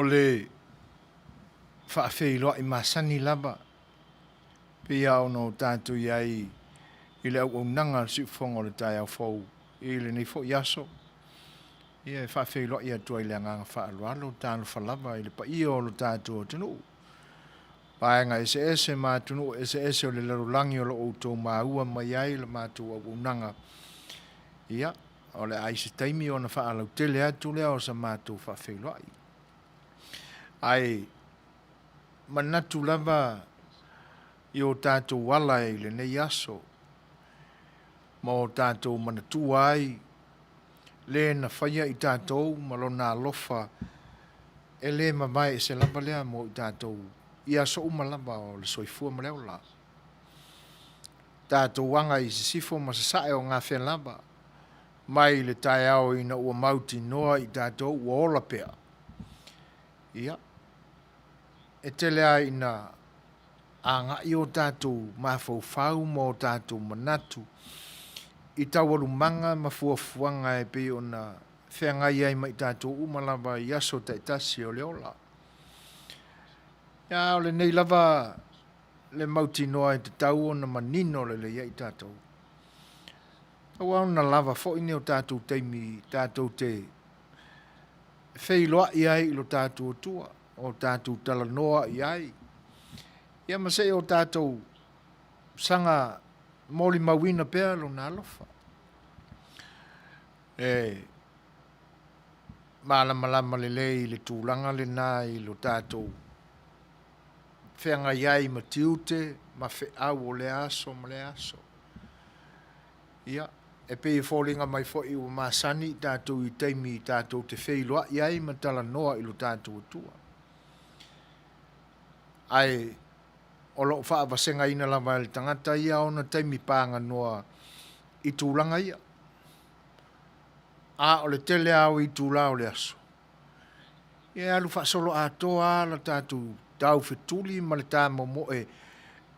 le faafeiloai masani lava pei lava ona o tatou i ai i le auaunaga a le Siufofoga o le taeao fou i lenei foi aso. Ia e faafeiloai atu ai i le agaga faaaloalo, talofa lava i le paia o lo tatou atunuu, vaega eseese ma atunuu eseese o le lalolagi o lo o outou maua mai ai la matou auaunaga. Ia, o le a i se taimi ona faalautele atu lea o sa matou faafeiloai. Ae manatu lava i o tatou ala i lenei aso ma o tatou manatua ai le na faia i tatou ma Lona alofa e le mavae ese lava lea mo i tatou i aso uma lava o le soifua ma le ola. Tatou aga i sisifo ma sasae o gafea lava, mai le taeao ina ua mautinoa i tatou ua ola pea, ia, e tele lava ina agai o tatou mafaufau ma o tatou manatu i taualumaga ma fuafuaga e pei ona feagai ai ma i tatou uma lava i aso taitasi o le ola. A o lenei lava le mautinoa e tatau ona manino lelei ai tatou. Aua ona lava foi ni o tatou taimi tatou te feiloai ai i lo tatou Atua, o tatou talanoa i ai, ia ma se i o tatou saga molimauina pea Lona alofa. E malamalama lelei i le tulaga lena i lo tatou feagai ai ma tiute ma feau o lea aso ma lea aso. Ia, e pei e foliga mai foi ua masani i tatou i taimi tatou te feiloai ai ma talanoa i lo tatou Atua. Ae o lo o faavasegaina lava e le tagata ia ona taimi paganoa i tulaga ia. A o le tele lava o itula o le aso, ia e alu faasoloatoa lava le tatou taufetuli ma le tamomoe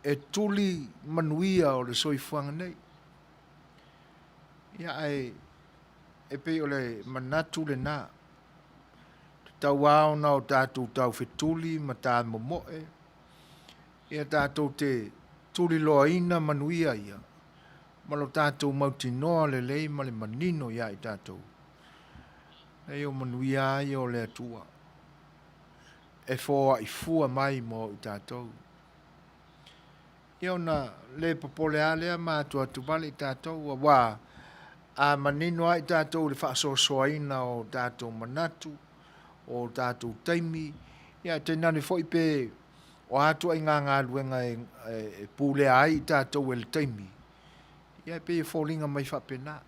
e tuli manuia o le soifuaga nei. Ia ae e pei o le manatu lena, tatau lava ona o tatou taufetuli ma tamomoe ia tatou te tuliloaina manuia ia ma lo tatou mautinoa lelei ma le manino ia i tatou, leai o manuia lava ia o le Atua e foai fua mai mo i tatou. Ia ona le popole lava lea ma atuatuvale i tatou, aua a manino lava i tatou i le faasoasoaina o tatou manatu, o tatou taimi, ia ae tainane foi pe o a ituaiga galuega e pulea ai i tatou e le taimi, ia e pei e foliga mai faapena.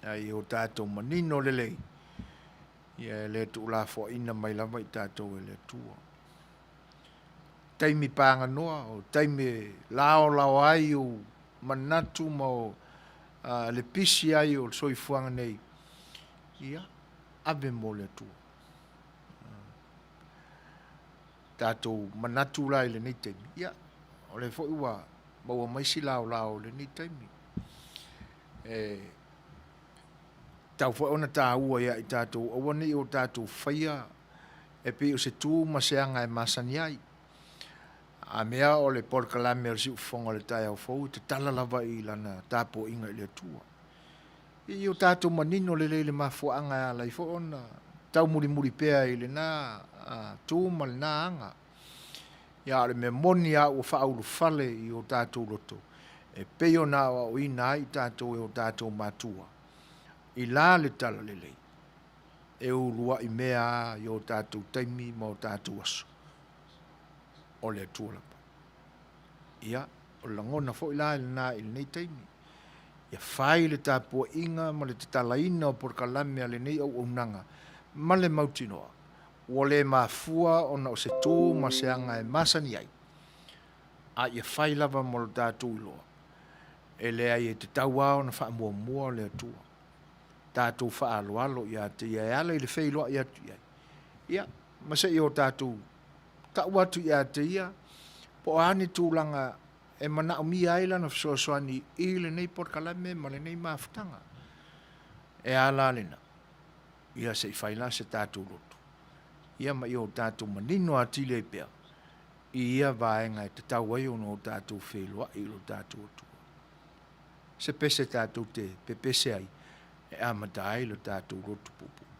A ia o tatou manino lelei, ia e le tuulafoaiina mai lava i tatou e le Atua. Taimi paganoa, o taimi e laolao ai ou manatu ma o le pisi ai o le soifuaga nei, ia, ave mo le Atua. Tatou manatu la i lenei taimi, ia, o lea foi ua maua mai si laolao i lenei taimi. E tatau foi ona taua ia i tatou, aua ne i o tatou faia e pei o se tu ma se aga e masani ai. A mea o le polokalame a le Siufofoga o le taeao fou e tatala lava i lana tapuaiga i le Atua. Ia o tatou manino lelei i le mafuaaga e ala ai foi ona taumulimuli pea i lena tu ma lena aga. Ia a o le mea moni lava ua faaulufale i o tatou loto, e pei ona aoaoina ai i tatou e o tatou matua, i la le talalelei, e uluai mea lava i o tatou taimi ma o tatou aso, o le Atua lava. Ia, o le lagona foi la lena i lenei taimi, ia fai le tapuaiga ma le tatalaina o polokalame a lenei auaunaga ma le mautinoa ua le mafua ona o se tu ma se aga e masani ai, a ia fai lava mo lo tatou iloa, e leai e tatau lava ona faamuamua le Atua. Tatou faaaloalo ia te Ia e ala i le feiloai atu i ai, ia, ma se i o tatou tau atu ia te Ia po o a ni tulaga e manaomia ai Lana fesoasoani i lenei polokalame ma lenei mafutaga. E a la lena? Ia se i fai la se tatou lotu. Ia ma ia o tatou manino atili ai pea i ia vaega e tatau ai ona o tatou feiloai i lo tatou Atua. Se pese tatou te pepese ai e amata ai lo tatou lotu puupuu.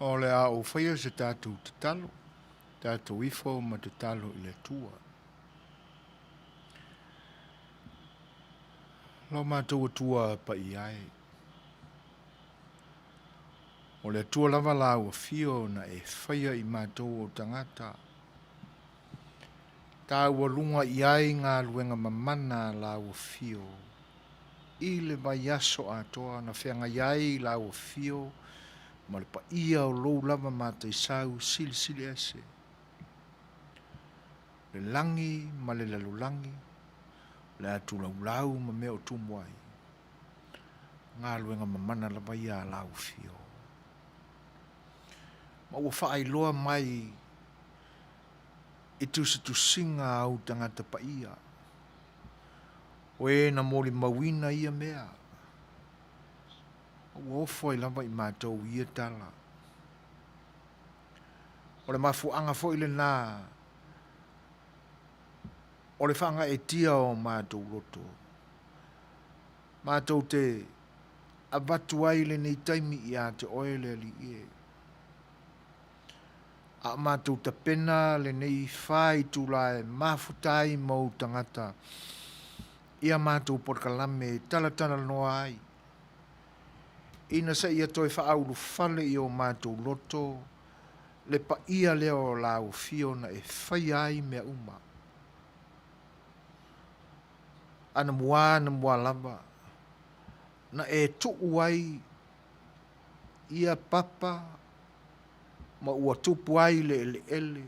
O le a ou faia se tatou tatalo, tatou ifo ma tatalo i le Atua. Lo matou Atua paia e. O le Atua lava la ua fio na e faia i matou o tagata. Taualuga i ai galuega mamana a lāua afio i le vaiaso atoa na feagai ai lāua afio ma le paia o lou lava mataisau silisili ese, le lagi ma le lalolagi. Le atulaulau ma mea o tumu ai, galuega mamana lava ia a lau Afio. Ma ua faailoa mai i tusitusiga a ou tagata paia, o e na molimauina ia mea, ma ua ofo ai lava i matou i ia tala. O le mafuaaga foi lena o le faagaeetia o matou loto, matou te avatu ai lenei taimi ia te oe le Alii e, a o matou tapena lenei faitula e mafuta ai ma ou tagata i a matou polokalame e talatalanoa ai, ina seia toe faaulufale i o matou loto le paia lea o lau afio na e faia ai mea uma. Anamua anamua lava na e tuu ai ia papa ma ua tupu ai le eleele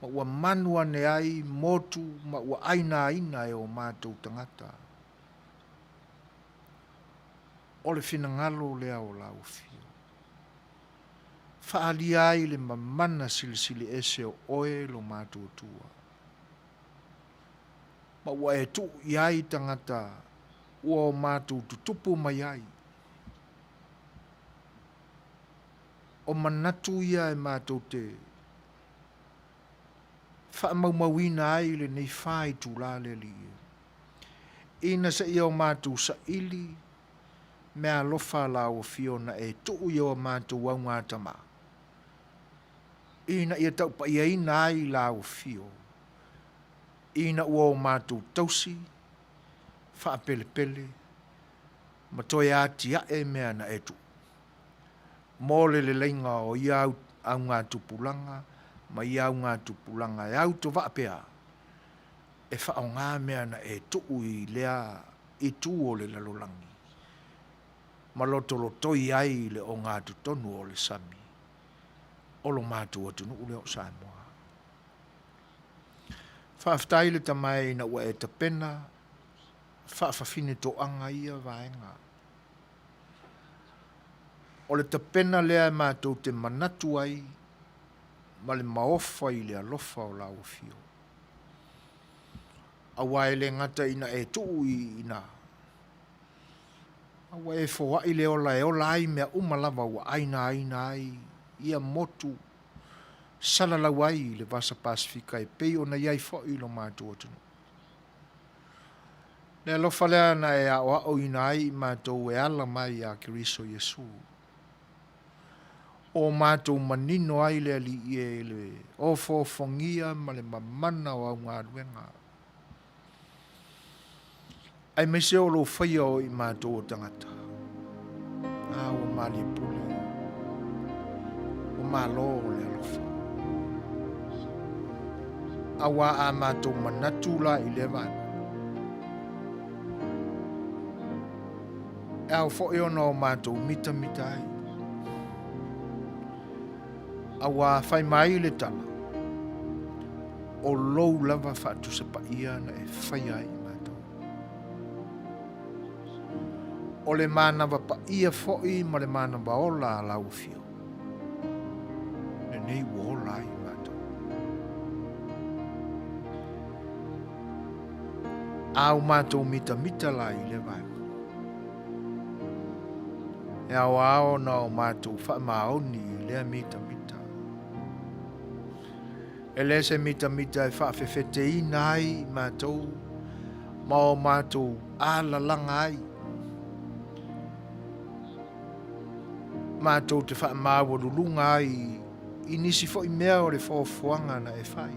ma ua manu ane ai motu ma ua ainaina e o matou tagata. O le finagalo lea o lau Afio, faaalia ai le mamana silisili ese o oe lo matou Atua, ma ua e tuu i ai tagata ua o matou tutupu mai ai. O manatu ia e matou te faamaumauina ai lenei faitula le Alii e, ina seia o matou saili meaalofa a lau Afio na e tuu i o matou augatama, ina ia taupaiaina ai lau Afio, ina ua o matou tausi, faapelepele ma toe atiae mea na e tuu mo le leleiga o ia augatupulaga ma ia augatupulaga e autovaa pea e faaaoga mea na e tuu i lea itu o le lalolagi ma lotolotoi ai le ogatotonu o le sami o lo matou atunuu lea o Samoa. Faafetai le Tama e ina ua e tapena faafafine toaga ia vaega. O le tapena lea e matou te manatu ai ma le maofa i le alofa o lau Afio. Aua e le gata ina e tuu i ina, a ua e foai le ola e ola ai mea uma lava ua ainaina ai ia motu salalau ai i le Vasa Pasefika e pei ona i ai foi lo matou atunuu. Le alofa lea na e aoaoina ai i matou e ala mai ia Keriso Iesu. O matou manino ai le Alii e i le ofoofogia ma le mamana o au galuega, aemaise o lou faia o i matou o tagata. A ua malie pule, ua malo le alofa. Auā a matou manatu la i lea vaega, e ao foi ona o matou mitamita ai. Auā fai mai le tala, o lou lava faatusa paia na e faia ai i matou. O le manava paia foi ma le manava ola a lau afio, lenei ua ola ai matou. A o matou mitamita la i lea vaega, e aoao ona o matou faamaoni i lea mitamita. E le se mitamita e faafefeteina ai i matou ma o matou alalaga ai. Matou te faamaualuluga ai i nisi foi mea o le foafoaga na e fai.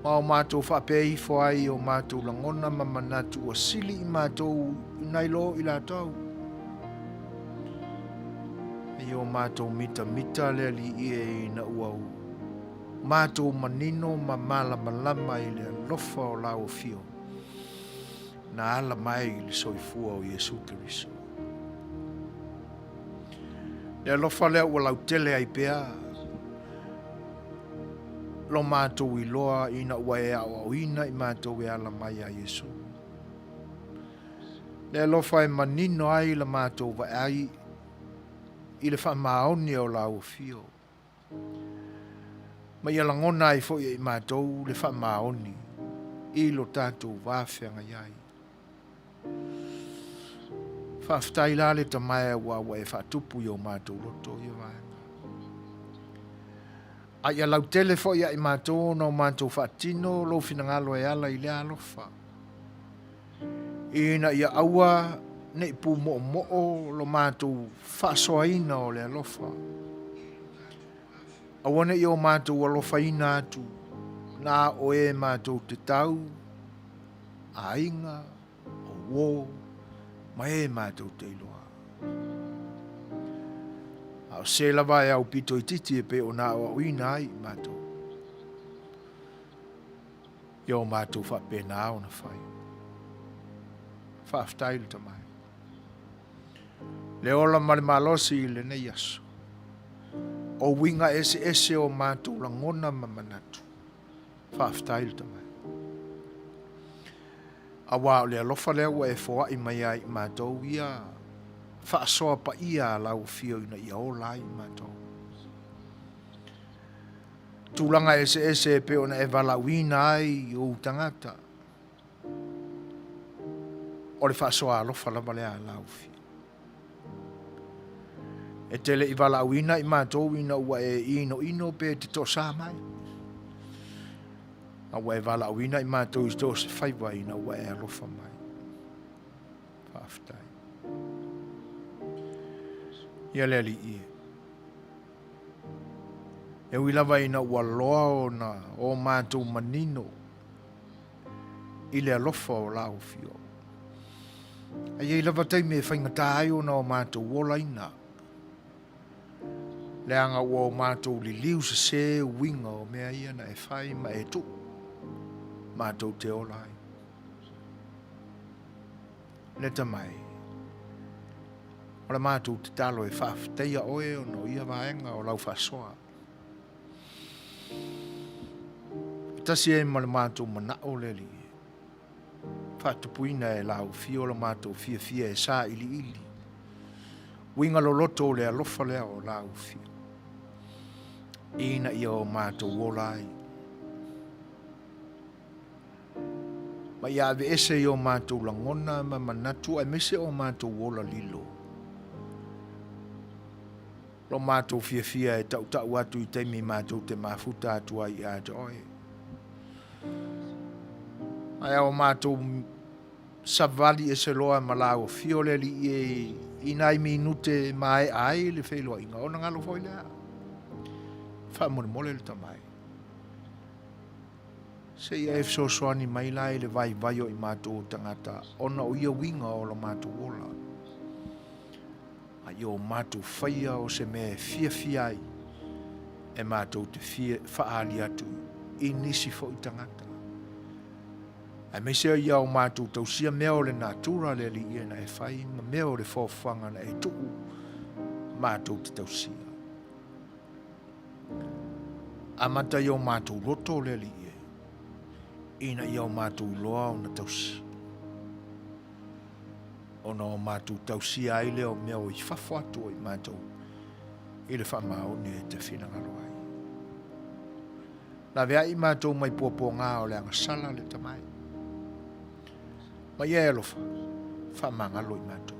Ma o matou faapea ifo ai i o matou lagona ma manatu ua sili i matou nai lo i latou. I o matou mitamita le Alii e ina ua matou manino ma malamalama i le alofa o lau afio na ala mai i le soifua o Iesu Keriso. Le alofa lea ua lautele ai pea. Lo matou iloa ina ua e aoaoina i matou e ala mai ia Iesu. Le alofa e manino ai la matou vaai i le faamaoni o lau afio. Ma ia lagona ai foi e i matou le faamaoni i lo tatou va feagai ai. Faafetai la le Tama e aua ua e faatupu i o matou loto ia vaega. A ia lautele foi ia i matou ona o matou faatino lou finagalo e ala i lea alofa. Ina ia aua ne i pumoomoo lo matou faasoaina o le alofa. Aua ne i o matou alofaina atu na o e matou te tau, aiga, o uo, ma e matou te iloa. A o se lava e aupito itiiti e pei ona aoaoina ai i matou. Ia o matou faapena ona fai. Faafetai le Tama e. Le ola ma le malosi i lenei aso. O uiga eseese o matou lagona ma manatu. Faafetai le Tama e. Auā o le alofa lea ua e foai mai ai i matou ia faasoa paia a lau Afio ina ia ola ai i matou. Tulaga eseese e pei ona e valaauina ai ou tagata, o le faasoa alofa lava lea a lau Afio. E te le i valaauina i matou ina ua e inoino pe te toasā mai. A ua e valaauina i matou i so o se faiva ina ua e alofa mai. Faafetai. Ia le Alii e. E ui lava ina ua loa ona o matou manino i le alofa o lau Afio. A i ai lava taimi e faigata ai ona o matou olaina, leaga ua o matou liliu sesē uiga o mea ia na e fai ma e tuu matou te ola ai. Leta mai, o le matou tatalo e faafetaia oe ona o ia vaega o lau faasoa. E tasi ai ma le matou manao le Alii, faatupuina e lau afio lo matou fiafia e sailiili uiga loloto o le alofa lea o lau afio, ina ia o matou ola ai. Ma ia aveese i o matou lagona ma manatu aemaise o matou ola lilo. Lo matou fiafia e tautau atu i taimi matou te mafuta atu ai ia te oe. Ae a o matou savali ese loa ma lau afio le Alii e i nai minute e maea ai le feiloaiga, ona galo foi lea. Faamolemole le Tama e. Se i e fesoasoani mai la i le vaivai o i matou o tagata ona o ia uiga o lo matou ola. A ia o matou faia o se mea e fiafia ai e matou te fia faaali atu i nisi foi tagata. Aemaise ia o matou tausia mea o le natura le Alii e na e fai ma mea o le foafoaga na e tuu matou te tausia. Amata i o matou loto le Alii e, ina ia o matou iloa ona tausi. Ona o matou tausia ai lea o mea o i fafo atu o i matou i le faamaoni e te finagalo ai. Laveai i matou mai puapuaga o le agasala le Tama e. Ma ia e alofa, faamagalo i matou.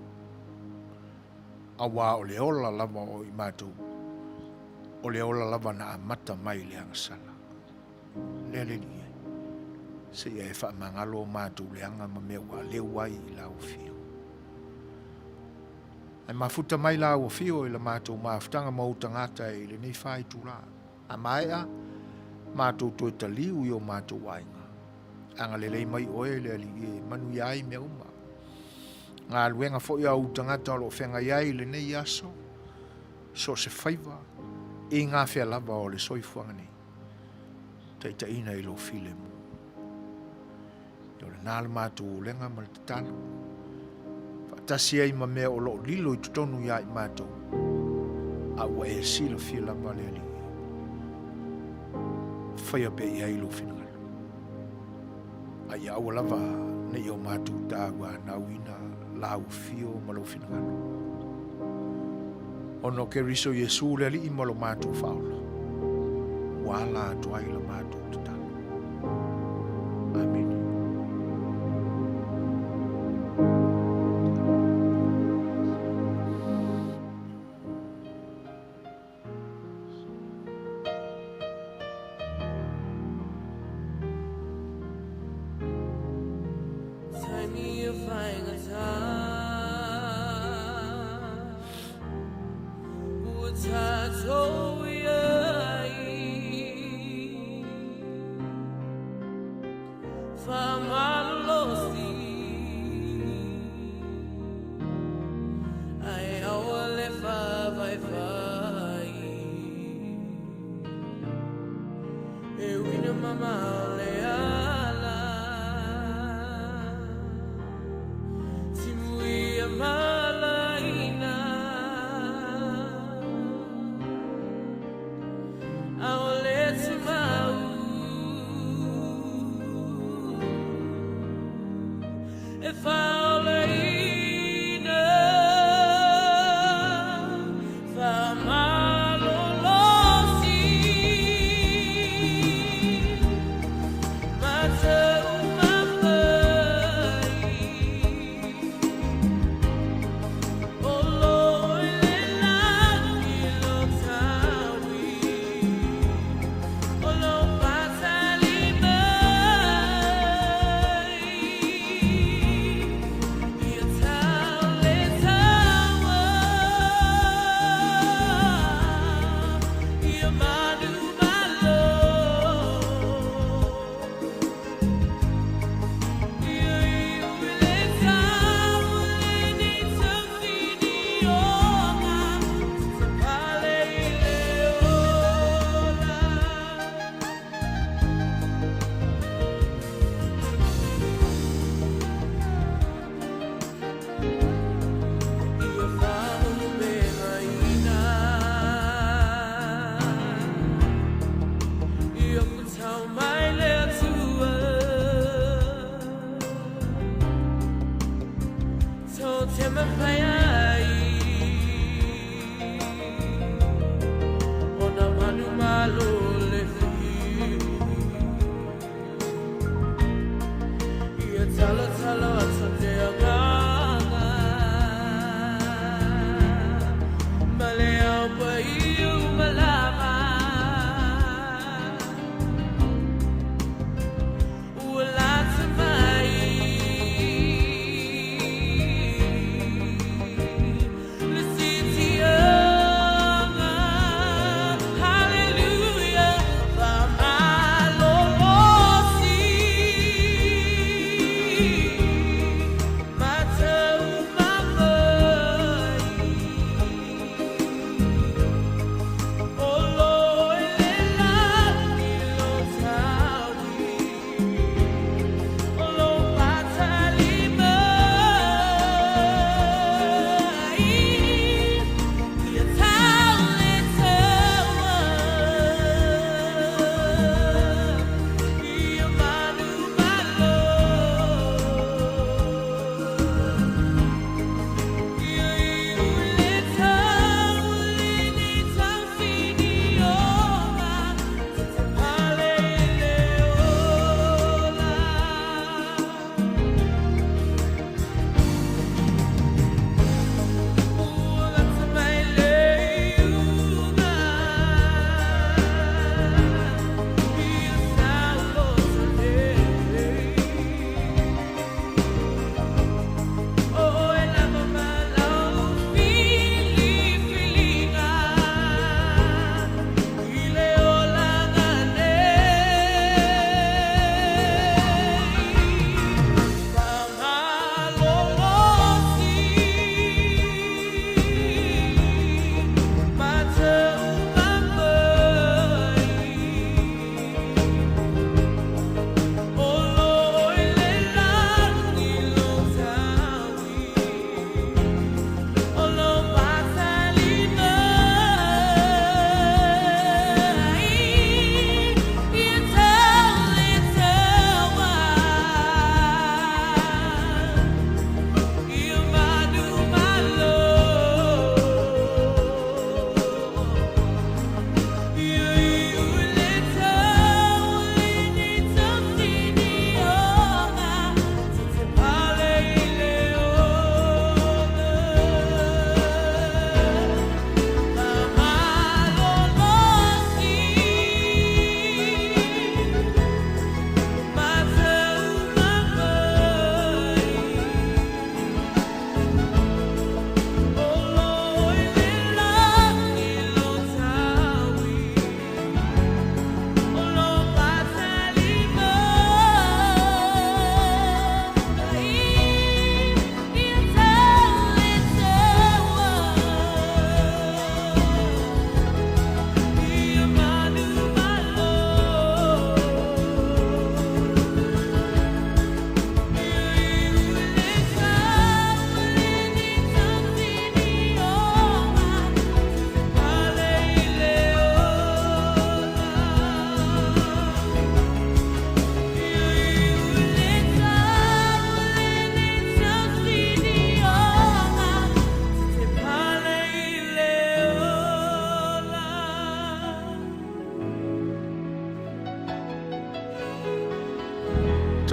Auā o le ola lava o i matou, o le ola lava na amata mai i le agasala. Le le Alii e, seia e faamagalo o matou leaga ma mea ua aleu ai i lau afio. Ae mafuta mai lau afio i la matou mafutaga ma ou tagata i lenei faitulā. A maea, matou toe taliu i o matou aiga. Agalelei mai oe le Alii e manuia ai mea uma. Galuega foi a ou tagata o lo o feagai ai i lenei aso, so o se faiva, i gafea lava o le soifuaga nei. Taitaiina i lou filemu. O lena le matou ulega ma le tatalo. Faatasi ai ma mea o lo o lilo i totonu iā i matou, a ua e silafia lava le Alii. Faia pea i ai lou finagalo. A ia aua lava ne i o matou tauanauina lau afio ma lou finagalo. Ona o Keriso Iesu le Alii ma lo matou Faaola, ua ala atu ai la matou tatalo. Amene.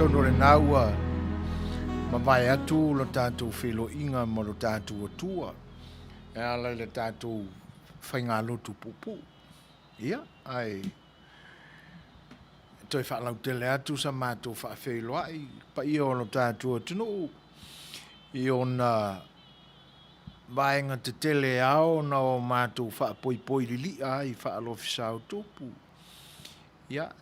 Atonu o lena ua mavae atu lo tatou feiloaiga ma lo tatou Atua e ala i le tatou faigalotu puupuu. Ia, ae toe faalautele atu sa matou faafeiloai i le paia o lo tatou atunuu i ona vaega tetele e ao ona o matou faapoipoi lilia ai faa-Alofisa o Tupu. Ia,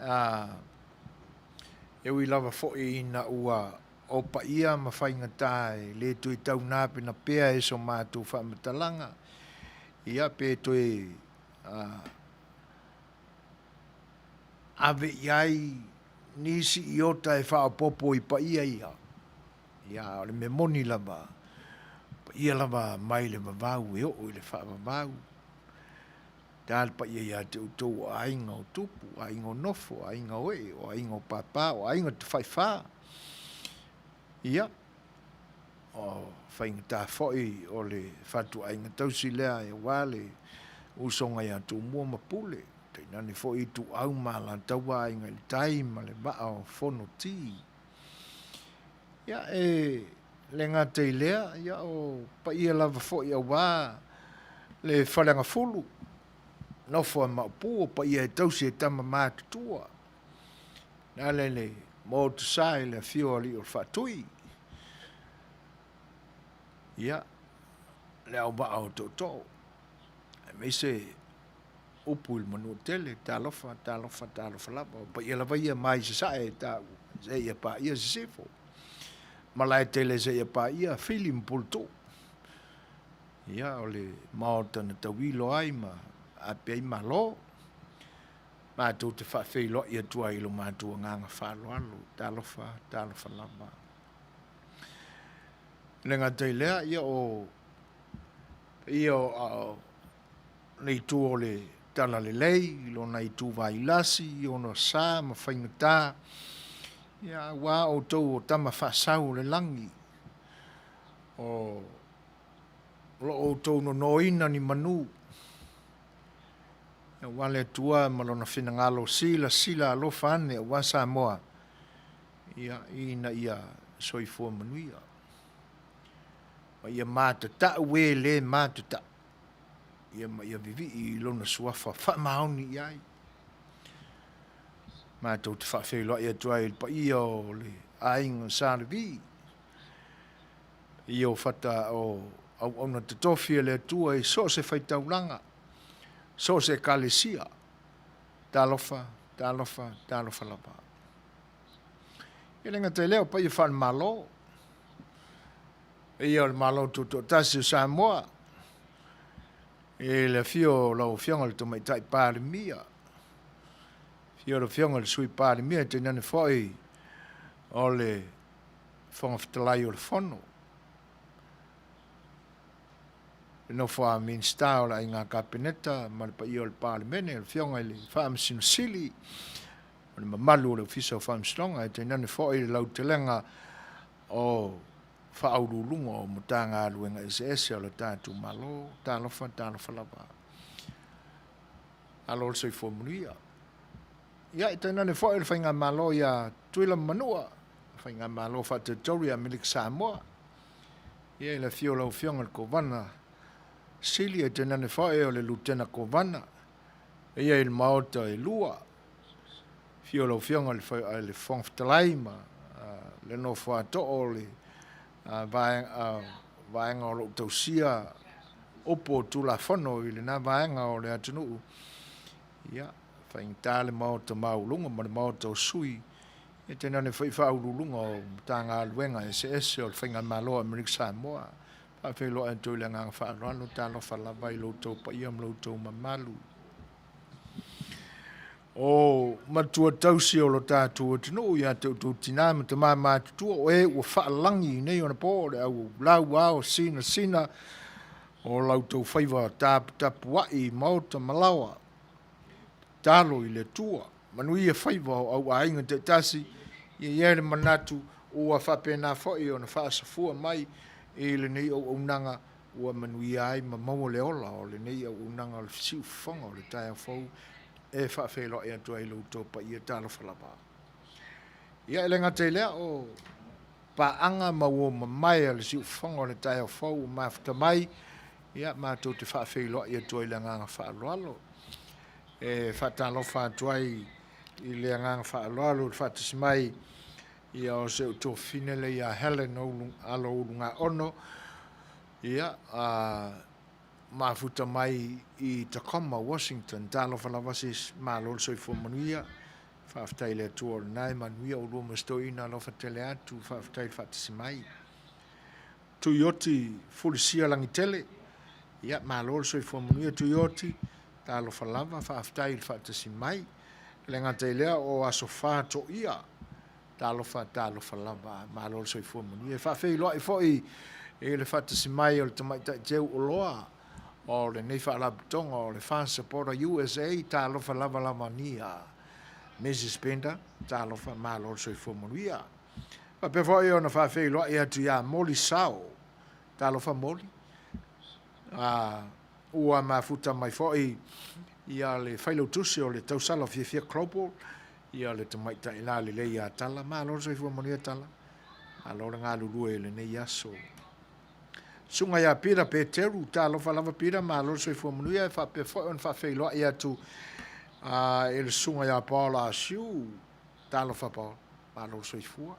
e ui lava foi ina ua o paia ma faigata e le toe taunapenapea e so matou faamatalaga, ia pe toe ave i ai nisi iota e faaopoopo i paia ia, ia a o le mea moni lava, o paia lava mai le vavau e oo i le faavavau. Ta le paia ia te outou o aiga o tupu, o aiga o nofo, o aiga o ee, o aiga o papa, o aiga tafaifa. Ia, o faigata foi o le fatuaiga tausi lea aua le usoga ia Tumua ma Pule, tainane foi Ituau ma Alataua, Aiga i le Tai ma le Vaa o Fonoti. Ia, e le gata i lea, ia, o paia lava foi aua le Faleagafulu, nofo a Maopu, o paia e tausi e tama matutua, e ala i le Motusa i le afio o Alii o le Faatui, ia, le auvaa o tootoo, aemaise upu i le Manuatele, talofa, talofa, talofa lava. O paia lava ia mai sasae e taua seia paia sisifo. Malaetele seia paia Fili ma Puletuu. Ia, o le maota na tauilo ai ma ape ai Malo. Matou te faafeiloai atu ai i lo matou agaga faaaloalo. Talofa, talofa lava. E le gata i lea, ia o ia o le itu o le Talalelei, i lona ituvai lasi, i ona sa ma faigata, ia aua outou o tama faasau o le lagi, o lo o outou nonoina ni manu, aua le Atua ma Lona finagalo silasila alofa ane aua Samoa, ia, ina ia soifua manuia, ma ia matatau e le matatau, ia ma ia vivii i Lona Suafa faamaoni i ai. Matou te faafeiloai atu ai i le paia o le aiga Sa Levi, paia o fata o auauna totofi a le Atua i so o se faitaulaga, so o se ekalesia. Talofa, talofa, talofa lava. E le gata i lea, o paia faale-Malo, paia o le Malo Tutoatasi o Samoa, i le afio o lau Afioga i le Tamaitai Palemia, afio o le Afioga i le Sui Palemia, tainane foi o le Fofoga Fetalai o le Fono, le nofo a Minisita o le Aiga Kapeneta ma le paia o le Palemene, le Afioga i le Faamasino Sili, o le mamalu o le Ofisa o Faamasinoga, e tainane foi le lautelega o Faauluuluga o Matagaluega eseese o le tatou Malo. Talofa, talofa lava. Malo le soifua manuia. Ia, e tainane foi le Faigamalo ia Tutuila ma Manua, Faigamalo Faa-Territory a Amerika Samoa. Ia, i le afio o lau Afioga i le Kovana Sili, e tainane foi o le Lutena Kovana. Ia, i le Maota e lua, afio o lau Afioga i le Fofoga Fetalai ma le nofo a too o le vaega o lo o tausia upu o Tulafono i lena vaega o le atunuu. Ia, faigata le Maota maualuga ma le Maota o sui, e tainane foi faauluuluga o Matagaluega eseese o le Faigamalo a Amerika Samoa. Faafeiloai atu i le agaga faaaloalo, talofa lava i lo outou paia ma lo outou mamalu. O matua tausi o lo tatou atunuu ia te outou tinā ma tamā matutua o e ua faalagi i nei ona po le au lauao sinasina o la outou faiva taputapuai i maota ma laoa. Tatalo i le Atua, manuia faiva o au aiga taitasi, ia i ai le manatu ua faapena foi ona faasafua mai i lenei auaunaga ua manuia ai ma maua le ola o lenei auaunaga o le siufofoga o le taeao fou e faafeiloai atu ai i lo outou paia talofa lava. Ia, e le gata i lea, o paaga ma uo mamae a le siufofoga o le taeao fou ua mafuta mai, ia, matou te faafeiloai atu ai i le agaga faaaloalo. E faatalofa atu ai i le agaga faaaloalo i le faatasi mai ia o si ou tuafafine lea ia Helen Alo Ulugaono, ia, a mafuta mai i Tacoma, Washington. Talofa lava sis, malo le soifua manuia. Faafetai i le Atua o lena e manuia oulua ma si toeaina alofa tele atu. Faafetai le faatasi mai. Tuioti Fulisia Lagitele, ia malo le soifua manuia Tuioti, talofa lava, faafetai le faatasi mai. E le gata i lea o Aso Fa Toia, talofa talofa lava, malo le soifua manuia. E faafeiloai foi i le faatasi mai o le tamaitai teu oloa o lenei faalapotopotoga o le Fast Supporter USA, talofa lava Lavania, Mrs Penda, talofa, malo le soifua manuia. Faapea foi ona faafeiloai atu ia Moli Sao, talofa Moli, ua mafuta mai foi ia le failautusi o le tausala o Fiafia Global, ia le tamaitai lalelei ia Tala, malo le soifua manuia Tala, malo le galulue i lenei aso. Susuga ia Pita Peteru, talofa lava Pita, malo le soifua manuia, e faapea foi ona faafeiloai atu i le susuga ia Paul Asiu, talofa Paul, malo le soifua.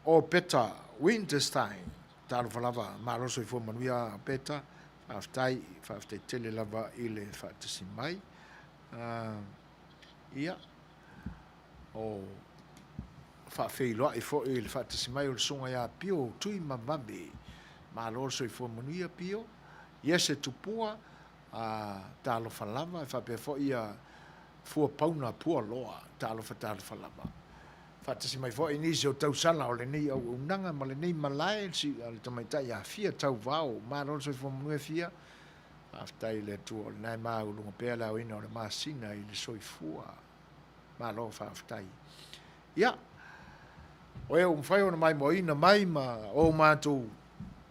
O Peta Winterstein, talofa lava, malo le soifua manuia Peta, faafetai, faafetai tele lava i le faatasi mai. Ia, o faafeiloai foi i le faatasi mai o le susuga ia Pio Tuimavave, malo le soifua manuia Pio, Iese Tupua, talofa lava, e faapea foi ia Fua Pauna Pualoa, talofa talofa lava. Faatasi mai foi nisi o tausala o lenei auaunaga ma lenei malae, le tamaitai ia Fia Tauvao, malo le soifua manuia Fia, faafetai i le Atua o lena e maualuga pea le aoina o le masina i le soifua. Malo faafetai. Ia, o e ua mafai ona maimoaina mai ma o matou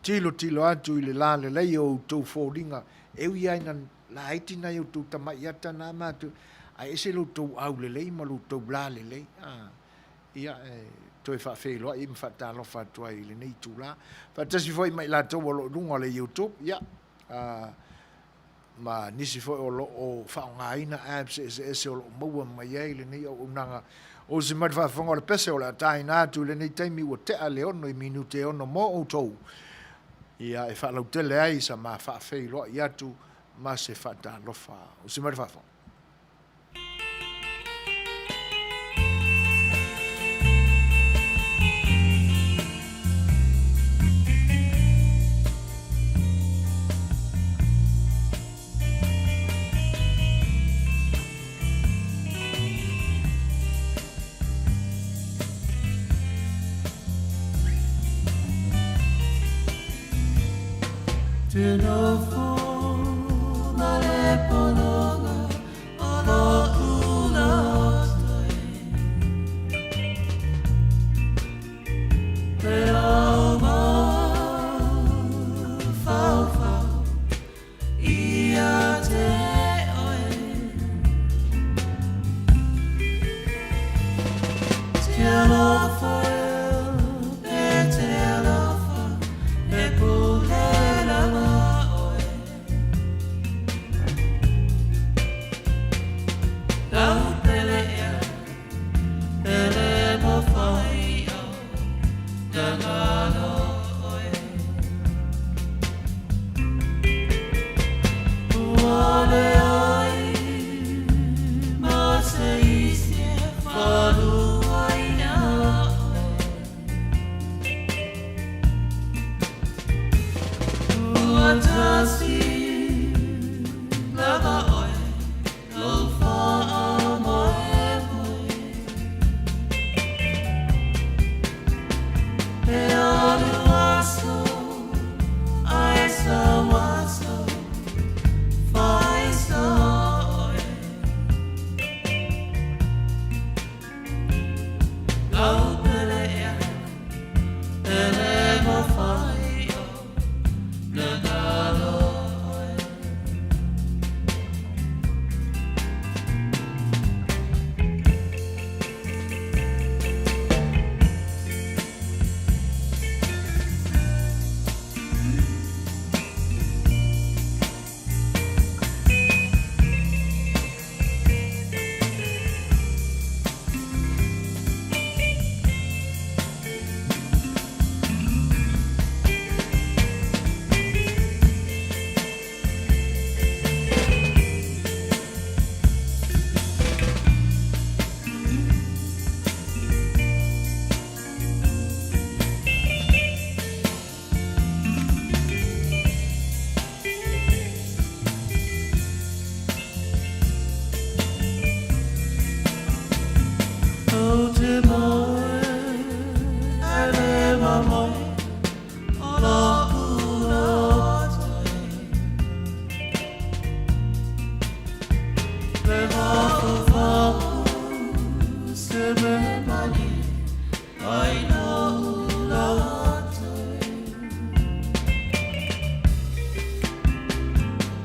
tilotilo atu i le lalelei o outou foliga, e ui lava ina laiti nai o outou tamai ata na matou, ae ese lo outou aulelei ma lo outou lalelei. Ia, e toe faafeiloai ma faatalofa atu ai i lenei itula. Faatasi foi ma i latou o lo o i luga o le YouTube, ia, ma nisi foi o lo o faaaogaina apps eseese o lo o maua mai ai lenei auaunaga. O se mai le faafofoga o le pese o le a taina atu i lenei taimi ua tea le 6 i minute e 6 mo outou, ia e faalautele ai sa ma faafeiloai atu ma se faatalofa. O se mai le faafofoga. Te nofo ma le pologa o lo'u loto e ao mafaufau ia te oe. Te alofa e te alofa e pule lava oe.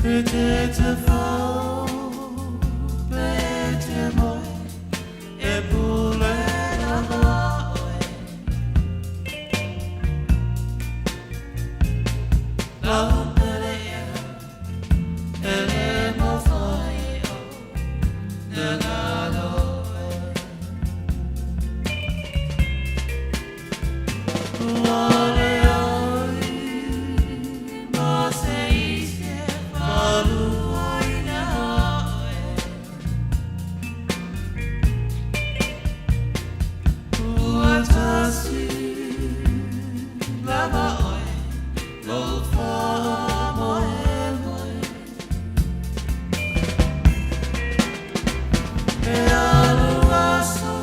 E te te whau, pe te moe, e pule lava oe. Lau pele ia, e le mawhai o na ngalo e. Ua le oi ma se isi e whaluaina oe. Ua tasi lava oe lou faamoemoe. E alu aso,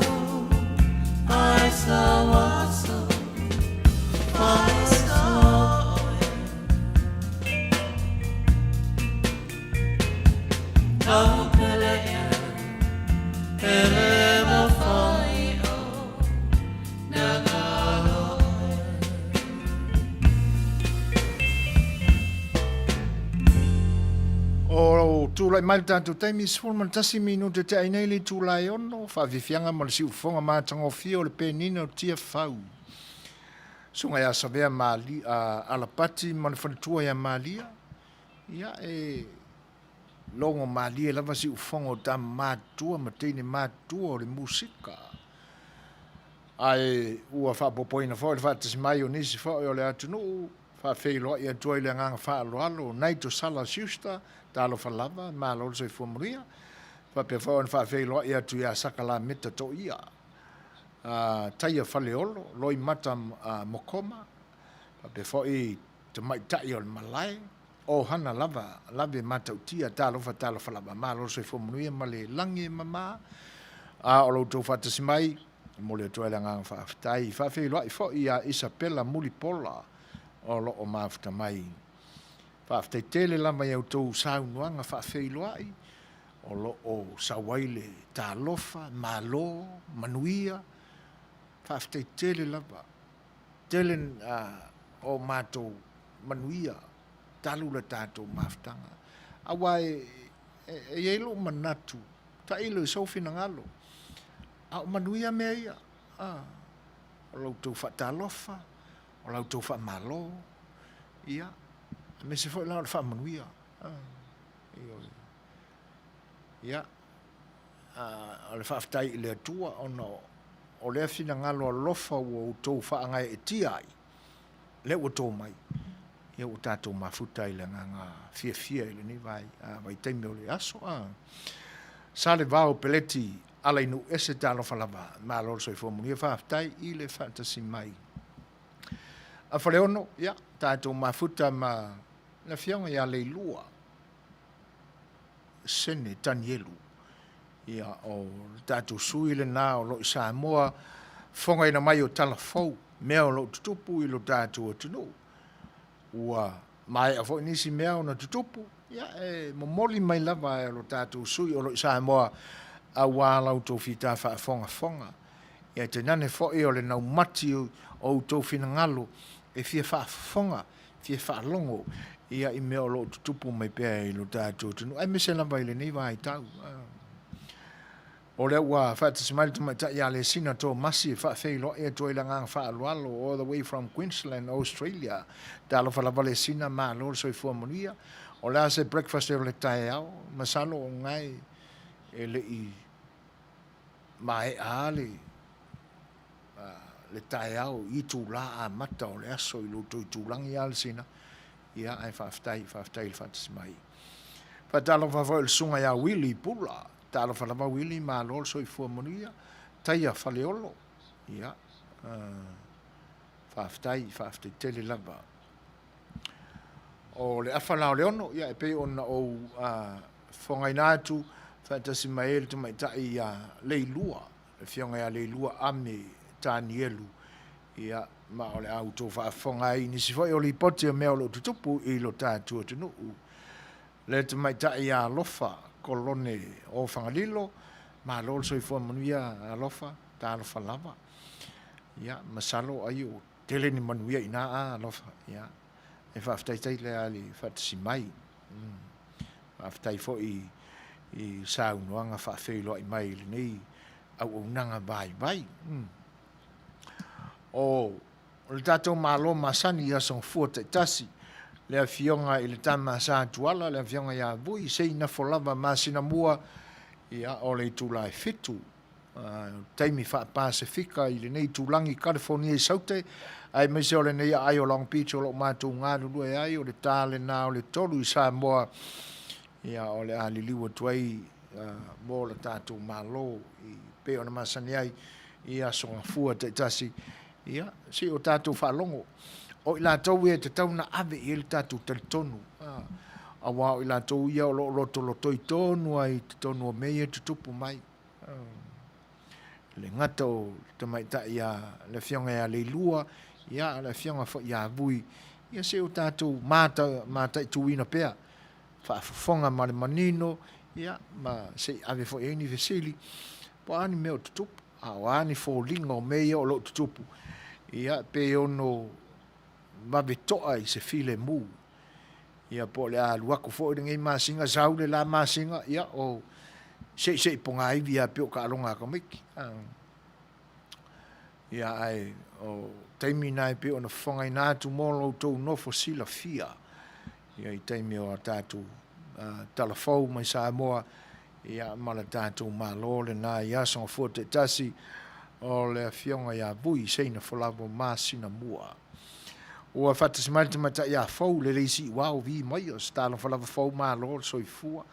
ai sau aso, faaso oe. Lau pele ia, e le mawhai o na ngalo oe. O tulai mai le tatou taimi, 11 minute te ai nei le itula e 6, faafiafiaga ma le siufofoga matagofie o le penina o Tiafau. Susuga ia Savea Malia, Alapati ma le faletua ia Malia, ia e logo malie lava siufofoga o tama matutua ma teine matutua o le musika. Ae ua faapopoina foi le faatasi mai o nisi foi o le atunuu, faafeiloai atu ai le agaga faaaloalo, Nai Tosala Schuster, talofa lava, malo le soifua manuia. Faapea foi ona faafeiloai atu ia Sakalameta Toia, Taia Faleolo, Loimata Mokoma, faapea foi tamaitai o le malae, ohana lava, lave matautia, talofa talofa lava, malo le soifua manuia ma le lagi e mama, a o lo outou faatasi mai, e momoli atu ai le agaga faafetai. Faafeiloai foi ia Isapela Mulipola o lo o mafuta mai. Faafetai tele lava i a outou saunoaga faafeiloai o lo o sau ai le talofa, malo, manuia. Faafetai tele lava. Tele o matou manuia talu le tatou mafutaga. Aua e i ai lou manatu, tailo i sou finagalo, a o manuia mea ia, o la outou faatalofa, o la outou faamalo, ia, aemaise foi la o le faamanuia. Ioe. Ia, o le faafetai i le Atua ona o lea finagalo alofa ua outou faagaeetia ai, lea ua to mai, ia ua tatou mafuta i le agaga fiafia i lenei vaitaimi o le aso. Salevao Peleti Alainuuese talofa lava, malo le soifua manuia, faafetai i le faatasi mai. A Faleono, ia, tatou mafuta ma le afioga ia Leilua Sene Tanielu. Ia, o le tatou sui lena o lo o i Samoa, fofogaina mai o tala fou, mea o lo o tutupu i lo tatou atunuu. Ua maea foi nisi mea ona tutupu, ia, e momoli mai lava e lo tatou sui o lo o i Samoa aua la outou fita faafogafoga. Ia, tainane foi o le naumati o outou finagalo e fia faafofoga, fia faalogo ia i mea o lo o tutupu mai pea i lo tatou atunuu, aemaise lava i lenei vaitau. O lea ua faatasi mai le tamaitai ia Lesina Tomasi e faafeiloai atu ai le agaga faaaloalo all the way from Queensland, Australia. Talofa lava Lesina, malo le soifua manuia. O le a se breakfast o le taeao? Masalo o lena e le i maea lava le taeao i itula amata o le aso i lo outou itulagi ia Lesina. Ia, ae faafetai, faafetai i le faatasi mai. Faatalofa foi i le susuga ia Willie Pula. Talofa lava Willie, malo le soifua manuia. Taia Faleolo, ia, faafetai, faafetai tele lava. O le afa la o le 6, ia, e pei ona ou fofogaina atu, faatasi mai ai le tamaitai ia Leilua, le afioga ia Leilua Ame Tanielu, ia, ma o le a outou faafofoga ai i nisi foi o lipoti o mea o lo o tutupu i lo tatou atunuu. Le tamaitai ia Alofa Kolone o Fagalilo, malo le soifua manuia Alofa, talofa lava. Ia, masalo ai o tele ni manuia i ina a Alofa. Ia, e faafetai tele lava i le faatasi mai. Faafetai foi i saunoaga faafeiloai mai i lenei auaunaga vaivai. O le tatou Malo masani i aso Gafua taitasi, le Afioga i le Tama Sa Tuala, le Afioga ia Vui, Seinafo lava masina mua, ia, o le itula e 7, taimi faa-Pasefika i lenei itulagi i Kalifonia i Saute, aemaise o lenei aai o Long Beach o lo o matou galulue ai, o le ta lena o le 3 i Samoa, ia, o le a liliu atu ai mo le tatou Malo i pei ona masani ai i aso Gafua taitasi, ia, se i o tatou faalogo. O i latou ia e tatau ona ave i ai le tatou talitonu, aua o i latou ia o lo o lotolotoi tonu ai i totonu o mea ia e tutupu mai. E le gata o le tamaitai ia le Afioga ia Leilua, ia a o le Afioga foi ia Vui, ia se i o tatou mataituina pea, faafofoga ma le manino, ia, ma se i ave foi i ai ni fesili, po o a ni mea o tutupu, a o a ni foliga o mea ia o lo o tutupu, ia, pe ono vave toa i se filemu. Ia po o le a alu atu foi lenei masina sau le la masina, ia o seisei pogaivi lava pei o taaloga a tamaiti. Ia ae o taimi na e pei ona fofogaina atu mo lo outou nofo silafia ia i taimi o a tatou tala fou mai Samoa ia ma le tatou Malo lena i aso Gafua taitasi o le Afioga ia Vui Seina Folavo masina mua. Ua faatasi mai le tamaitai ia Fou le le siuao vi mai o se talofa lava fou malo le soifua.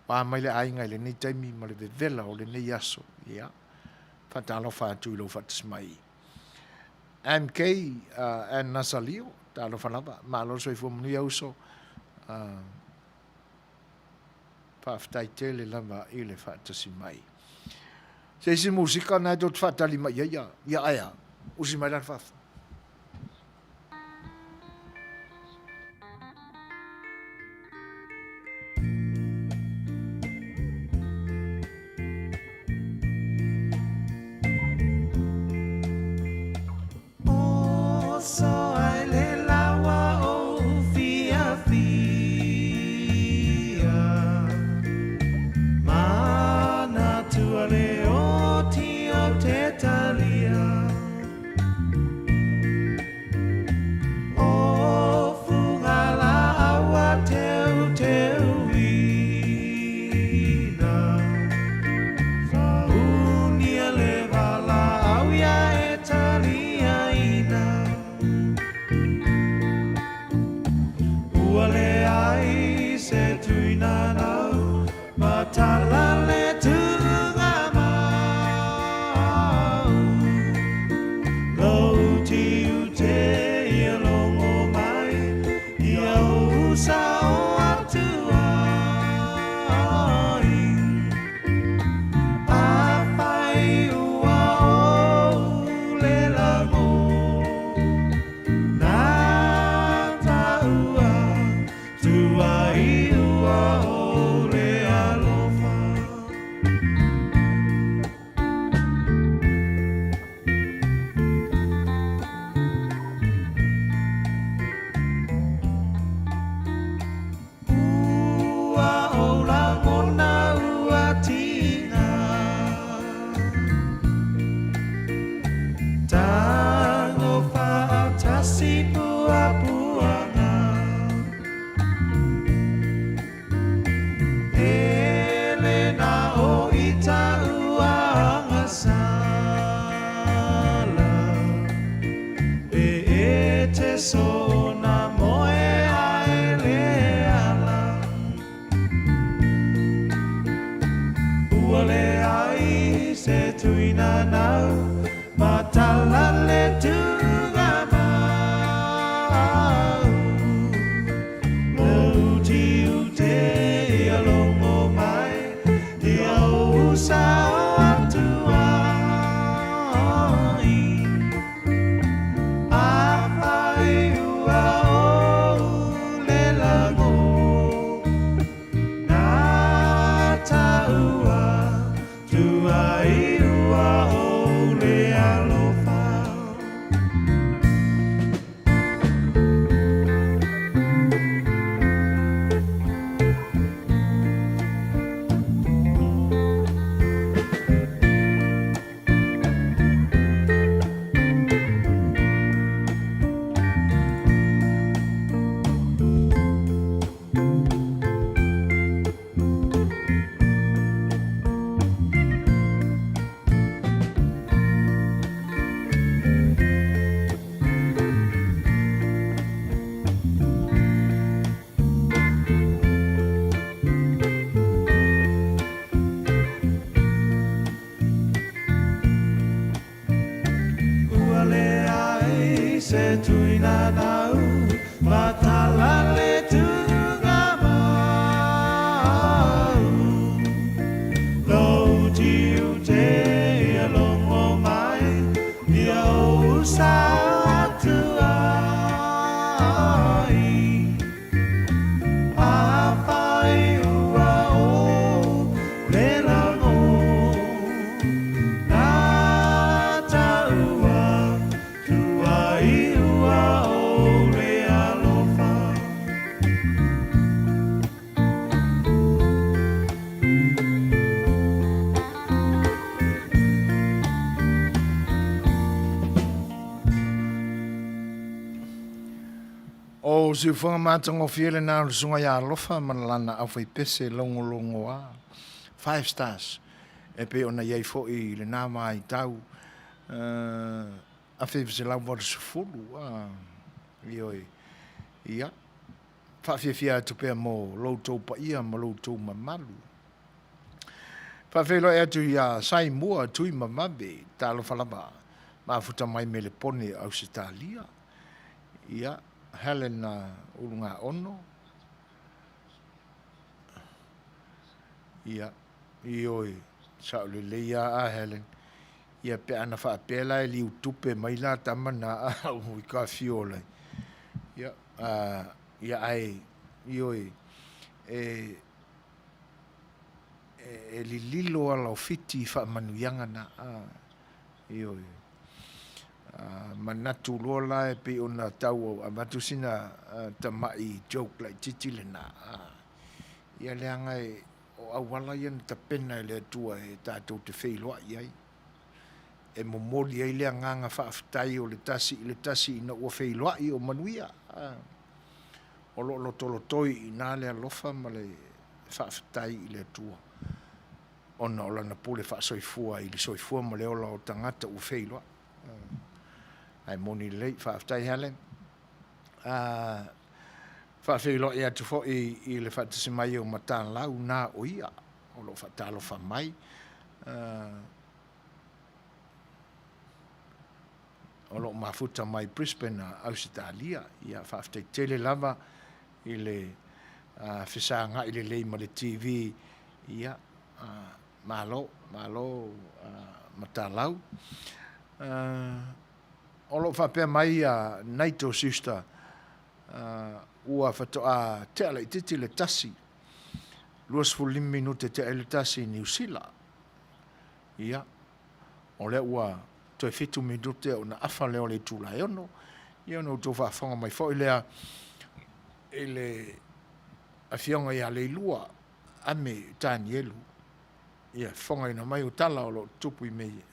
Ua mai le aiga i lenei taimi ma le vevela o lenei aso. Ia, faatalofa atu i lou faatasi mai. MK and Nasalio, talofa lava, malo le soifua manuia uso. Faafetai tele lava i le faatasi mai. Se isi musika na e tou te faatali mai ai ia, ia ae a, usi mai la le faafofoga. ai. Afai ua ou le lagona taua tuai ua ou le alofa. O Siufoga matagofie lena o le Susuga ia Alofa ma lana aufaipese logologoa Five Stars e pei ona i ai foi i lena vaitau 1980 ioe. Ia, faafiafia atu pea mo lo outou paia ma lo outou mamalu. Faafeiloai atu ia Saimua Tuimavave, talofa lava, mafuta mai Melepone, Ausetalia. Ia, Helena Ulugaono. Ia, ioe, sao lelei lava a Helen. Ia pe ana faapea la e liu tupe mai la tama na a ui ka fio lai. Ia, a, ia ae, ioe, e, e, e lililo ala o Fiti i faamanuiaga na, a, ioe. A, manatu loa la e pei ona tau avatu sina tamai joke laitiiti lena, a, ia leaga e, o auala ia na tapena e le Atua e tatou te feiloai ai, e momoli ai le agaga faafetai o le tasi i le tasi ina ua feiloai o manuia. A, o lo o lotolotoi i ina le alofa ma le faafetai i le Atua ona o Lana pule faasoifua i le soifua ma le ola o tagata ua feiloai. Ae moni lelei. Faafetai Helen. Faafeiloai atu foi i le faatasi mai o Matalau na o ia o lo o faatalofa mai. O lo o mafuta mai Brisbane, Ausetalia. Ia, faafetai tele lava i le fesagai lelei ma le TV. Ia, malo, malo Matalau. O lo o faapea mai Naito Sister, ua faatoa tea laitiiti le tasi, 25 minute tea ai le tasi i Niu Sila. Ia, o lea ua toe 7 minute ona afa lea o le itula e 6. Ia ona outou faafofoga mai foi lea i le afioga ia Leilua Ame Tanielu, ia fofogaina mai o tala o lo o tutupu i mei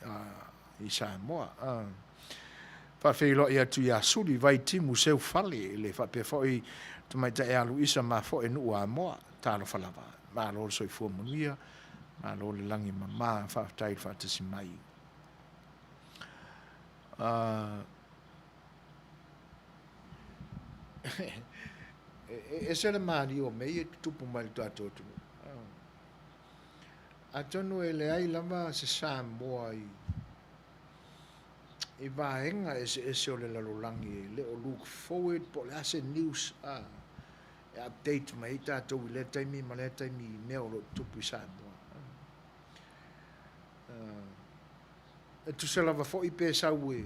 i Samoa. Faafeiloai atu ia Suli Vaitimu Seufale, le faapea foi tamaitai ia Luisa Mafoe Nuu Amoa. Talofa lava. Malo le soifua manuia, malo le lagi mama, faafetai le faatasi mai. E ese le malie o mea ia e tutupu mai i le tatou atunuu. Atonu e leai lava se Samoa i i vaega eseese o le lalolagi e le o look forward po o le a se news a e update mai ai tatou i lea taimi ma lea taimi i mea o lo o tutupu i Samoa. E tusa lava foi pe sau e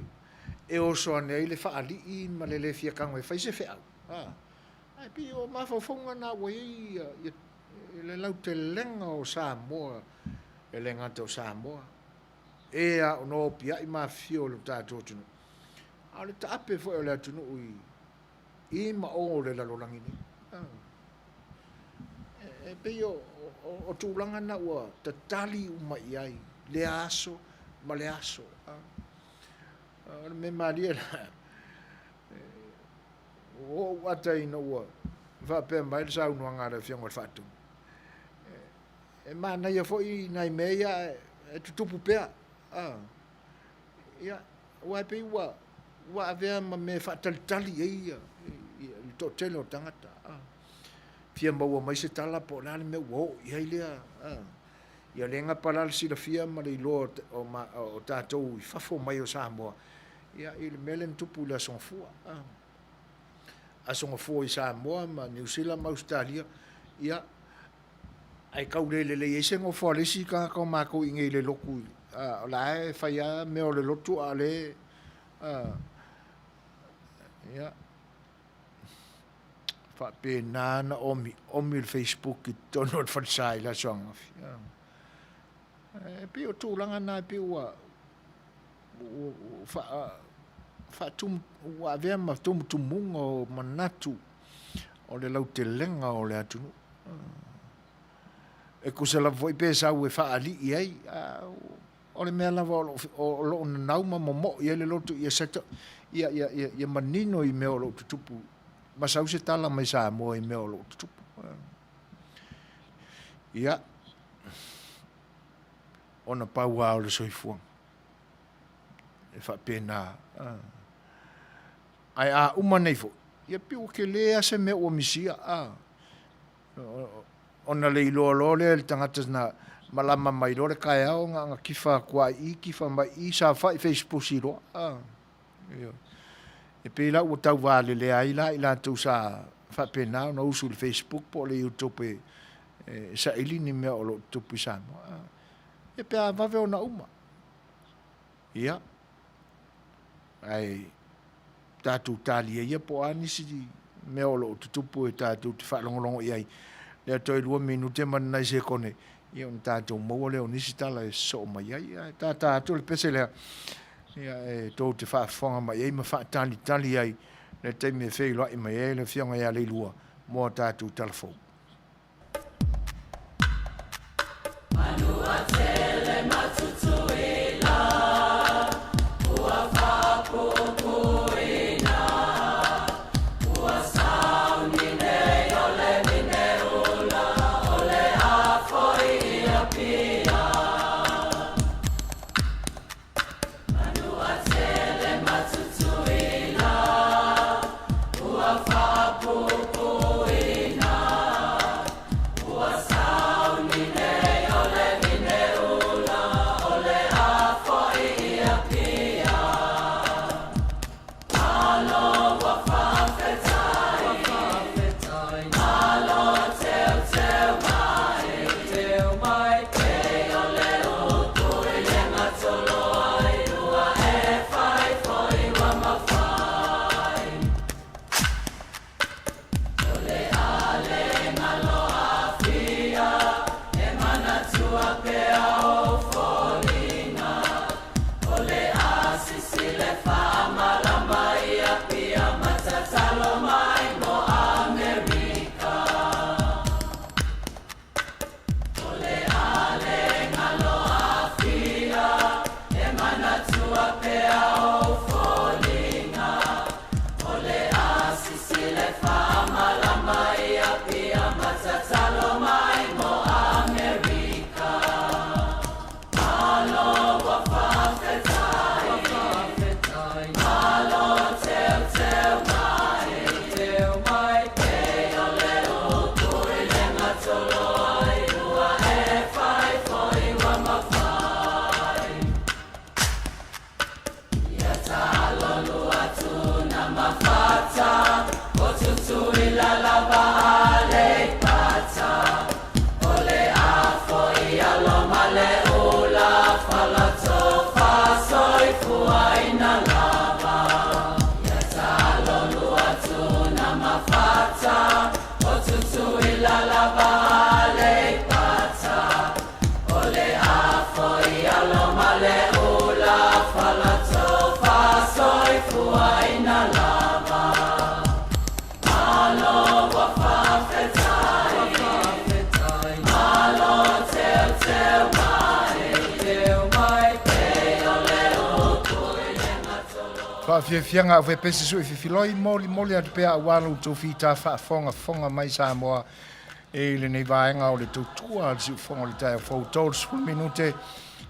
e oso ane ai le faalii ma le le fia tago e fai se feau, ae pei o mafaufauga na ua i ai le lautelega o Samoa, e le gata o Samoa, e a ona opiai ma afifio o le tatou atunuu, a o le taape foi o le atunuu i ma o o le lalolagi nei. E pei o tulaga na ua tatali uma i ai lea aso ma le aso. O le mea malie la, ua ou ata ina ua faapea mai le saunoaga a le Afioga i le Faatonu, e manaia foi nai mea ia e tutupu pea. Ia, aua e pei ua ua avea ma mea e faatalitali ai ia le toatele o tagata. Fia maua mai se tala po o le a le mea ua oo i ai lea. Ia le gapa la le silafia ma le iloa o tatou i fafo mai o Samoa, ia i le mea lea na tupu i le Aso Gafua. Aso Gafua i Samoa ma Niu Sila ma Ausetalia, ia, ae tau le lelei ai se nofo a le isi tagata o matou i inei i le lotu, o la e fai lava mea o le lotu a o lea e, ia. Faapena ona omiomi le Facebook i totonu o le falesa i le aso ananafi. E pei o tulaga na e pei ua faatumu, ua avea ma tumutumuga o manatu o le lautelega o le atunuu. E tusa lava foi pe sau e faalii ai, o le mea lava o lo o nanau ma momoo i ai le loto ia settle, ia manino i mea o lo o tutupu, ma sau se tala mai Samoa i mea o lo o tutupu. Ia, ona pau lava o le soifuaga. E faapena. Ae a uma nei foi, ia pei ua tele lava se mea ua misia. Ona le iloa loa lea e le tagata na malama mai loa le taeao na ona tifa atu lava i i, tifa mai i i, saofai facepusi loa. E pei la ua tau valelea ai la i latou sa faapena ona usu i le Facebook po o le YouTube e saili ni mea o lo o tutupu i Samoa. Ia pe a vave ona uma. Ia, ae tatou talia ia po o a nisi mea o lo o tutupu e tatou te faalogologo i ai. Lea toe 2 minute ma ni nai sekone, ia ona tatou maua lea o nisi tala e sosoo mai ai. Ae tata atu le pese lea, ia e tou te faafofoga mai ai ma faatalitali ai le taimi e feiloai mai ai le Afioga ia Leilua mo a tatou tala fou. Faafiafiaga au pese sui fifiloi molimoli atu pea aua lo outou fita faafogafoga mai Samoa e i lenei vaega o le tautua a le siufofoga o le taeao fou 30 minute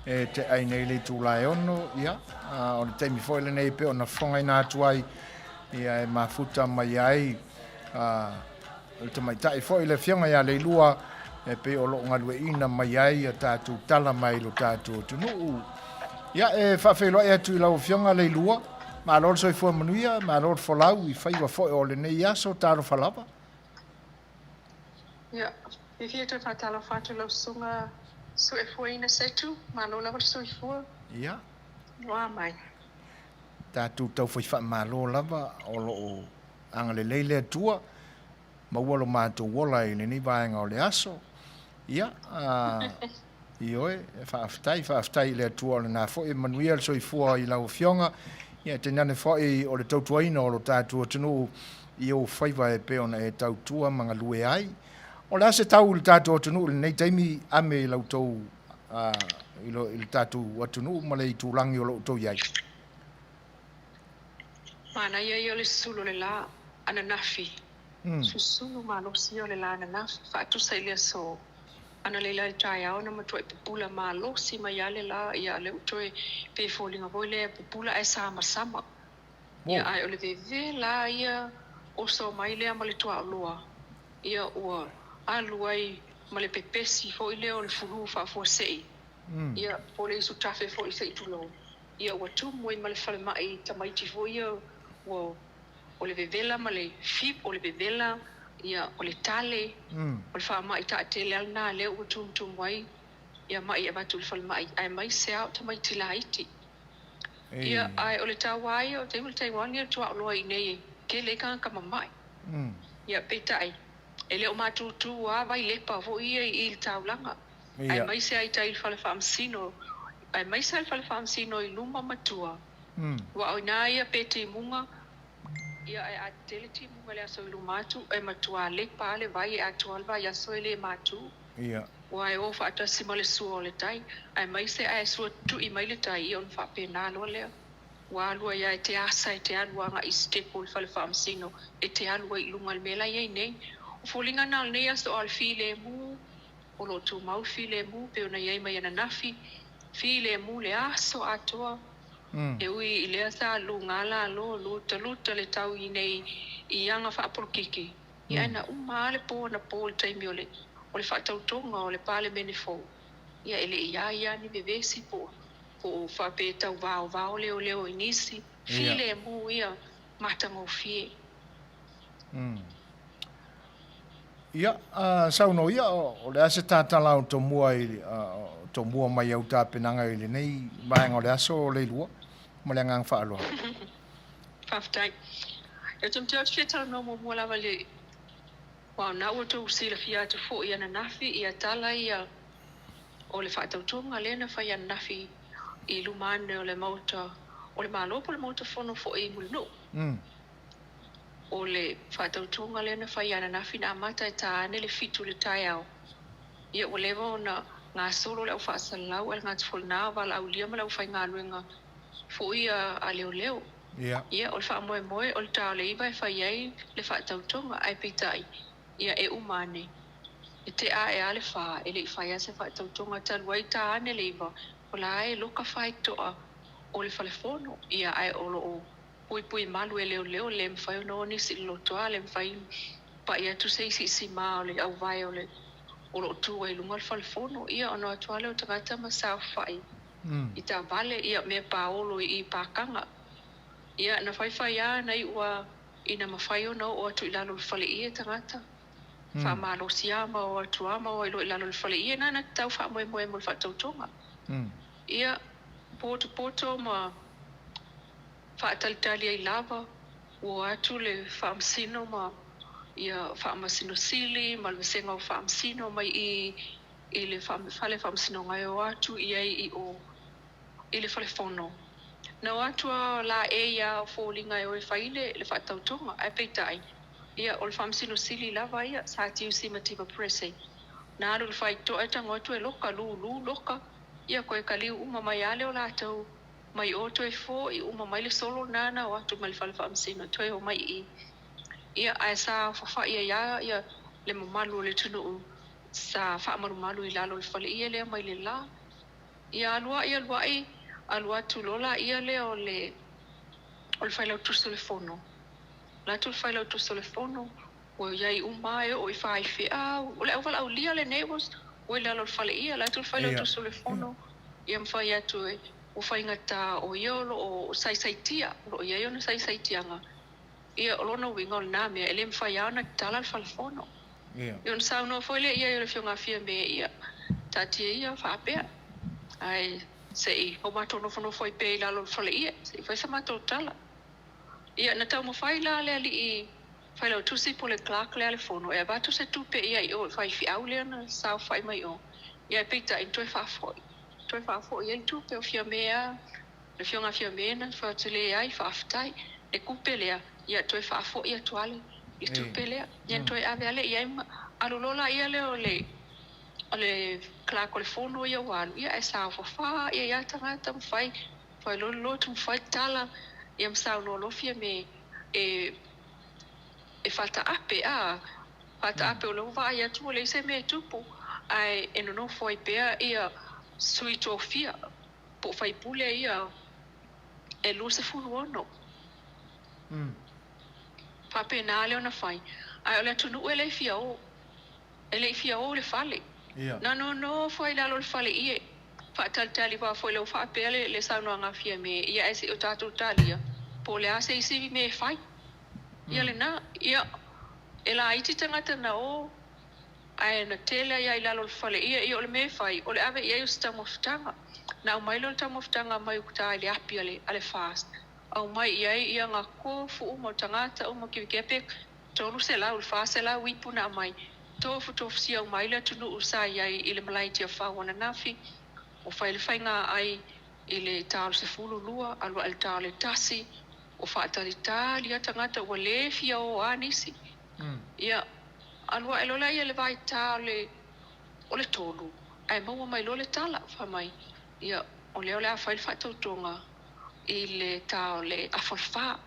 e te ai nei le itula e 6 ia o le taimi foi lenei pe ona fofogaina atu ai ia e mafuta mai ai le tamaitai foi le afioga ia Leilua e pei o lo o galueaiina mai ai a tatou tala mai lo tatou atunuu. Ia, e faafeiloai atu i lau afioga Leilua, malo le soifua manuia, malo le folau i faiva foi o lenei aso, talofa lava. Ia, fiafia toe faatalofa atu lau susuga Suefuaina Setu, malo lava le soifua. Ia. Ua mai. Tatou taufai faamalo lava o lo o agalelei le Atua. maua lo matou ola i lenei vaega o le aso. Ia, ioe, faafetai, faafetai i le Atua o lena foi e manuia le soifua i lau Afioga, ia tainane foi o le tautuaina o lo tatou atunuu i ou faiva e pei ona e tautua ma galue ai. O le a se tau i le tatou atunuu i lenei taimi ame i la outou, i le tatou atunuu ma le itulagi o lo o outou i ai? Manaia ia o le susulu o le la ananafi. Susulu malosi ia o le la ananafi, faatusa i le aso analeila i le taeao na matuai pupula malosi mai lava le la, ia lea ua toe pei e foliga foi lea e pupula ae samasama. Ia ae o le vevela ia oso mai lea ma le tuaoloa, ia ua alu ai ma le pepesi foi lea o le fulu faafuasei, ia po o le isutafe foi se i tulou, ia ua tumu ai ma le falemai i tamaiti foi ia ua o le vevela ma le fip, o le vevela, ia, o le tale, o le faamai taatele lava lena lea ua tumutumu ai ia mai e avatu i le falemai, aemaise lava o tamaiti laiti. Ia, ae o le taua ia o taimi o le Taiwan ia tuaoloa i inei e tele ai tagata mamai. Ia, peitai, e le o matutu lava Vailepa foi ia i le taulaga, aemaise lava i tai i le fale faamasino, aemaise lava le fale faamasino i luma ma tua. Aua o ina ia pe timuga, ia ae a tetele timuga i le aso i luma atu, e matua lepa lava le vai e atoa le vaiaso e le matu. Aua e o faatasi ma le sua o le tai, aemaise ae sua tutui mai le tai, ia ona faapena loa lea. Ua alu ai lava e te asa e te alu agai i sitepu o le fale faamasino e te alu ai i luga i le mea la e i ai nei. O foliga na o lenei aso a o le filemu, o lo o tumau le filemu pei ona i ai mai ananafi, filemu le aso atoa. E ui i lea sa luga lalo lutaluta le tau i nei i aga faapolokiki, ia ae na uma lava le po anapo i le taimi o le o le faatautoga o le Palemene fou, ia e le i a ia ni vevesi po o faapea e tau vaovao leoleo i nisi, filemu ia matagofie. Ia, saunoa ia, o le a se tatala o tomua i tomua mai au tapenaga i lenei vaega o le aso Leilua, ma le agaga faaaloalo. Faafetai. Ou te matua ou te fia talanoa muamua lava i le, aua o lena ua outou silafia atu foi ananafi ia tala ia o le faatautoga lea na fai ananafi i luma ane o le Maota o le Malo po o le Maota Fono foi i Mulinuu. O le faatautoga lea na fai ananafi na amata e ta ane le 7 i le taeao. Ia ua leva ona gasolo le au faasalalau a le gata foi lena o valaaulia ma le aufaigaluega foi a leoleo. Ia o le faamoemoe o le ta o le 9 e fai ai le faatautoga ae peitai ia e uma ane e tea ae lava le 4 e le i fai lava se faatautoga talu ai ta ane le 9 o la e loka faitoa o le fale fono ia ae o lo o puipui malu e leoleo le mafai ona o nisi i le lotoa, le mafai ona pai atu se isi i sima o le auvae o le o lo o tu ai i luga o le fale fono, ia ona o atu lava lea o tagata ma saofai i taavale, ia mea paolo i i pakaga. Ia na faifai lava na iu lava ina mafai ona oo atu i lalo o le faleie tagata, faamalosi lava ma o atu lava ma o ai loa i lalo o le faleie, na na tau faamoemoe mo le faatautoga. Ia, potopoto ma faatalitali ai lava, ua o atu le Faamasino ma ia Faamasino Sili ma le Vasega o Faamasino mai i i le Fale Faamasinoga e o atu i ai i o i le Fale Fono. Na o atu a laei lava o foliga e o e fai le faatautoga, ae peitai, ia o le Faamasino Sili lava ia, sa Tiusi Mativa Perese, na alu i le faitotoa e tago atu e loka, lulu loka, ia toe kaliu uma mai lava lea o latou mai o toe fo'i uma mai le solo lena na o atu mai le fale faamasino toe o mai i i. Ia ae sa fafa'i ai lava ia le mamalu o le atunuu sa faamalumalu i lalo o le faleie lea mai le la. Ia alu a'i alu a'i alu atu loa laia lea o le o le Failautusi o le Fono. Alu atu le Failautusi o le Fono Ua i ai uma e oo i faifeau. O le auvalaaulia lenei ua i lalo o le faleie, o la e atu le Failautusi o le Fono, ia ma fai atu e ua faigata o ia o lo o saisaitia, o lo o i ai ona saisaitiaga. Ia, o lona uiga o lena mea, e le mafai lava ona tatala le fale fono. Ia, ona saunoa foi lea i ai o le Afioga a Fiame, ia, taatia ia faapea, ae se i o matou nofonofo ai pea i lalo o le faleie, se i fai sa matou tala. Ia, na taumafai la le alii. Failautusi po o le clerk lea a le Fono e avatu se tupe ia i o i faifeau lea na saofai mai o, ia ae peitai na toe faafoi, toe faafoi ai le tupe o Fiame a, le Afioga Fiame na fai atu, leai faafetai, le tupe lea, ia toe faafoi atu lava le tupe lea. Ia na toe ave lava lea i ai ma alu loa laia lea o le o le clerk o le Fono ia ua alu, ia ae saofafa ia ia tagata ma fai, fai loa le lotu ma fai tala, ia ma saunoa loa Fiame e e faataape, a faataape o lea ua vaai atu ua leai se mea e tupu, ae e nonofo ai pea ia sui tofia po o faipule ia e 26. Faapena lea ona fai, ae o le atunuu e le fia o, e le i fia o i le fale. Na nonofo ai i lalo o le fale ie, faatalitali aua foi lea ua faapea le saunoaga a Fiame, ia ae se i o tatou talia, po o le a se isi mea e fai. Ia lena, ia, e laiti tagata na o, ae na tele ai lava i lalo o le fale ie, ia o le mea e fai, o le ave i ai o se taumafataga. Na aumai lea o le taumafataga mai uta i le api a le, a le FAST, aumai i ai ia ga tofu uma o tagata uma, kivikea pe 300 i le 400 ipu na aumai, tofutofusia uma ai le atunuu sa i ai i le malae i Tiafau ananafi, ua fai le faiga ai i le ta o le 12, alu ae i le ta o le 1, ua faatalitali lava tagata ua le fia o a nisi. Ia, alu ae loa lea i le vaita o le o le 3, ae maua mai loa le tala, fai mai, ia, o lea o le a fai le faatautoga i le ta o le afa o le 4.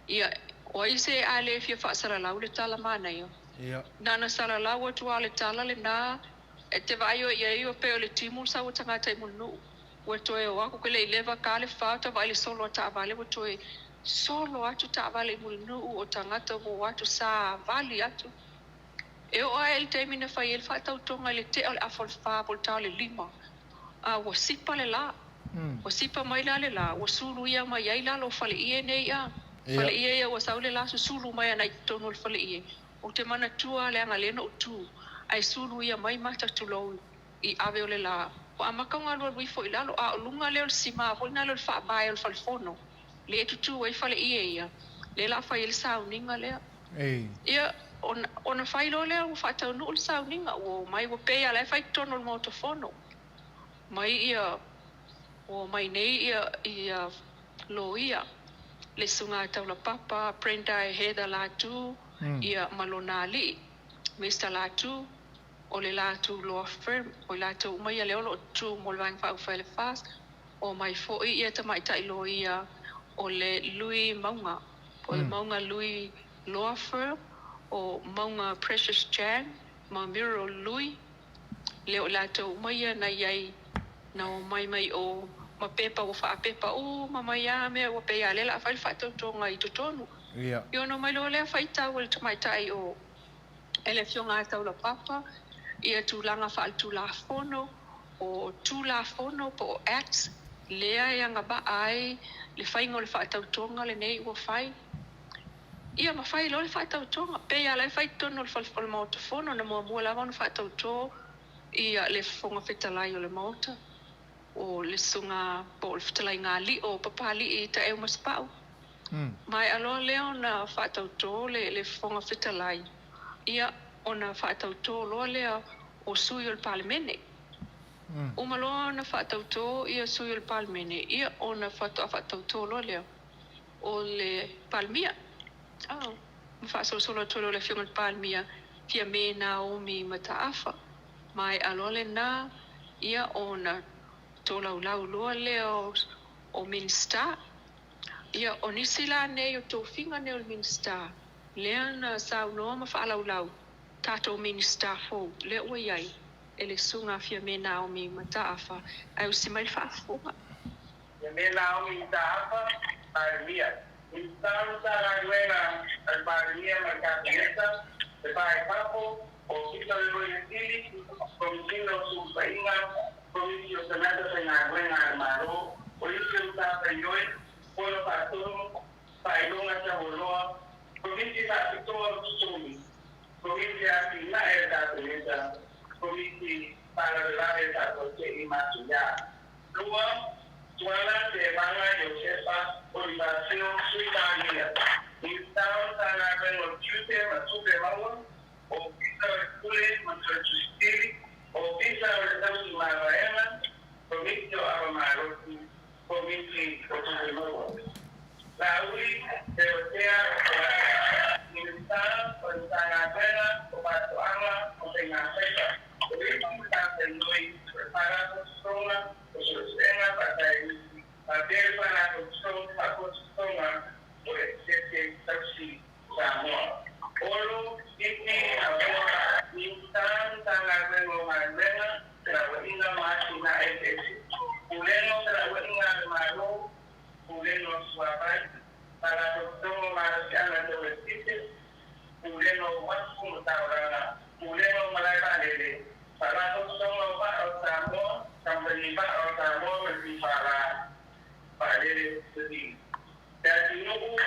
Ia, o ai se a le fia faasalalau le tala manaia? Na ona salalau atu lava o le tala lena, e te vaai oe i ai, ua pei o le timu le sau o tagata i Mulinuu. Ua toe o atu, ke le i leva ka le 4 o ta vaai i le solo a taavale, ua toe solo atu taavale i Mulinuu, o tagata ua o atu savali atu. E oo ae i le taimi na fai ai le faatautoga i le tea o le afa o le 4 po o le ta o le 5, a ua sipa le la. Ua sipa mai la le la, ua suluia mai ai lalo o faleie nei a. Faleie ia ua sau le la susulu mai ana i totonu o le faleie. Ou te manatua leaga lea na ou tu, ae suluia mai mata tulou i ave o le la. Ua amata ona alualu ifo i lalo, a o luga lea o le sima foi lena lea o le faavae o le falefono, lea e tutu ai faleie ia, lea la fai ai le sauniga lea. Ia, ona, ona fai loa lea ua faataunuu le sauniga, ua omai, ua pei lava la e fai i totonu o le Maota Fono. Mai ia, ua omai nei ia, ia loia, le Susuga Taulapapa, Brenda e Heather Latu, ia ma lona alii, Mister Latu, o le Latu Law Firm, o i latou uma ia lea o lo o tu mo le Vaega Faaupufai a le FAST, omai foi ia tamaitai loia o le Lui Mauga, po o le Mauga Lui Law Firm, o Mauga Precious Chan ma Muriel Lui, lea o i latou uma ia na i ai, na omai mai o ma pepa ua faapepa uma mai lava mea ua pei lava lea o le a fai le faatautoga i totonu. Ia ona omai loa lea faitau e le tamaitai o e le Afioga ia Taulapapa ia tulaga faaletulafono o Tulafono po o Acts lea e agavaa ai le faiga o le faatautoga lenei ua fai. Ia ma fai loa le faatautoga. Pei lava la e fai i totonu o le fale o le Maota Fono, na muamua lava ona faatauto ia le Fofoga Fetalai o le Maota, o le Susuga po o le Fetalaiga Alii o Papalii Taeu Masepau. Maea loa lea ona faatauto le Fofoga Fetalai, ia ona faatauto loa lea o sui o le Palemene. Uma loa ona faatauto ia sui o le Palemene, ia ona faatoa faatauto loa lea o le Palemia. Ma faasolosolo atu ai loa le Afioga i le Palemia, Fiame Naomi Mataafa. Maea loa lena, ia ona tolaulau loa lea o Minisita. Ia, o nisi la nei o tofiga nei o le Minisita, lea na saunoa ma faalaulau tatou Minisita fou lea ua i ai e le Susuga a Fiame Naomi Mataafa, ae usi mai le faafofoga. Fiame Naomi Mataafa, Palemia. Minisita o Matagaluega a le Palemia ma le Kapeneta, le Va i Fafo, Ofisa o le Loia Sili, Komesina o Sulufaiga, Komiti o Tagata Faigaluega a le Malo, Kolisi o Matafaioi, Fono Faatonu, Faailoga Taualoa, Komiti Faapitoa o Totogi, Komiti Atinae a le Kapeneta, Komiti Faalavelave Faafuasei Matuia. 2, Tuala Tevaga Iosefa Olivasio, Sui Palemia. Minista o Matagaluega o Tiute ma Tupe Maua, Ofisa o le Pule ma le Tusitili, Ofisa o le Tausi Mavaega, Komiti o Ava Malosi, Komiti o Tupe Maua. Laauli Teotea Minista o le Matagaluega o Faatoaga ma Faigafaiva. O isi matafaioi o le Faalapotopotoga o Suesuega Faasaienisi faapea le Faalapotopotoga o Esetete Tausi Samoa. Olo Sydney Amoa Minista Matagaluega o Galuega, Felauaiga ma Atinae Eseese. Pulega o Felauaiga a le Malo, Pulega o Suavai, Faalapotopotoga o Malosiaga Tau Eletise, Pulega o Uafu ma Taulaga, Pulega o Malae Vaalele, Faalapotopotoga o Vaa o Samoa, Kamupani Vaa o Samoa ma le PFL, Vaalele Sivili. Leatinuu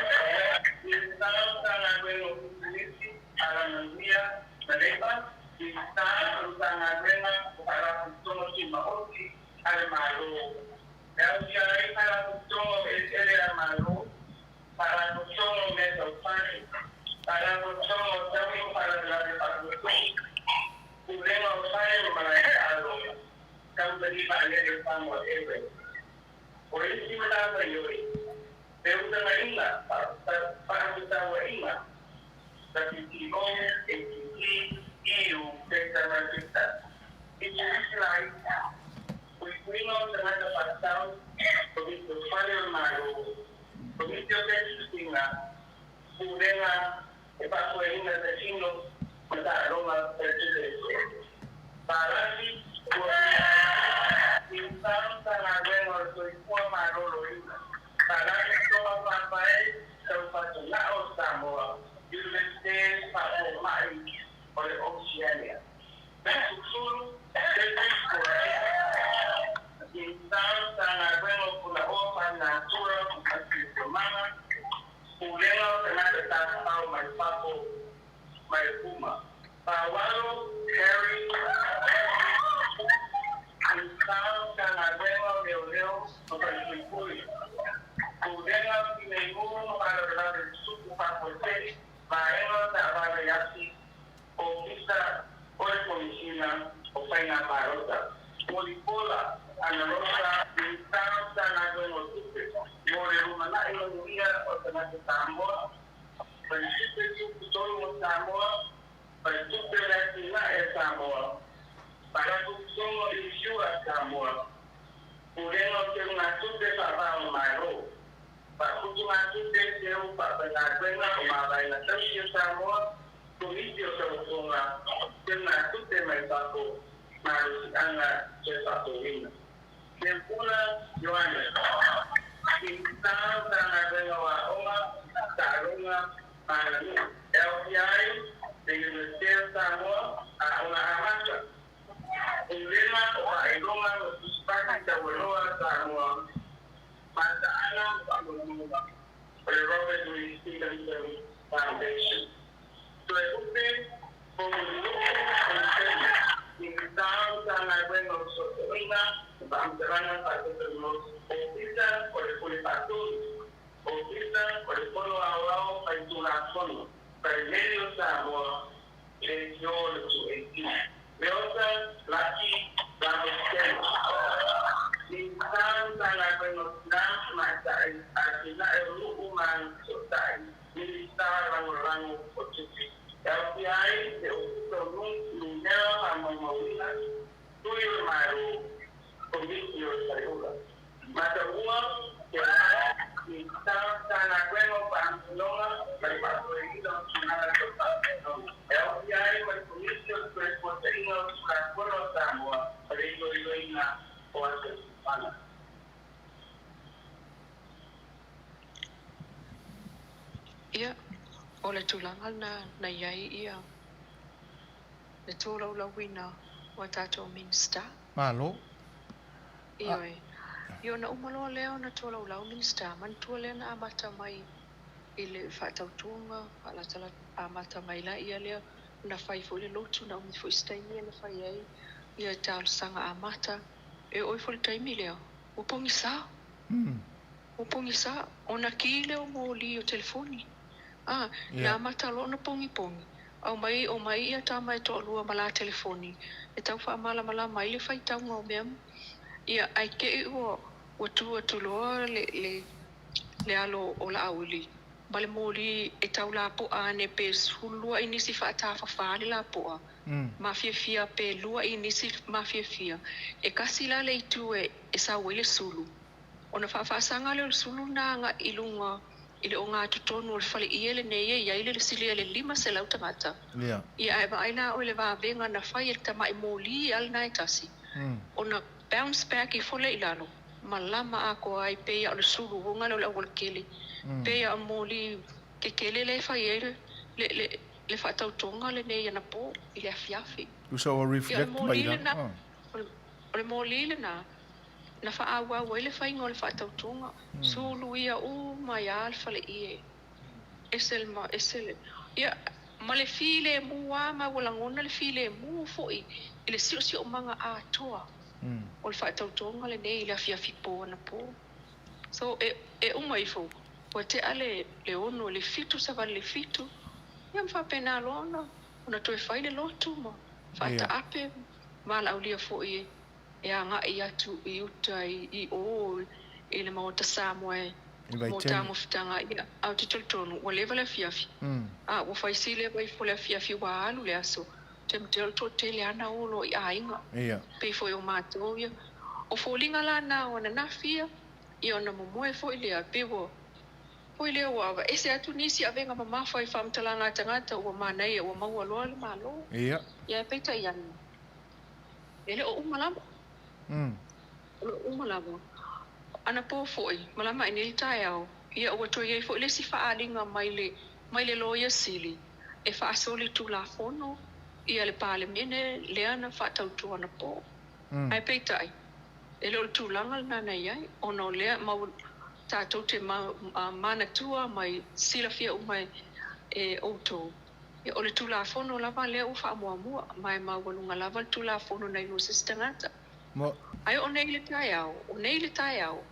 Minista o Matagaluega o Pisinisi, Alamanuia ma Leipa, Minista o Matagaluega o Faalapotopotoga Tumaoti a le Malo, e aofia ai Faalapotopotoga o Eleele a le Malo, Faalapotopotoga o Mea Tau Fale, Faalapotopotoga o Taui o Faalavelave Faafuasei, Pulega o Fale ma Malae Taalo, Kamupani Vaalele o Samoa Airways. O isi matafaioi, feutagaiga, faafetauaiga, WTO, ATT, EU, Sector ma le Pisinisi Laiti, Puipuiga o Tagata Faatatau, Komiti o Fale o le Malo, Komiti o Fesusuiga, Pulega e Faafoeina Casino ma Taaloga Faletupe Eseese. Palasi Minista o Matagaluega o le Soifua Maloloina, Faalapotopotoga Faavae Tau Fatugao o Samoa, Iunivesite Faafomai o le Oceania. Susulu David Poraia, Minista o Matagaluega o Punaoa Faalenatura ma Siosiomaga, Pulega o Tagata Tafafao mai Fafo ma le Puma. Faaualo Harry Minista o Matagaluega o Leoleo ma Falepuipui, Pulega o Tineimu ma Faalavelave Tutupu Faafuasei, Vaega o Taavale Asi, Ofisa o le Komesina o Faiga Palota. Mulipola Anarosa Minista o Matagaluega o Tupe mo le Lumanai Manuia o Tagata Samoa, Faletupe Tutotonu o Samoa, Faletupe o le Atinae a Samoa, Faalapotopotoga o Inisua a Samoa, Pulega o Teugatupe Faava o Malo, Faaputugatupe Seu Faafaigaluega o Mavaega Tausi a Samoa, Komiti o Tauofoga, Teugatupe mai Fafo, Malosiaga Toe Faafouina. Seuula Ioane, Minista o Matagaluega o Aoga, Taaloga ma Aganuu, e aofia ai le Iunivesite o Samoa, Aoga Amata, Pulega o Faailoga ma Tusipasi Taualoa a Samoa, Mataaga ma Faamaumauga o le Robert Louis Stevenson Foundation. Toelupe Poumulinu'u Peniteni, Minista o Matagaluega o Fesootaiga ma Faamatalaga Faatekonolosi, Ofisa o le Pule Faatonu, Ofisa o le Fono Aoao Faitulafono, Palemene o Samoa, Leitio le 218. Leota Laki Ramosepele, Minista o Matagaluega o Tina ma Tamaitai, Atinae o Nuu ma Agafesootai, Minista Lagolago o Tupe. E aofia ai le Ofisa o Numera Faamaumauina, Tui o le Malo, Komiti o le Faleula. Mataua Keaau, Minista o Matagaluega o Faamasinoga ma le Faafoeina o Tulaga Tau Faamasinoga. E aofia ai ma le Komiti o le Toefuataiga o Tulafono a Samoa ma le Iloiloina o Asotofaga. Ia, o le tulaga lena na i ai ia le tolaulauina o a tatou Minisita. Malo. Ioe. Ia ona uma loa lea ona tolaulau Minisita, manatua lea na amata mai i le faatautoga, faalatalata, amata mai laia lea na fai foi le lotu, na umi foi se taimi na fai ai ia talosaga amata. E oo ifo i le taimi lea, ua pogisa. Ua pogisa, ona ki lea o moli o telefoni. A, na amata loa ona pogipogi, aumai omai ia tama e toalua ma la telefoni e tau faamalamalama ai le faitauga o mea ia, ae te i ua ua tu atu loa le le le alo o Laauli ma le moli e tau lapoa ane pe 12 inisi faatafafa le lapoa mafiafia pe 2 inisi mafiafia, e tasi la le itu e e sau ai le sulu. Ona faafaasaga lea o le sulu lena agai i luga i le ogatotonu o le faleie lenei e i ai le silia i le 500 tagata. Ia, ae vaai la oe i le vavega na fai e le tamai moli lava lena e tasi, ona bounce back ifo lea i lalo, malama atoa ai pei lava o le sulu uga lea o le aualatele, pei lava o le moli tetele lea e fai ai le, le, le faatautoga lenei anapo i le afiafi. Tusa ua Ia, o le reflect mai moli la. lena, o le moli lena Na faaauau ai le faiga o le faatautoga, suluia uma ai lava le faleie, ese le ma, ese le, ia, ma le filemu lava, ma ua lagona le filemu foi i le siosiomaga atoa o le faatautoga lenei i le afiafi po anapo. So, e, e uma ifo, ua tea le, le 6, le 7, savali i le 7, ia ma faapena loa ona, ona toe fai le lotu ma faataape ma valaaulia foi e e agai atu i uta i o i le Maota Samoa e I mo Vaitele. tagofitaga ia, ae ou te talitonu ua leva le afiafi, a ua fai si leva ifo le afiafi ua alu le aso, te o le toatele lava na o loa i aiga, pei foi o matou ia. O foliga la na o ananafi ia, ia ona momoe foi lea, pei ua foi lea ua aveese atu nisi avega mamafa i faamatalaga a tagata ua manaia ua maua loa le Malo. Ia ae peitai ane, E le o uma lava. O lo o uma lava. Anapo foi, malama ai nei le taeao, ia ua toe i ai foi le isi faaaliga mai le, mai le Loia Sili e faasoli Tulafono ia le Palemene lea na faatauto anapo. Ae peitai, e le o le tulaga lena na i ai, ona o lea mau tatou te manatua ma silafia uma e outou, Ia, o le Tulafono lava lea ua faamuamua, ma e maualuga lava le Tulafono nai lo se isi tagata. Ae o nei le taeao, o nei le taeao,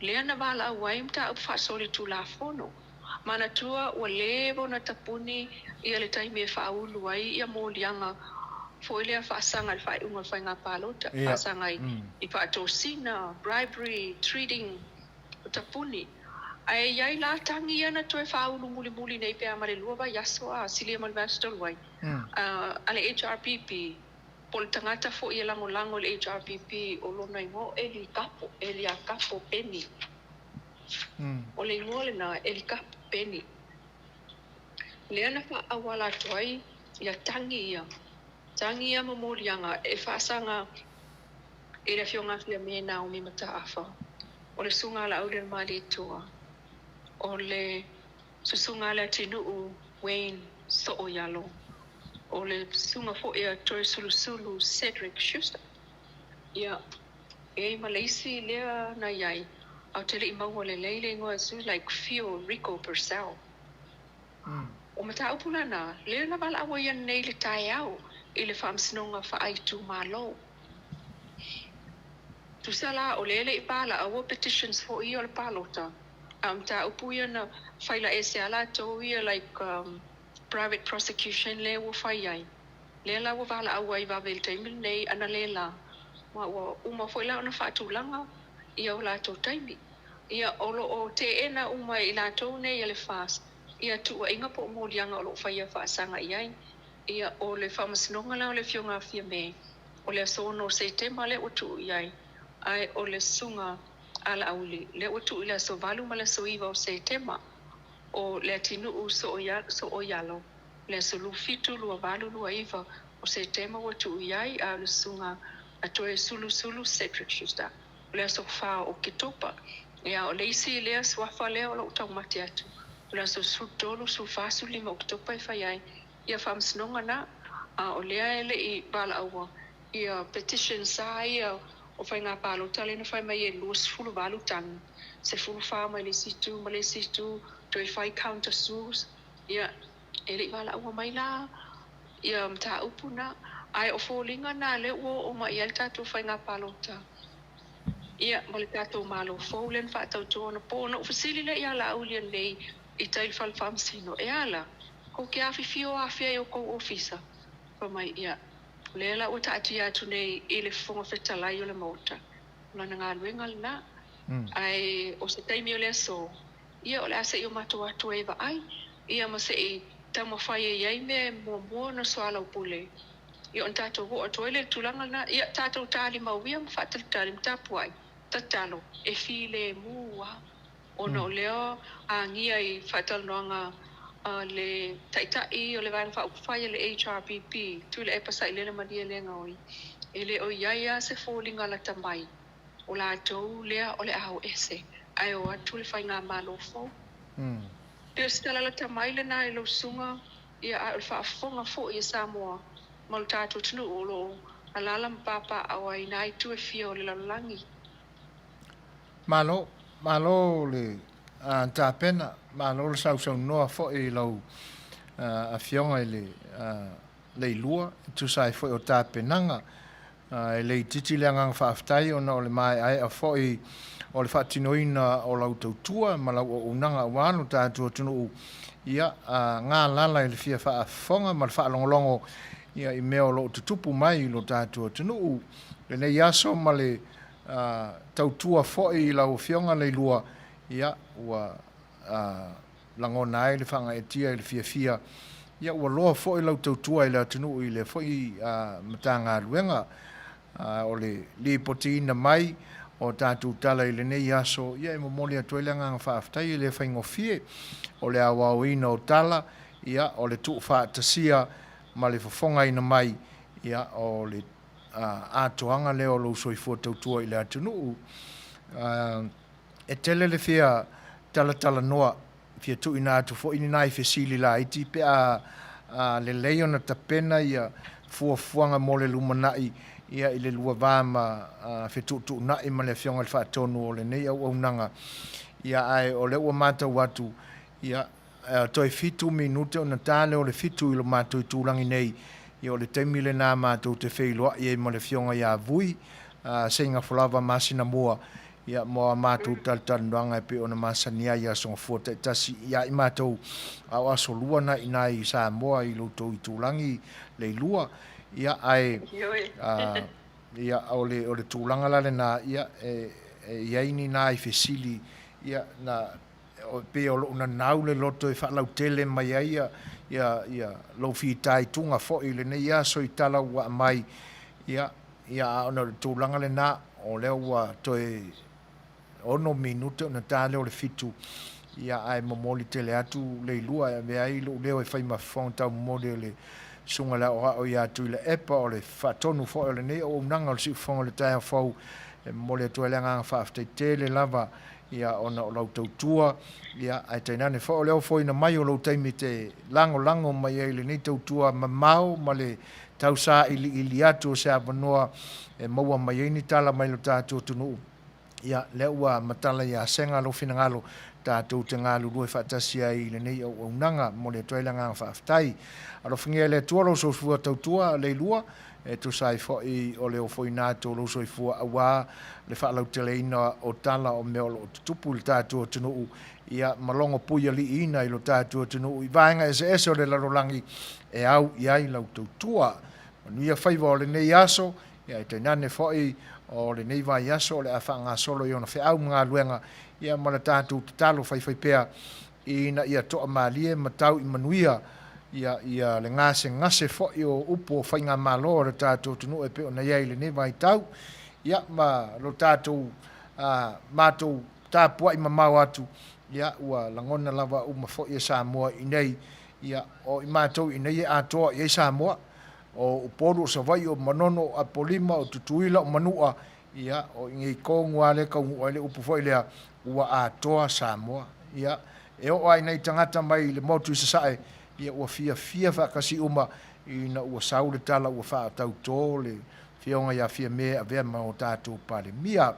lea na valaau ai mataupu faasolitulafono. Manatua ua leva ona tapuni ia le taimi e faaulu ai ia moliaga foi lea faasaga i le faaiuga o le faiga palota, faasaga i faatosina, bribery, treating, o tapuni. Ae i ai la tagi ia na toe faaulu mulimuli nei pe a ma le 2 vaiaso a silia ma le vaiaso talu ai a le HRPP po o le tagata foi e lagolago i le HRPP o lona igoa o Eli Kapo, Elia Kapo Peni. O le igoa lena Eli Kapo Peni. Lea na faaauala atu ai ia tagi ia, tagi ia ma moliaga e faasaga i le Afioga a Fiame Naomi Mataafa, o le Susuga a Laaulialemalietoa, o le Susuga a Leatinuu Wayne Sooialo, o le Susuga foi a Toesulusulu Cedric Schuster. Ia, e i ai ma le isi lea na i ai, ae ou te le i maua lelei le igoa e like Fio Rico Purcell. O mataupu lana, lea na valaau ai ananei i le taeao i le Faamasinoga Faaitumalo. Tusa la, o lea e le i valaau o petitions foi ia o le palota, a o mataupu ia na faila ese lava latou ia like private prosecution lea ua fai ai, lea la ua valaau ai vave i le taimi lenei ana le la, ma ua uma foi la ona faatulaga ia o latou taimi. Ia, o lo o teena uma e i latou nei a le FAST ia tuuaiga po o moliaga o lo o faia faasaga i ai. Ia, o le faamasinoga la o le Afioga a Fiame, o le aso 6 o Setema lea ua tuu i ai, ae o le Susuga a Laauli lea ua tuu i le aso 8 ma le aso 9 o Setema, o Leatinuu Sooialo le aso 27, 28, 29 o Setema ua tuu i ai, a o le Susuga a Toesulusulu Cedric Schuster o le aso 4 o Oketopa. Ia, o le isi lea suafa lea o lo o taumate atu, o le aso 13, 14, 15 o Oketopa e fai ai ia faamasinoga na, a o lea e le i valaauina ia petitions sa ia o faiga palota lea na fai mai e 28 tagi, 14 mai le isi itu ma le isi itu, toe fai counter sues, ia e le i valaauina mai la ia mataupu na, ae o foliga na lea ua oo mai i ai le tatou faiga palota. Ia, ma le tatou Malo fou lea na faatauto anapo. Ona ou fesili lea ia Laauli ananei. i tai i le fale faamasino, e a la? Kou te afifio afea i o kou ofisa? Fai mai, Ia, o lea la ua taatia atu nei i le Fofoga Fetalai o le Maota, o lana galuega lena. Ae o se taimi o le aso, ia o le a se i o matou atu ai e vaai, ia ma se i taumafai e i ai mea e muamua ona soalaupule, ia ona tatou oo atu ai lea i le tulaga lena. Ia tatou talimau ia ma faatalitali ma tapuai, tatalo e filemu lava, ona o lea agia i faatalanoaga a le Taitai o le Vaega Faaupufai a le HRPP, Tuilaepa Sailele Malielegaoi, e le o i ai lava se foliga lata mai o latou lea o le a o ese ae o atu le faigamalo fou. Pei o se tala lata mai lena i lau susuga, ia ae o le faafofoga foi a Samoa ma lo tatou atunuu o lo o alaala ma papaaao ai i na itu e fia o le lalolagi. Malo, malo le tapena, malo le sausaunoa foi i lau Afioga i le Leilua e tusa ai foi o tapenaga. E le itiiti le agaga faafetai ona o le maeaea foi o le faatinoina o lau tautua ma lau auaunaga aua lo tatou atunuu, ia galala i le fia faafofoga ma le faalogologo i mea o lo o tutupu mai i lo tatou atunuu. Lenei aso ma le tautua foi i lau Afioga Leilua, ia ua lagona ai le faagaeetia i le fiafia, ia ua loa foi lau tautua i le atunuu i lea foi Matagaluega. O le lipotiina mai o tatou tala i lenei aso, ia e momoli atu ai le agaga faafetai, e le faigofie o le aoaoina o tala, ia o le tuufaatasia ma le fofogaina mai, ia o le atoaga lea o lou soifua tautua i le atunuu. E tele le fia talatalanoa, fia tuuina atu foi ni nai fesili laiti pe a lelei ona tapena ia fuafuaga mo le lumanai ia i le lua va ma fetuutuunai ma le Afioga i le Faatonu o lenei auaunaga. Ia ae o lea ua matau atu, ia Toe fitu minute ona ta lea o le fitu i lo matou itulagi nei, ia o le taimi lena matou te feiloai ai ma le Afioga ia Vui Seigafolava Masinamua, ia mo a matou talatalanoaga e pei ona masani ai i Aso Gafua taitasi ia i matou, a o aso lua na i ina i Samoa i lo outou itulagi leilua. Ia ae ia o le o le tulaga la lena, ia e i ai ni nai fesili ia na pei o lou nanau le loto e faalautele mai ai lou fitaituga foi i lenei aso i tala ua aumai, ia, ia a ona o le tulaga lena, o lea ua toe ono minute ona ta lea o le fitu, ia ae momoli tele atu Leilua e avea ai lou leo e fai ma fofoga taumomoli o le Susuga i le Aoao ia Tuilaepa, o le faatonu foi o lenei auaunaga o le Siufofoga o le Taeao Fou, e momoli atu ai le agaga faafetai tele lava ia ona o lau tautua, ia ae tainane foi o le ofoina mai o lou taimi e te lagolago mai ai i lenei tautua mamao ma le tausailiili atu o se avanoa e maua mai ai ni tala mai lo tatou atunuu. Ia, lea ua matala ia Sega lou finagalo tatou te galulue faatasi ai i lenei auaunaga. Momoli atu ai le agaga faafetai. Alofagia e le Atua lou soifua tautua Leilua, e tusa ai foi o le ofoina atu o lou soifua aua le faalauteleina o tala o mea o lo o tutupu i le tatou atunuu, ia ma logo puialiiina i lo tatou atunuu i vaega eseese o le lalolagi e au i ai lau tautua. Manuia faiva o lenei aso, ia e tainane foi o lenei vaiaso o le a faagasolo i ona feau ma galuega, ia ma le tatou tatalo faifaipea ina ia toamalie ma tau i manuia ia ia le gasegase foi o upu o faigamalo a le tatou atunuu e pei ona i ai i lenei vaitau, ia ma lo tatou a matou tapuai mamao atu, ia ua lagona lava uma foi e Samoa i inei, ia o i matou i inei e atoa i ai Samoa, o Upolu, o Savaii, o Manono, o Apolima, o Tutuila, o Manua, ia o i inei tonu lava lea e taunuu ai le upu foi lea, ua atoa Samoa. Ia, e oo lava i nai tagata mai le motu i Sasae, ia ua fiafia faatasi uma ina ua sau le tala ua faatautō le Afioga ia Fiame e avea ma o tatou Palemia.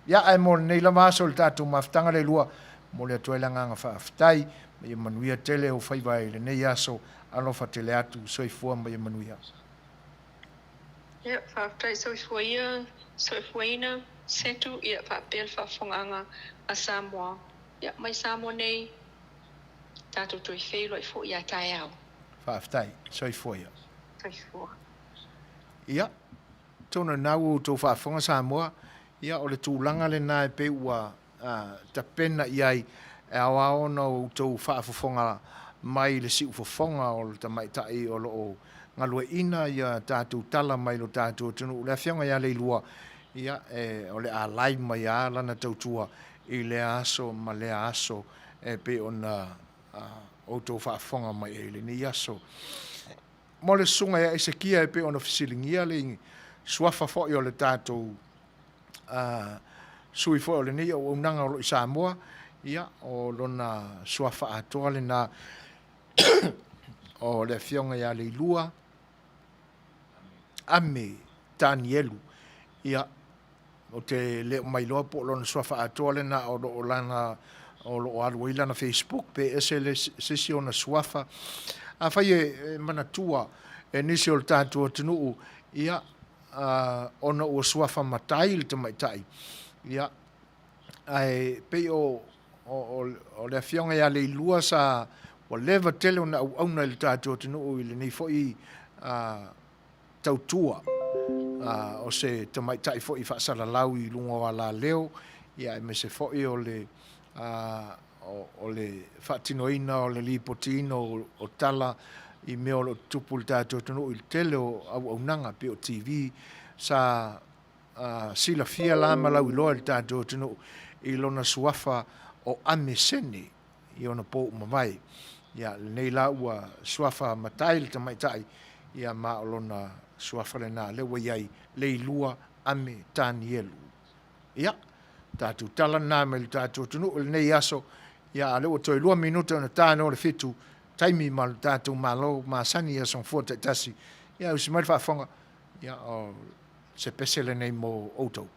Ia, ae mo lenei lava aso i le tatou mafutaga lelua, momoli atu ai le agaga faafetai, ma ia manuia tele ou faiva i lenei aso. Alofa tele atu, soifua ma ia manuia. Ia, faafetai soifua ia, soifuaina, Setu, ia faapea le faafofogaaga a Samoa, ia, mai Samoa nei. Tatou toe feiloai foi ia taeao. Faafetai. Soifua ia. Soifua. Ia, atonu o lena ua outou faafofoga Samoa, ia o le tulaga lena e pei ua tapena i ai e aoao ona outou faafofoga mai i le siufofoga o le tamaitai o lo o galueaiina ia tatou tala mai lo tatou atunuu, le Afioga ia Leilua, ia, e, o le a live mai lava lana tautua i lea aso ma lea aso e pei ona outou faafofoga mai ai i lenei aso. Mo le susuga ia Esekia e pei ona fesiligia le suafa foi o le tatou sui foi o lenei auaunaga o lo o i Samoa, ia, o lona suafa atoa lena o le Afioga ia Leilua Ame Tanielu. Ia, ou te le o mailoa po o lona suafa atoa lena o lo o lana o lo o alu ai lana Facebook pe ese le se isi ona suafa. Afai e manatua e nisi o le tatou atunuu, ia, ona ua suafa matai le tamaitai, ia, ae pei o, o, o le afioga ia Leilua sa ua leva tele ona auauna i le tatou atunuu i lenei foi tautua, o se tamaitai foi faasalalau i luga o alaleo, ia aemaise foi o le o le faatinoina o le lipotiina o tala i mea o lo o tutupu i le tatou atunuu i le tele o auaunaga pei o TV sa silafia la ma lauiloa e le tatou atunuu i lona suafa o Ame Sene i ona po ua mavae. Ia, lenei la ua suafa matai le tamaitai, ia ma o lona suafa lena lea ua i ai, Leilua Ame Tanielu. Ia, tatou tala lena mai le tatou atunuu i lenei aso, ia a lea ua toe 2 minute ona ta no le 7, taimi ma le tatou Malo masani i aso Gafua taitasi. Ia, usi mai le faafofoga, ia, o se pese lenei mo outou.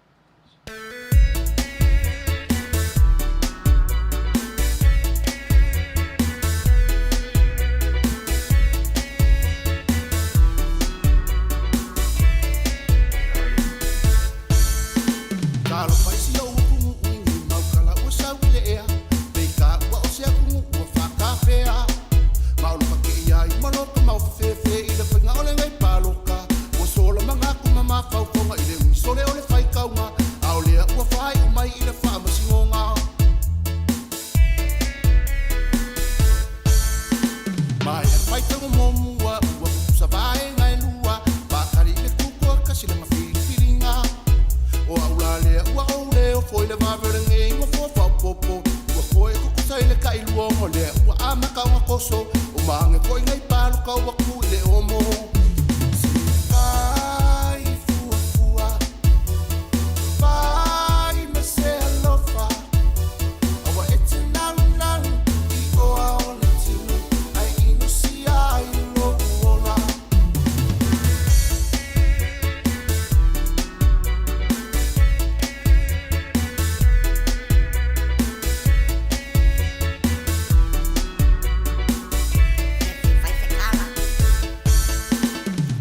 Talofa i si ou atunuu i nei mau kala ua sau i le ea, Pei ka ua o se atunuu ua faatafea. Ma o le pakeia ai ma loka mau fefefe i le faiga o lenei paloka. Ua sola manatu ma mafaufoga i le umi sole o le faitauga, A o lea ua faaiu mai i le faamasinoga. Maea le faitauga muamua ua tutusa vaega e lua, Faatali i le tutoatasi lana filifiliga. O au la lea ua ou le ofo i le vave o lenei nofoa faaopoopo, Ua toe tutusa i le tailua ona o lea ua amata ona toso, O maange foi nei paloka ua tu i le omo. Fai fuafua, fai ma se alofa, Aua e te naunau i oa o le tino, Ae inosia ai lou ola.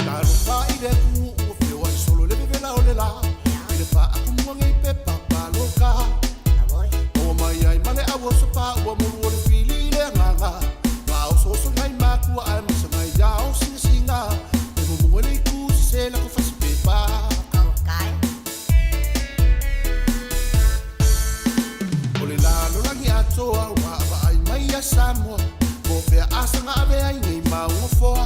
Talofa i le atunuu ua feoai solo le vevela o le la, I le faatumua nei pepa paloka. Maua mai ai ma le auoso pa ua molu o le fili i le agaga, Faaosooso nai matua ae masa nai ao singasinga, E mumu e le itu sese lako fasi pepa. O le lalolagi atoa ua vaai mai ia Samoa, Po fea asaga ave ai nei mau nofoa.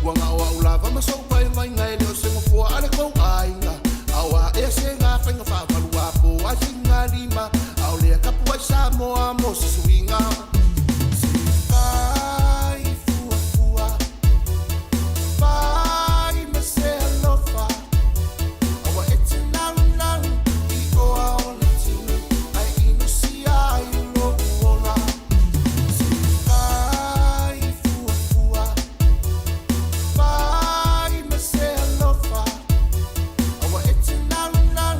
Ua na o au lava ma sou vaivaiga e le o se nofoa a le tou aiga. A o a ea se ga faiga faavalu a po ai singa lima, A o lea tapuai Samoa mo se suiga. Se fai fuafua, fai ma se alofa, Aua e te naunau i oa o le tino, Ae inosia ai lou ola. Se fai fuafua, fai ma se alofa, Aua e te naunau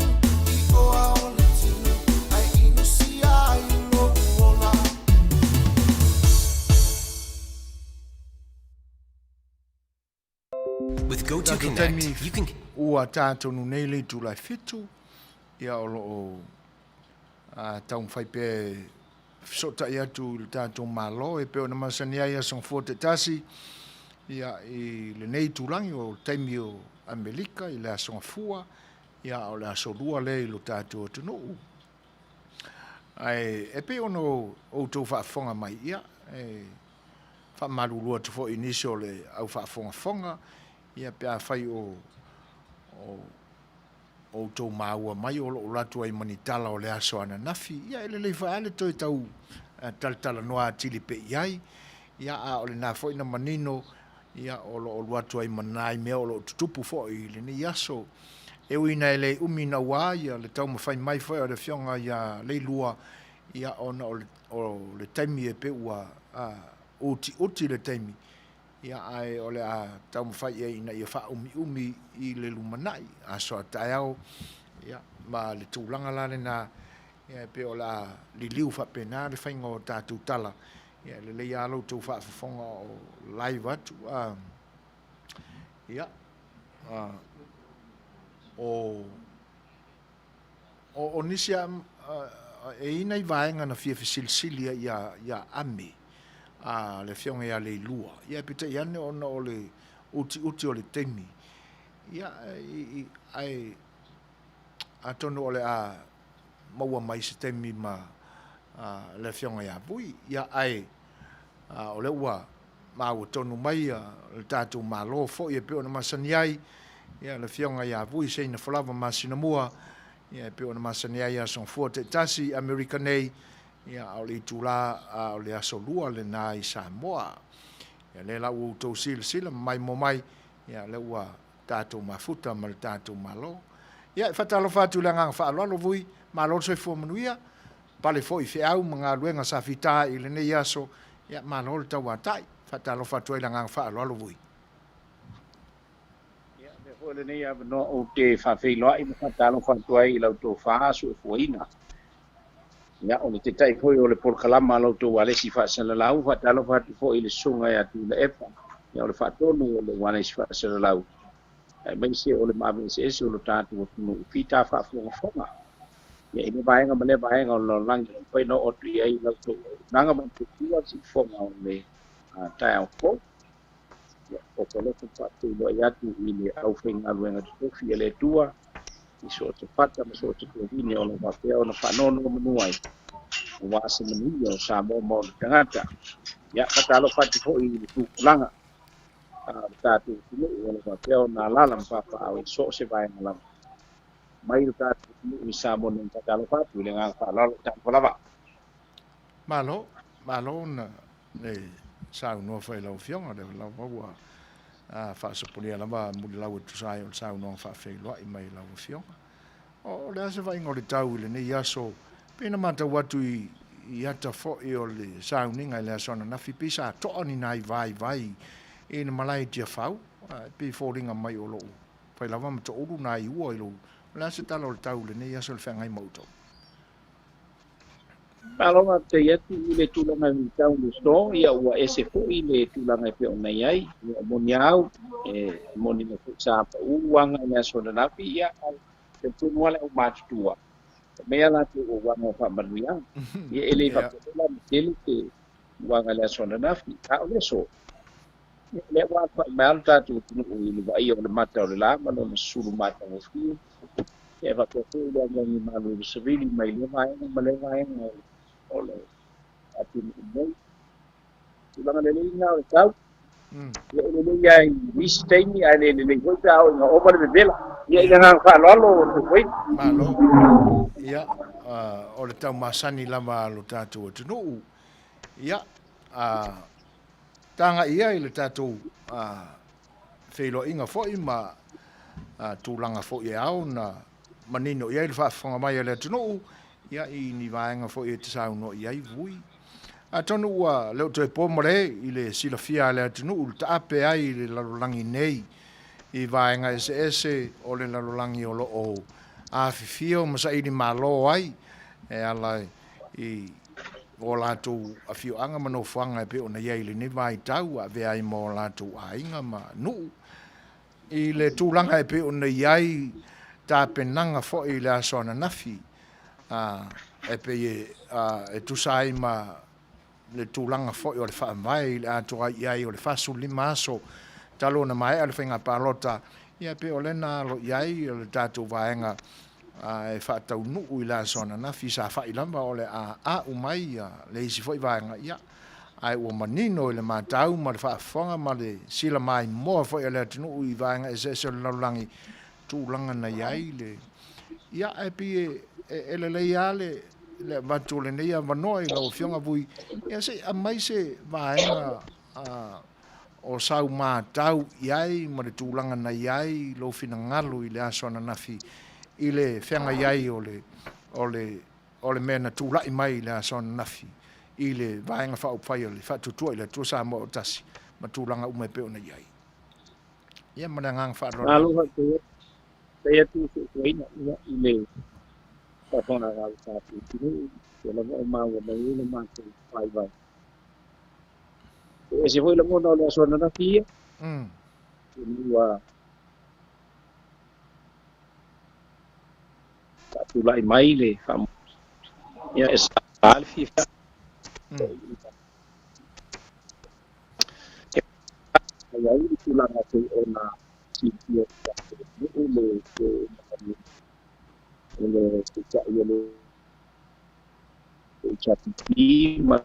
i oa o le tino, Ae inosia ai lou ola. With GoTo Tatou Connect, taimi you can ua ta tonu nei le itula e 7, ia o lo o taumafai pea e fesootai atu i le tatou Malo e pei ona masani ai Aso Gafua taitasi, ia, i lenei itulagi o le taimi o Amerika i le Aso Gafua, ia, a o le Aso Lua lea i lo tatou atunuu. Ae e pei ona outou faafofoga mai, ia, e faamalulu atu foi i nisi o le au faafogafoga, ia, pe afai o, o outou maua mai o loo alu atu ai ma ni tala o le aso ananafi, ia e lelei foi lava le toe tau talatalanoa atili pea i ai, ia a o lena foi na manino, ia o lo o alu atu ai ma nai mea o lo o tutupu foi i lenei aso. E ui ina e le umi naua ia le taumafai mai foi o le afioga ia Leilua, ia ona o le, o le taimi e pei ua utiuti le taimi, Ia, ae o le a taumafai i ai ina ia faaumiumi i le lumanai, aso a taeao, ia, ma le tulaga la lena, ia, e pei o le a liliu faapena le faiga o tatou tala, ia, e lelei lava lo outou faafofoga o live atu, a, ia, a, o, O, o nisi a, e i ai nai vaega na fia fesilisili ai ia, ia Ame, a le afioga ia Leilua. Ia, e peitai ane ona o le utiuti o le taimi. Ia, i, i, ae atonu o le a maua mai se taimi ma a, le afioga ia Vui. Ia, ae a, o lea ua maua tonu mai a, le tatou Malo foi e pei ona masani ai, ia, le afioga ia Vui Seina Folava Masinamua, ia, e pei ona masani ai Aso Gafua taitasi i Amerika nei, ia, a o le itula, a o le aso lua lena i Samoa. Ia, lea la ua outou silasila ma maimoa mai, ia, lea ua tatou mafuta ma le tatou Malo. Ia, e faatalofa atu i le agaga faaaloalo Vui, malo le soifua manuia, pale foi i feau ma galuega sa fita i lenei aso, ia, malo le tauatai. Faatalofa atu ai i le agaga faaaloalo Vui. Ia, avea foi lenei avanoa ou te faafeiloai ma faatalofa atu ai i la outou faasoefuaina. Ia, o le taitai foi o le polokalama a la outou ualesi faasalalau, faatalofa atu foi i le Susuga ia Tuilaepa, ia o le faatonu o le ualesi faasalalau, aemaise o le maave eseese o lo tatou atunuu fita faafogafoga. Ia, i lea vaega ma lea vaega o le lalolagi, e mafai ona oo atu i ai la outou auaunaga ma outou tua siufofoga o le taeao fou. Ia, okoloko faafeiloai atu i le aufaigaluega totofi a le Atua i so o se fata ma so o se tuahine o lo o faapea ona faanonomanu ai aua se manuia o Samoa ma ona tagata. Ia, faatalofa atu foi i le tupulaga a le tatou atunuu o lo o faapea ona alaala ma papaaao i so o se vaega lava mai le tatou atunuu i Samoa nei. Faatalofa atu i le agaga faaaloalo. Talofa lava. Malo, malo na le saunoa foi lau Afioga, lea lava ua faasopolia lava mulilau e tusa ai o le saunoaga faafeiloai mai lau Afioga. O le a se vaaiga o le tau i lenei aso, pei na matau atu i, i ata foi o le sauniga i le aso ananafi, pei sa toa ni nai vaivai i le malae i Tiafau, pei foliga mai o lou fai lava ma toulu nai ua i lou, o le a se tala o le tau i lenei aso i le feagai ma outou? Malo faafetai atu i le tulaga e tau le aso, ia ua ese foi le tulaga e pei ona i ai. Ia e moni au, e moni mai foi sa pau uaga i le aso ananafi, ia ae talitonu lava le aumatutua, aumai a latou auauna o faamanuiaga. Ia e le faapea foi la ua tele se uaga i le aso ananafi, a o le aso, ia o lea ua alafai mai lava lo tatou atunuu i le vaaia o le mata o le la ma lona susulu matagofie. Ia e faapea foi le agiagi malu i le savili mai lea vaega ma lea vaega o le atunuu nei. Tulaga lelei lena o le tau. Ia e lelei lava i nisi taimi ae le lelei foi pe a oo ina ova le vevela. Ia i le agaga faaaloalo o le Toeaina. Malo. Ia, o le tau masani lava a lo tatou atunuu. Ia, taga i ai le tatou feiloaiga foi ma tulaga foi e ao ona manino i ai le faafofoga mai a le atunuu, ia, i ni vaega foi e te saunoa i ai, Vui. Atonu ua le o toe po male i le silafia a le atunuu le taape ai i le lalolagi nei i vaega eseese o le lalolagi o lo o afifio ma saili malo ai e ala i o latou afioaga ma nofoaga e pei ona i ai i lenei vaitau, a avea ai ma o latou aiga ma nuu i le tulaga e pei ona i ai tapenaga foi i le aso ananafi. A, e pei e, e tusa ai ma le tulaga foi o le Faavae i le atoa ai i ai o le 45 aso talu ona maea le faiga palota, ia pei o lea na alo i ai le tatou vaega e faataunuu i le aso ananafi. Sa fai lava o le a a'u mai le isi foi vaega, ia, ae ua manino i le matau ma le faafofoga ma le silamaimoa foi a le atunuu i vaega eseese o le lalolagi tulaga na i ai le. Ia, ae pei e lelei lava le avatu o lenei avanoa i lau Afioga Vui, ia se i aumai se vaega o sau matau i ai ma le tulaga na i ai lou finagalo i le aso ananafi i le feagai ai o le, o le, o le mea na tulai mai i le aso ananafi i le Vaega Faaupufai o le Faatuatua i le Atua Samoa Autasi ma tulaga uma e pei ona i ai. Ia, ma le agaga faaaloalo. Malo faafetai faafetai atu i suesueina ia i le faafofoga a le tatou atunuu ia lava o maua mai ai le matou vaivai. E ese foi lagona o le aso ananafi ia. Ua faatulai mai le ia e sa le fiafia. E i ai le tulaga pei ona silafia e le tatou atunuu le o le taitai o le HRPP ma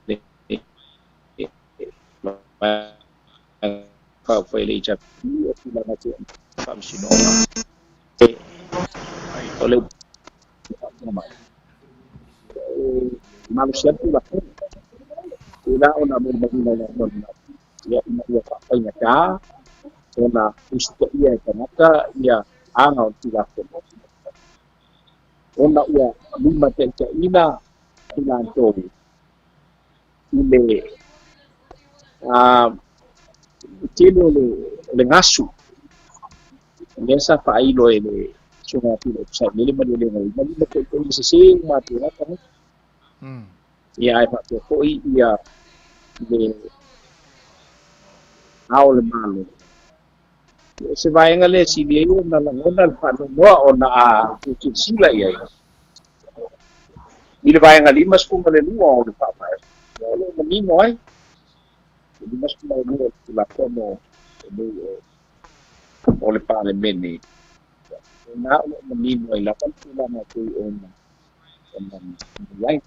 le Faaupufai a le HRPP o tulaga pei ona faamasinoga o le mai e malosi atu la e la ona molimauina i le ia ina ia faafaigata ona usitaia e tagata ia aga o le Tulafono ona ua limataitaiina i latou i le tele o le gasu lea sa faailo e le susuga ia Tuilaepa Sailele ma le Leaga ma limataitaiina sese uma atu ai tagata. Ia ae faapea foi ia le ao o le Malo. O se vaega lea e sili ai ona lagona le faanoanoa ona a silasila i ai i le vaega 52 o le Faavae, ia o lo o manino ai le 52 o le Tulafono lenei o le Palemene, na o lo o manino ai lava le tulaga e pei ona i ai.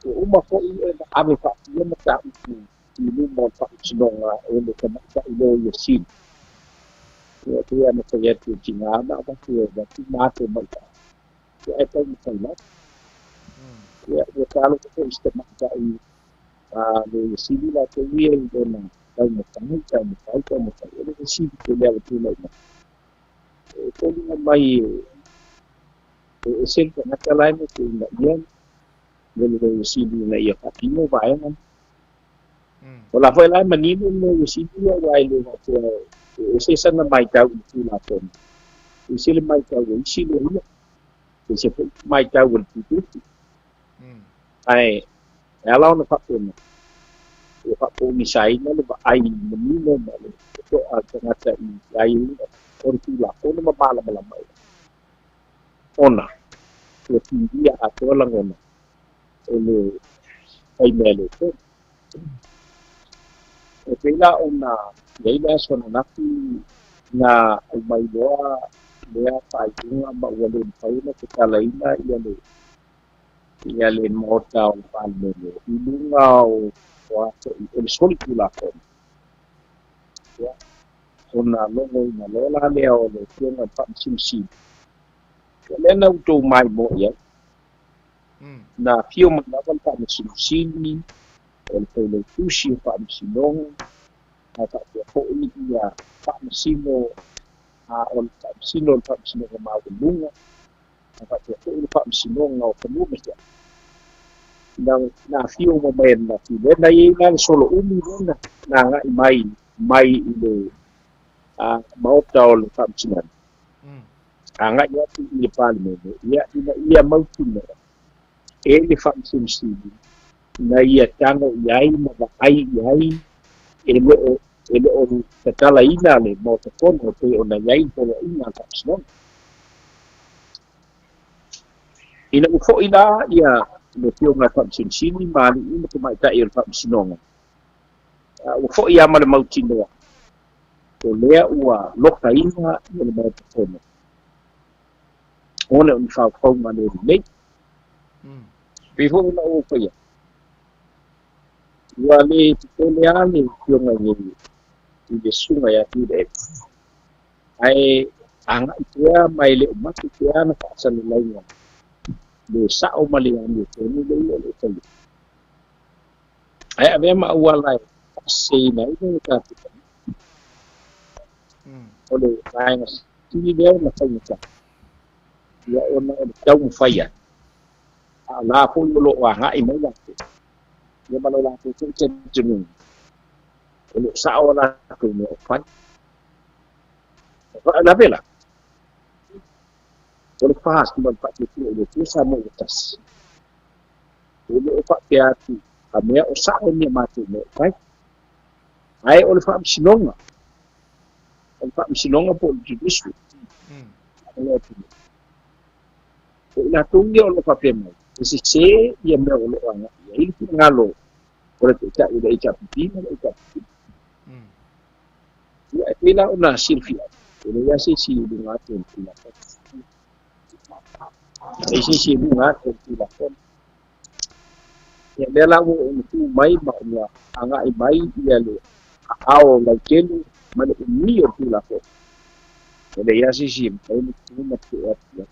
Ua uma foi ona ave faapea mataupu i luma o le faamasinoga e le tamaitai loia sili. Ia pei ona fai atu e tiga na avatu e avatu ma ato mai ia e taumafai lava. Ia ua talofa foi i se tamaitai loia sili latou ia i lona taumafai, taumafai, taumafai. O le fesili tele ua tulai mai. E foliga mai e ese le tagata la e na te ina ia le loia sili ina ia faatino vaega. O la foi la e manino le loia sili ia aua e le faapea e ese sana matau i le Tulafono. E ese le matau a isi loia. E ese foi matau a le DPP. Ae e ala ona faapena, ua faapogisaina le vaai manino ma le to'a tagata i aiaiga o le Tulafono ma malamalama ai. Ona ua filia atoa lagona e le faimea le tonu. E pei la ona i ai le aso ananafi na aumai loa lea faaiuga ma ua le mafai ona tatalaina ia le ia le Maota o le Palemene i luga o o le soli Tulafono. Ia, ona logoina loa la lea o le Afioga i le Faamasino Sili. O lea na outou maimoa i ai. Na afio mai lava le Faamasino Sili, o le Failautusi o Faamasinoga, ae faapea foi ia Faamasino o le Faamasino o le Faamasinoga Maualuga, ae faapea foi le Faamasinoga o Fanua ma Suafa. Na afio uma mai ananafi lea na i ai la le solo umi lea na agai mai mai i le Maota o le Faamasinoga. Agai atu i le Palemene, ia ina ia mautinoa e le Faamasino Sili na ia tago i ai ma vaai i ai e le o tatalaina le Maota Fono pei ona i ai poloaiga a le Faamasinoga. Ina ua fo'i la ia le Afioga i le Faamasino Sili ma alii ma tamaitai o le Faamasinoga, ua fo'i lava ma le mautinoa o lea ua lokaina ia le Maota Fono ona o ni faufauga le lelei. Pei foi ona ou faia, ua le tetele lava le Afioga i le Susuga ia Tuilaepa, ae agai pea ma e le o mate pea ana faasalalauga le sa'o ma le amiotonu lea o lo o faia. Ae avea ma auala e faaseseina ai le tatou tagata. O le vaega sili lea ona faigata, ia ona o le taumafai atu, a o la foi o lo o agai mai latou, ia ma lo latou foi talitonuga, o lo o sa'o a latou mea o fai. Faalavelave la, o le FAST ma le Faatuatua i le Atua Samoa ua tasi. E le o faapea atu a mea o sa'o ni a matou mea o fai. Ae o le faamasinoga, o le faamasinoga po o le judiciary, o le atunuu. O i latou ia o lo o faapea mai, e sese ia mea o lo o agai i ai le finagalo o le Taitai o le HRPP ma le HRPP. Ia, e pei la ona silafia, e leai lava se isi i luga atu o le Tulafono. E leai se isi i luga atu o le Tulafono. Ia, lea la ua ona tu mai ma ona agai mai ia le aao lautele ma le umi o le Tulafono. E leai lava se isi e mafai ona tu ma tuu atu i ai.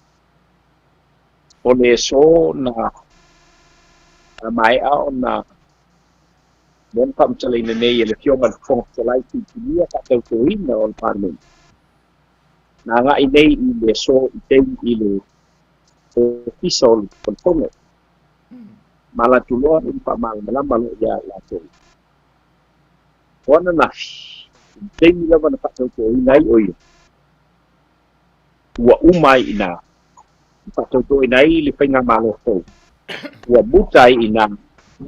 O le aso na maea ona lea na faamatalaina nei e le Afioga i le Fofoga Fetalai filifilia faatautoina o le Palemene, na agai nei i le aso i taimi i le Ofisa o le Fono, ma latou loa i le faamalamalama loa ia latou. O ananafi, i le taimi lava na faatautoina ai o ia, ua uma ai i ina, na faatautoina ai le faigamalo fou, ua muta ai i ina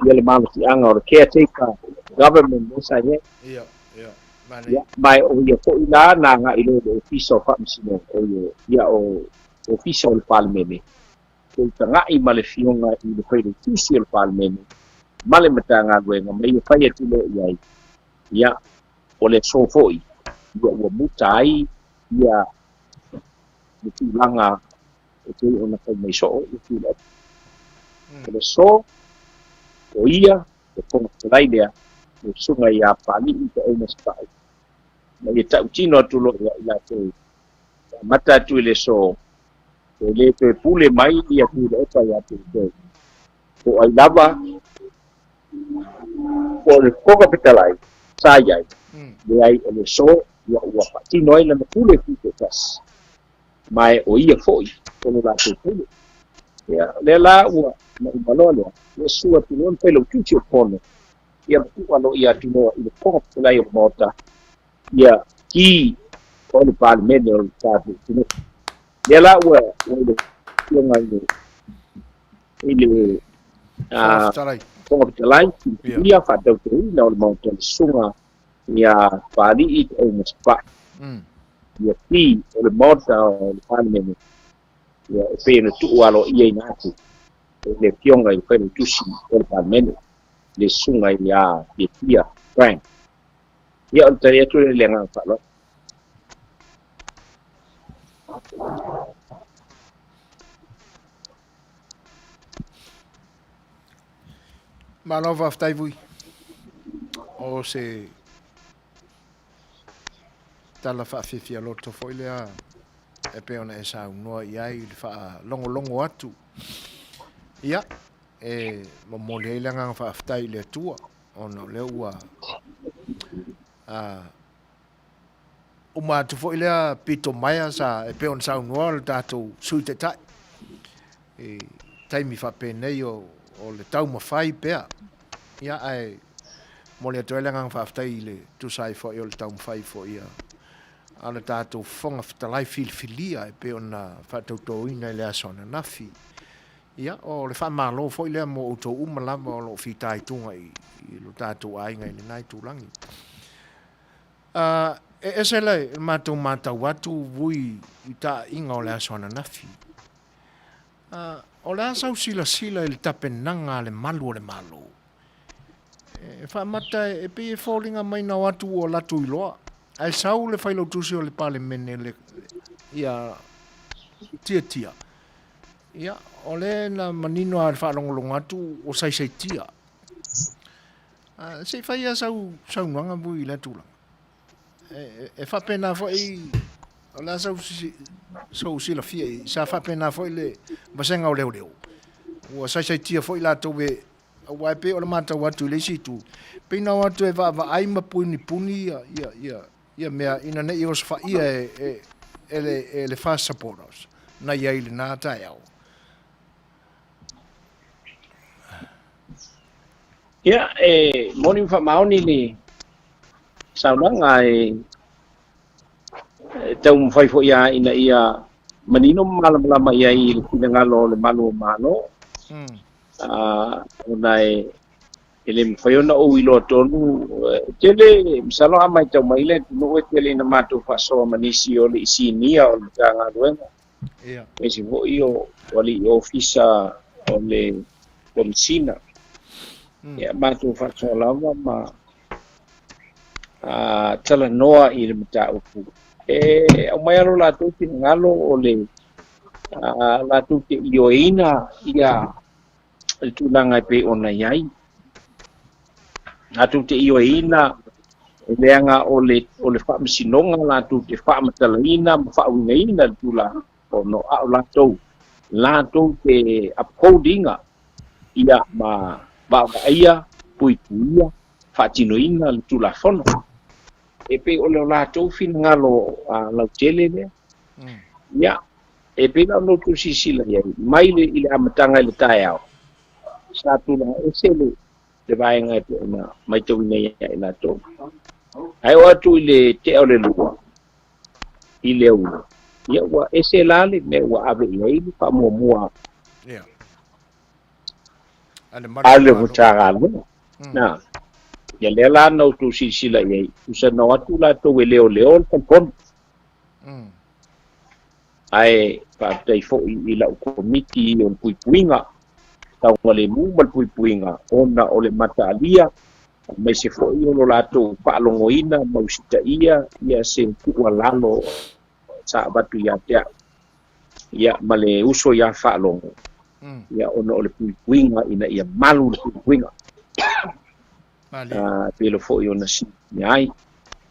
ia le malosiaga o le caretaker government lea sa i ai. Ia, ia, manaia. Ia, ma o ia foi la na agai loa i le Ofisa o Faamasinoga, o ia, ia o Ofisa o le Palemene, feutagai ma le Afioga i le Failautusi o le Palemene ma le Matagaluega ma ia fai atu loa i ai, ia, o le aso foi, ia ua muta ai ia le tulaga e pei ona fai mai soo ia Tuilaepa. O le aso, o ia, le Fofoga Fetalai lea, le Susuga ia Papalii Taeuma Sipaʻu, ma ia tautino atu loa ia i latou, e amata atu i le aso, e le toe pule mai ia Tuilaepa ia te outou, po o ai lava, po o le Fofoga Fetalai sa i ai, leai o le aso ua ua faatino ai lana pule tutoatasi, ma e o ia foi o lo latou pule. Ia, o lea la ua na uma loa lea, ua sua atu loa le Failautusi o le Fono, ia ma tuu aloaia atu loa i le Fofoga Fetalai o le Maota, ia ki o le Palemene o le tatou atunuu. Lea la ua ua i le Afioga i le i le Fofoga Fetalai. Fofoga Fetalai, filifilia faatautoina o le Maota le Susuga ia Papalii Taeuma Sipaʻu, ia ki o le Maota o le Palemene, ia e pei ona tuu aloaiaina atu e le Afioga i le Failautusi o le Palemene, le Susuga ia Tiatia Frank. Ia o le tali atu lea i le agaga faaaloalo. Malo faafetai Vui. O se tala faafiafia loto foi lea e pei ona e saunoa i ai i le faalogologo atu. Ia, e momoli ai le agaga faafetai i le Atua ona o lea ua uma atu foi lea pito maea sa e pei ona saunoa le tatou Sui Taitai i taimi faapenei o, o le taumafai pea. Ia, ae momoli atu ai le agaga faafetai i le tusa ai foi o le taumafai foi a, a le tatou Fofoga Fetalai filifilia e pei ona faatautoina i le aso ananafi. Ia, o le faamalo foi lea mo outou uma lava o lo o fitaituga i, i lo tatou aiga i lena itulagi. E ese le matou matau atu vui i taaiga o le aso ananafi. O le a sau silasila i le tapenaga a le malu o le Malo? E faamata e pei e foliga mai na o atu ua latou iloa, ae sau le failautusi o le Palemene le, ia Tiatia. Ia, o lea na manino lava i le faalogologo atu o saisaitia. Se i fai lava sau saunoaga Vui i lea tulaga. E faapena foi, o le a sou silafia i, sa faapena foi le vasega o leoleo. Ua saisaitia foi latou e, aua e pei o le matau atu i le isi itu, pei na o atu e vaavaai ma punipuni ia mea ina ne i osofaia e le FAST supporters na i ai i lena taeao. Ia, e moni ma faamaoni le saunoaga e taumafai foi lava ina ia manino ma malamalama i ai i le finagalo o le Malu o Malo. Ona e le mafai ona ou iloa tonu, e tele, masalo a matau mai le atunuu e tele ina matou faasoa ma nisi o le isinia o le Matagaluega. Aemaise foi o alii ofisa o le Komesina. Ia, matou faasoa lava ma talanoa i le mataupu. E aumai lava lo latou finagalo o le latou te ioeina ia le tulaga e pei ona i ai. Latou te ioeina e leaga o le o le faamasinoga latou te faamatalaina ma faauigaina le tulafono, a o latou latou te uphold ina ia ma vaavaaia, puipuia, faatinoina le tulafono. E pei o le latou finagalo lautele lea. Ia, e pei la ona outou silasila i ai, mai le, i le amataga i le taeao, sa tulaga ese le, le vaega e pei ona matauina ia i latou. Ae oo atu i le tea o le 2, i le aoauli, ia ua ese la le mea ua ave i ai le faamuamua a le Matagaluega. Na, ia lea la na outou silasila i ai, tusa na o atu latou e leoleo le falefono. Ae faafetai foi i lau komiti o le puipuiga, saogalemu ma le puipuiga ona o le mataalia aemaise foi o lo latou faalogoina ma usitaia ia se tuualalo sa avatu ia te au ia ma le uso ia Faalogo ia ona o le puipuiga ina ia malu le puipuiga. Pei foi ona silafia ai,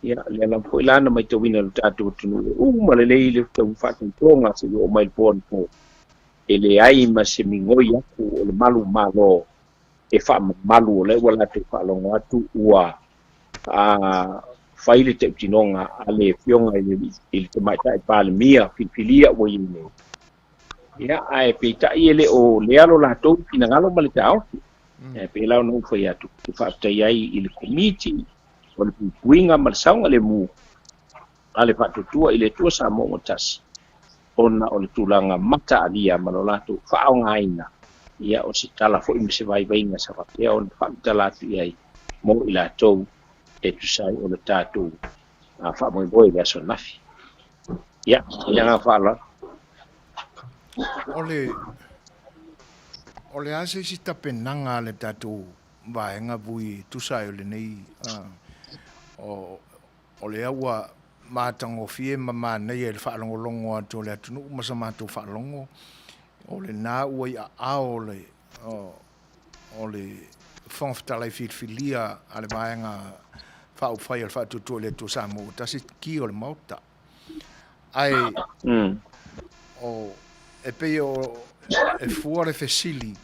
ia lea lava foi la na matauina e lo tatou atunuu e uma lelei le tau faatautoga seia oo mai le po anapo, e leai ma se migoi atu o le malu malo e faamamalu o lea ua latou faalogo atu ua fai le tautinoga a le Afioga i le Tamaitai Palemia filifilia ua i ai nei. Ia, ae peitai e le o lea lo latou finagalo ma le taofi. E pei la ona ou fai atu, ou te faafetai ai i le Komiti o le Puipuiga ma le Saogalemu a le Faatuatua i le Atua Samoa ua Tasi, ona o le tulaga mataalia ma lo latou faaaogaina, ia o se tala foi ma se vaivaiga sa faapea ona faamatala atu i ai mo i latou e tusa ai o le tatou faamoemoe i le aso ananafi. Ia, le agaga faaaloalo. O le, o le a se isi tapenaga a le tatou vaega vui e tusa ai o lenei, o, o lea ua matagofie ma manaia i le faalogologo atu o le atunuu ma sa matou faalogo, o lena ua i aao o le, o le Fofoga Fetalai filifilia a le Vaega Faaupufai o le Faatuatua i le Atua Samoa ua tasi ki o le Maota. Ae o, e pei o, e fua le fesili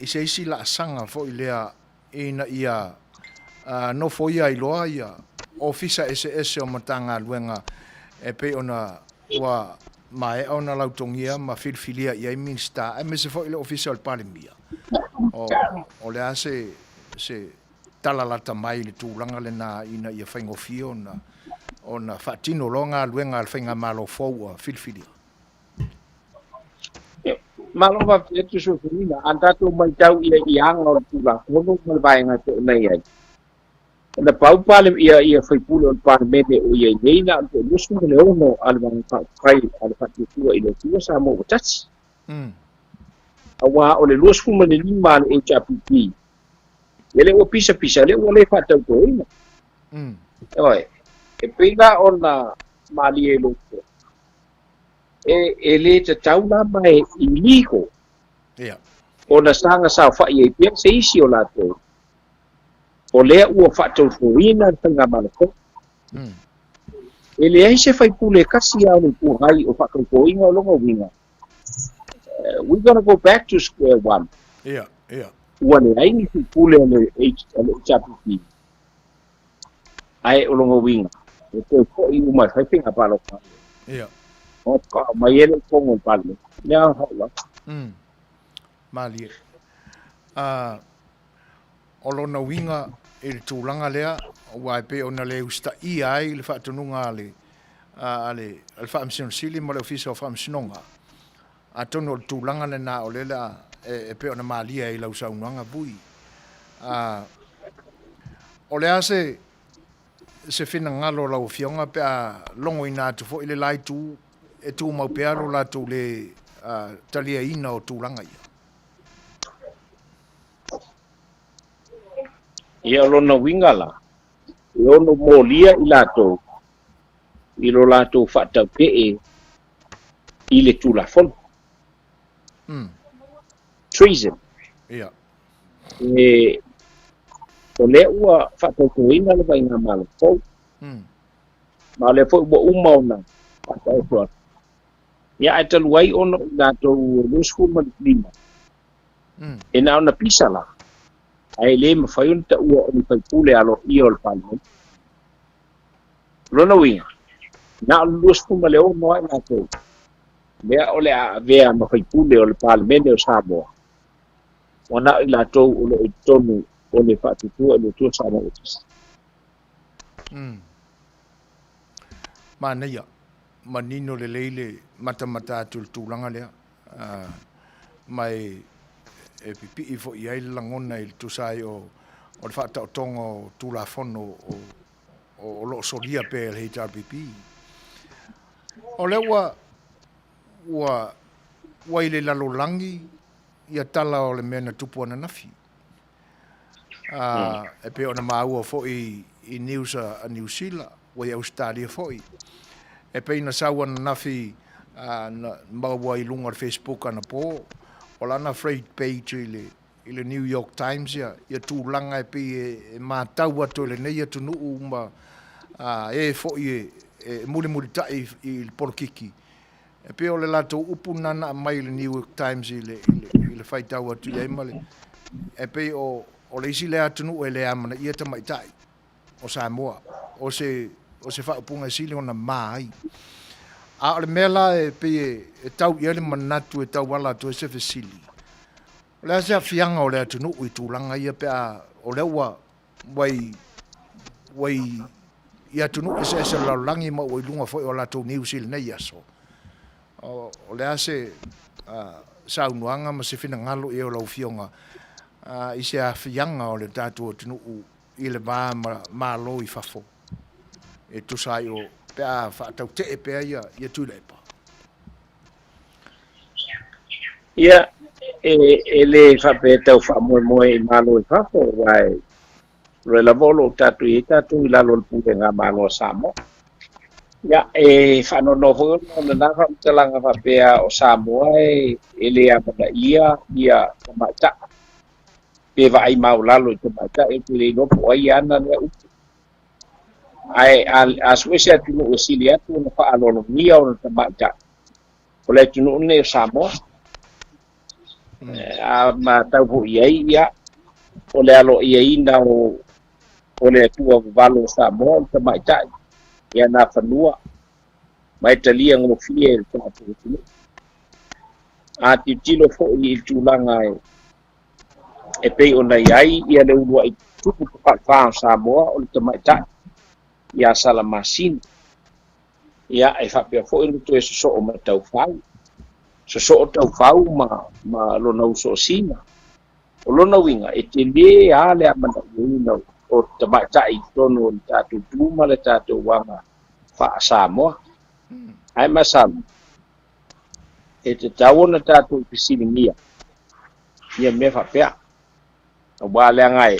i se isi laasaga foi lea ina ia nofoia ai loa ia ofisa eseese o Matagaluega e pei ona ua maea ona lautogia ma filifilia i ai Minisita aemaise foi le Ofisa o le Palemia. O le a se se tala lata mai i le tulaga lena ina ia faigofie ona faatino loa galuega a le Faigamalo fou ua filifilia? Malo faafetai atu Suesueina. A tatou matau i i aga o le Tulafono ma le vaega e pei ona i ai, na pau pale ia ia faipule o le Palemene o i ai nei na o le 26 a le Vaega Faaupufai a le Faatuatua i le Atua Samoa ua Tasi. Auā o le 25 a le HRPP, ia lea ua pisapisa, lea ua le faatautoina. Ioe, e pei la ona malie i lou toa, e, e le tatau la ma e illegal ona saga saofai ai pea se isi o latou, o lea ua faatautoina le faigamalo fou. E leai se faipule e kasi lava o le Itu Agai o faatautoina o lona uiga, we're gonna go back to square one. Ua leai ni faipule a le HRPP, ae o lona uiga, e toe foi uma e fai faiga palota. O ka mai e le totonu o le Palemene. Mea a hau lava. Malie. O lona uiga i le tulaga lea, aua e pei ona le usitaia ai le faatonuga a le, a le, a le Faamasino Sili ma le Ofisa o Faamasinoga, atonu o le tulaga lena o lea o le a, e, e pei ona malie ai i lau saunoaga, Vui. A, o le a se, se finagalo o lau Afioga pe a logoina atu foi le la itu e tumau pea lo latou le taliaina o tulaga ia? Ia, o lona uiga la, e ono molia i latou i lo latou faatautee i le Tulafono. Treason. E, o lea ua faatautoina le Faigamalo fou, ma o lea foi ua uma ona faataoto atu. Ia, ae talu ai ona o i latou e 25, e na ona pisa la, ae le mafai ona taua o ni faipule aloaia o le Palemene. O lona uiga, na o le 26 lava i latou lea o le a avea ma faipule o le Palemene o Samoa, ua na o i latou o lo o i totonu o le Faatuatua i le Atua Samoa Ofisa. Manaia, manino lelei le matamata atu i le tulaga lea, ma e pipii foi i ai le lagona i le tusa ai o le faataotoga o Tulafono o lo o solia pea e le HRPP. O lea ua ua ua i le lalolagi ia tala o le mea na tupu ananafi. E pei ona maua foi i news a Niu Sila, ua i Ausetalia foi. E pei na sau ananafi na maua i luga o le Facebook anapo, o lana front page i le i le New York Times ia, ia tulaga e pei e matau atu e lenei atunuu ma e foi e mulimulitai i le polokiki. E pei o le latou upu lena na aumai i le New York Times i le, i le, i le faitau atu i ai ma le, e pei o, o le isi lea atunuu e le amanaia tamaitai o Samoa, o se, o se faaupuga e sili ona ma ai. A o le mea la e pei e, e tau i ai le manatu e tauala atu ai se fesili, o le a se aafiaga o le atunuu i tulaga ia pe a o lea ua ua i, ua i, i atunuu eseese o le lalolagi ma ua i luga foi o latou news i lenei aso. O, o le a se saunoaga ma se finagalo i ai o lau Afioga i se aafiaga o le tatou atunuu i le va ma Malo i fafo e tusa ai o pe a faatautee pea ia, ia Tuilaepa? Ia, e, e le faapea e tau faamoemoe i Malo i fafo, aua e loe lava o lo o tatou i ai tatou i lalo o le pulega a Malo a Samoa. Ia, e faanoanoa foi ona o lena faamatalaga faapea o Samoa e, e le amanaia ia tamaitai, pe vaai maualalo i tamaitai, ou te le iloa po o ai e ana lea upu. Ae a, a sue se atunuu e sili atu ona faaaloalogia ona tamaitai, o le atunuu lenei o Samoa. A matau foi i ai, ia, o le aloaiaina o, o le Atua vavalo o Samoa, o le tamaitai, ia nā fanua, ma e talia gofie e le tatou atunuu. A tilotilo foi i le tulaga e, e pei ona i ai ia le uluai tupu tafaifa o Samoa, o le tamaitai ia Salamasina. Ia, e faapea foi ona toe sosoo ma Taufau, sosoo Taufau ma, ma lona uso o Sina. O lona uiga, e tele lava le amanaiaina o tamaitai i totonu o le tatou tu ma le tatou aga faa-Samoa. Ae masalo, e tatau ona tatou fesiligia. Ia mea faapea. Auā leaga e,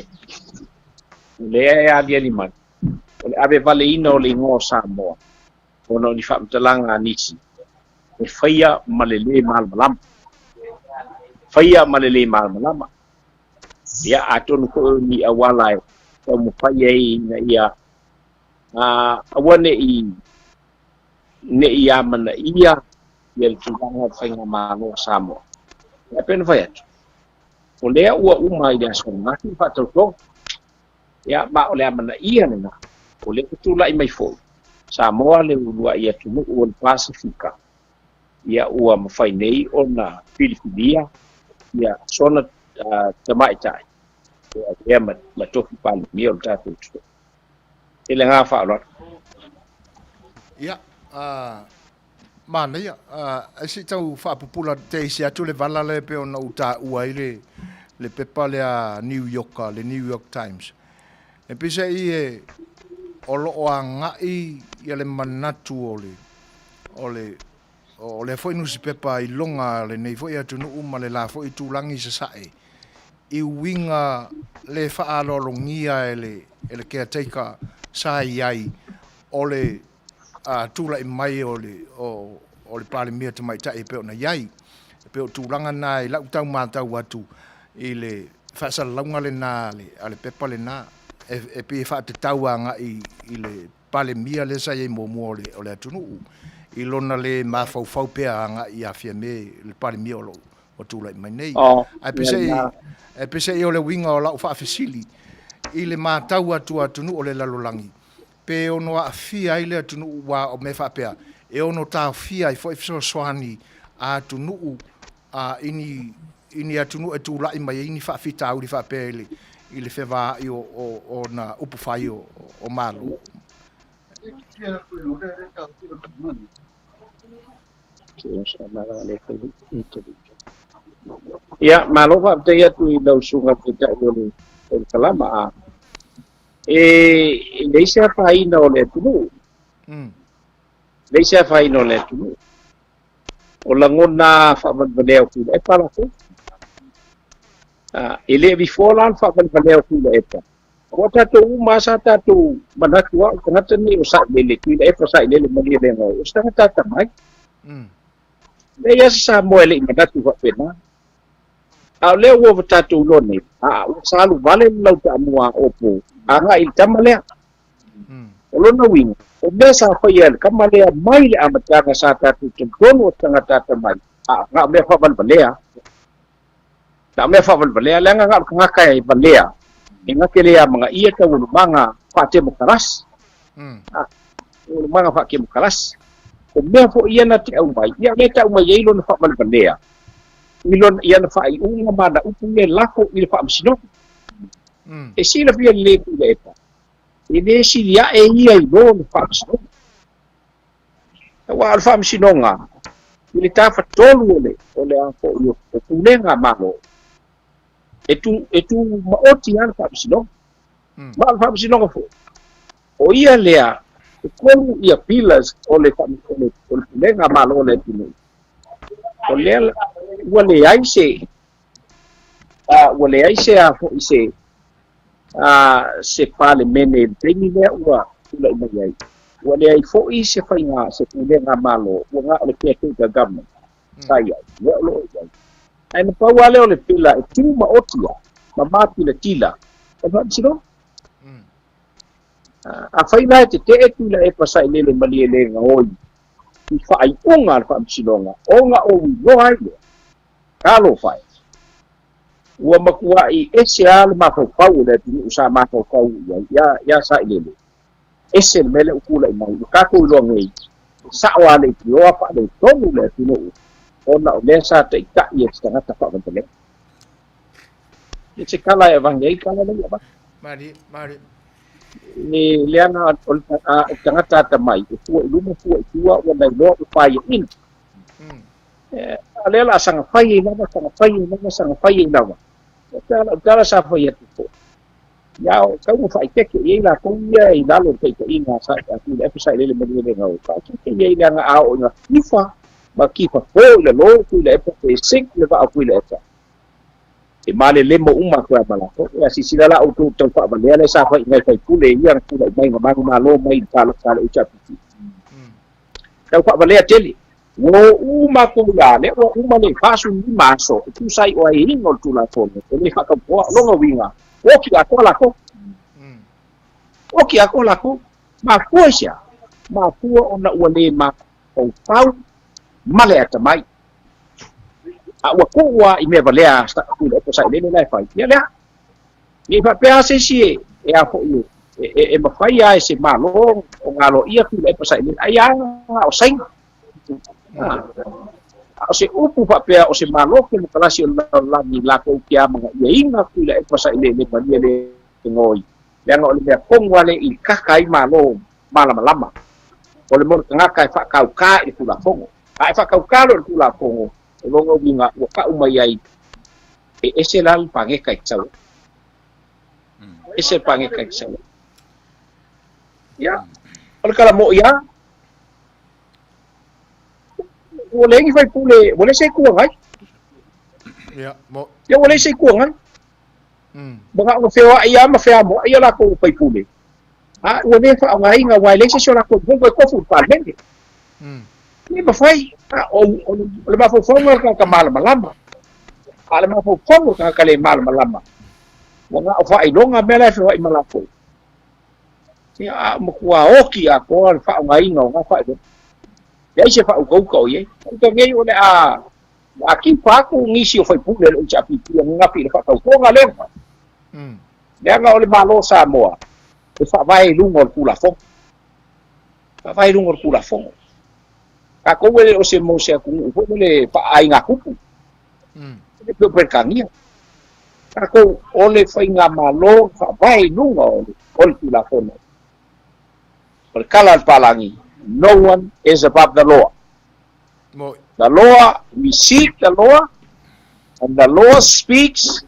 o lea e aliali mai, o le ave valeina o le igoa o Samoa, ona o ni faamatalaga a nisi, e faia ma le lē malamalama. Faia ma le lē malamalama. Ia, atonu foi o ni auala e taumafai ai ina ia aua ne i ne i amanaia ia le tulaga o le faigamalo a Samoa. Ia pei ona fai atu, o lea ua uma i le aso ananafi le faatautoga, ia ma o le amanaia lena, o lea ua tulai mai foi Samoa le uluai atunuu o le Pasefika, ia ua mafai nei ona filifilia ia sona tamaitai e avea ma tofi Palemia o le tatou atunuu. I le agaga faaaloalo. Ia, manaia, ae se i tau faapupula teisi atu le vala lea e pei ona ou taua ai le pepa lea New Yorker, le New York Times. E peiseai e o lo o agai ia le manatu o le o le o lea foi nusipepa iloga a lenei foi atunuu ma le la foi itulagi i sasae i uiga le faaaloalogia e le e le caretaker sa i ai o le tulai mai o le o le Palemia Tamaitai e pei ona i ai. E pei o tulaga na i lau tau matau atu i le faasalalauga lena a le pepa lena e pei e faatatau agai i le Palemia lea sa i ai muamua o le atunuu i lona le mafaufau pea agai ia Fiame le Palemia o lo o tulai mai nei. Ae peiseai, ae peiseai o le uiga o lau faafesili i le matau atu a atunuu o le lalolagi, pe ono aafia ai le atunuu aua o mea faapea e ono taofia ai foi fesoasoani a atunuu a i ni i ni atunuu e tulai mai ai ni faafitauli faapea i le i le fevaai o o o na upufai o o Malo. Ia, malo faafetai atu i lau susuga Taitai o le o le Kalama. A e leai se afaina o le atunuu. Leai se afaina o le atunuu. O lagona faavalevalea o Tuilaepa latou. E le avifoa la le faavalevalea o Tuilaepa. Ua tatou uma lava sa tatou manatu lava o le tagata lenei o Sailele, Tuilaepa Sailele Malielegaoi, o se tagata atamai. Leai lava se Samoa e le i manatu faapena. A o lea ua tatou iloa nei, a ua salu vale le lau taamua a Opo agai i le tama lea. O lona uiga, o mea sa faia e le tama lea mai le amataga sa tatou talitonu o se tagata atamai, a na o mea faavalevalea. Na o mea faavalevalea, leaga na o le tagata e valea, e na te le amanaia taualumaga faatemokarasi. Taualumaga faatemokarasi. O mea foi ia na te aumai, ia o lea e tau mai ai lona faavalevalea, i lona, i ana faaiuga ma ana upu ia e lafo i le faamasinoga. E silafia lelei Tuilaepa, e le sili ae ia i lo le faamasinoga. Aua o le faamasinoga, i le tafatolu o le, o le a foi o, o pulega a Malo, e tu, e tu maoti lava le faamasinoga. Ma o le faamasinoga foi, o ia lea, e tolu ia pillars o le, o le, o le pulega a Malo o le atunuu. O lea ua leai se, ua leai se a foi se, se Palemene i le taimi lea ua tulai mai ai. Ua leai foi se faiga, se pulega Malo, ua na o le caretaker government sa i ai, lea o lo o i ai. Ae na pau lava lea o le pila e tumaoti lava ma matilatila o le faamasinoga. Afai la e tetee Tuilaepa Sailele Malielegaoi i faaiuga a le faamasinoga ona ou iloa ai lea, talofa e! Ua matuai ese lava le mafaufau o le atunuu sa mafaufau i ai iā Sailele. Ese le mea lea ua tulai mai, ua tatou iloa nei, e sao lava leitioa faaletonu le atunuu ona o lea sa taitai e se tagata faavalevalea. E se tala e avane ai tala lea ua avatu. Malie, malie. E leaga o le tagata atamai, e fua i luma fua i tua ua nailoa ua paiaina. A lea o le a saga fai ai lava, saga fai ai lava, saga fai ai lava. O lau tala sa fai atu foi. Ia, o tau faaeteete i ai latou ia i lalo o le taitaiga a Tuilaepa Sailele Malielegaoi, faaeteete i ai leaga a oo ina kifa ma kifa po i lalo Tuilaepa pe sink le vaa o Tuilaepa. E malelemo uma atu ai ma latou. Ia silasila la outou i le tau faavalea lea sa fai i nai faipule ia na tulai mai na manumalo mai i le palota a le HRPP. Tau faavalea tele. Ua o uma atu ia lea ua uma le 45 aso e tusa ai o aiaiga o le Tulafono e le faatautoa. O lona uiga, ua oti atoa latou. Ua oti atoa latou. Mafua i se a? Mafua ona ua le mafaufau ma le atamai. A ua tuu lava i mea valea a Tuilaepa Sailele la e fai, ia lea. Ne i faapea lava se isi e, e a foi e, e, e mafai lava e se Malo ona aloaia Tuilaepa Sailele, ai lava o Saina. A o se upu faapea o se Malo kemokarasi o le lalolagi latou te amana'iaina Tuilaepa Sailele malielegaoi, leaga o le mea tonu lava lea i kaka ai Malo malamalama. O le mo le tagata e faatauta i le Tulafono. A e faatauta loa i le Tulafono, o lona uiga ua tau mai ai e ese la le paneta e te sau ai. Ese le paneta e te sau ai. Ia, o le tala mo'i lava, ua leai ni faipule, ua leai se Itu Agai. Ia, mo. Ia, ua leai se Itu Agai. Mana'o na feoa'i lava ma feamoa'i a latou faipule. A ua le faaaogaina aua e leai se isi o latou i toe tofu i le Palemene. E le mafai. A o le mafaufauga o le tagata malamalama. A o le mafaufauga o le tagata le malamalama, ua na o faailoga mea la e feoai ma latou. Ia, a ua matua oti atoa le faaaogaina o na faailoga. Leai se faautauta o i ai. Uta nei o le a a kipa atu nisi o faipule o le HRPP ananafi i le faatautoga lea. Leaga o le Malo o Samoa e faavae i luga o le Tulafono. Faavae i luga o le Tulafono. Tatou e le o se mo se atunuu foi lele faaaiga tupu. E pei o Peretania. Tatou o le faigamalo faavae i luga o le Tulafono. O le tala a le palagi, no one is above the law. The law, we seek the law, and the law speaks,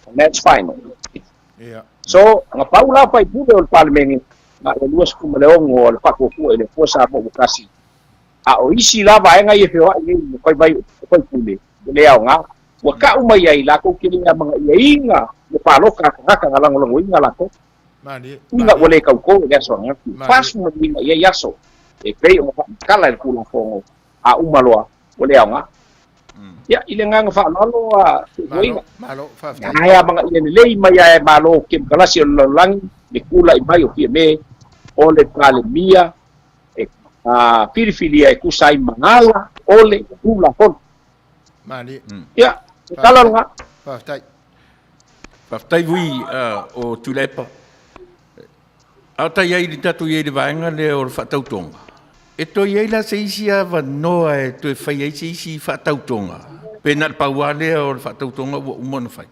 and that's final. Yeah. So, na pau la faipule o le Palemene, na o le 26 o le Faatuatua i le Atua Samoa ua tasi. A o isi la vaega ia e feoai nei ma fai mai o faipule, e le aoga. Ua tau mai ai latou te le amana'iaina le palota a tagata na lagolagoina latou. Uiga ua le tautō i le aso ananafi. 45 i ai aso e pei ona faamatala i le Tulafono, a uma loa, ua le aoga. Ia, i le agaga faaaloalo a Tuuina. Ae amanaia lelei mai lava e Malo Kemokarasi o le lalolagi le tulai mai o Fiame o le Palemia e filifilia e tusa ai ma ala o le Tulafono. Ia, o le tala lena. Faafetai. Faafetai vui o Tuilaepa. A o tai ai le tatou i ai i le vaega lea o le faatautoga, e toe i ai la se isi avanoa e toe fai ai se isi faatautoga, pe na o le pau lava lea o le faatautoga ua uma ona fai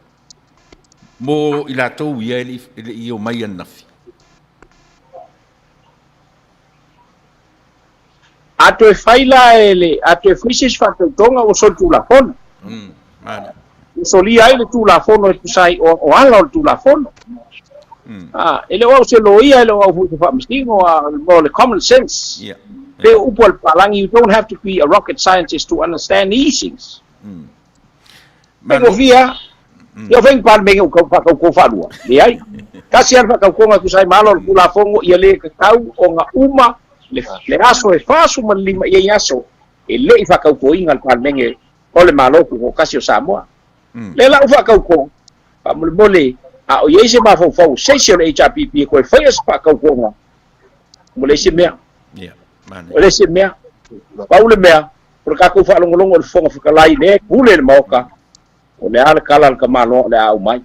mo i latou ia e le i omai ananafi? A toe fai la e le, a toe fai se isi faatautoga ua solitulafono. Ua solia ai le Tulafono e tusa ai o, o ala o le Tulafono. Ah, e le o au se loia, e le o au foi se faamasino, a mo le common sense. Yeah. Pei o upu a le palangi, you don't have to be a rocket scientist to understand these things. Faigofie lava. Ia o fai ni Palemene ua tau faatauto faalua? Leai. Tasi lava le faatautoga e tusa ai ma ala o le Tulafono ia le tatau ona uma le, le aso e 45 i ai aso e le i faatautoina le Palemene o le Malo Tutoatasi o Samoa. Lea la ua faatauto, faamolemole, a o i ai se mafaufau o se isi o le HRPP e toe faia se faatautoga, ua leai se mea. Ua leai se mea. Pau le mea, o le tatou faalogologo i le Fofoga Fetalai lea e pule i le Maota, o le a le tala a le tamaloa o le a aumai.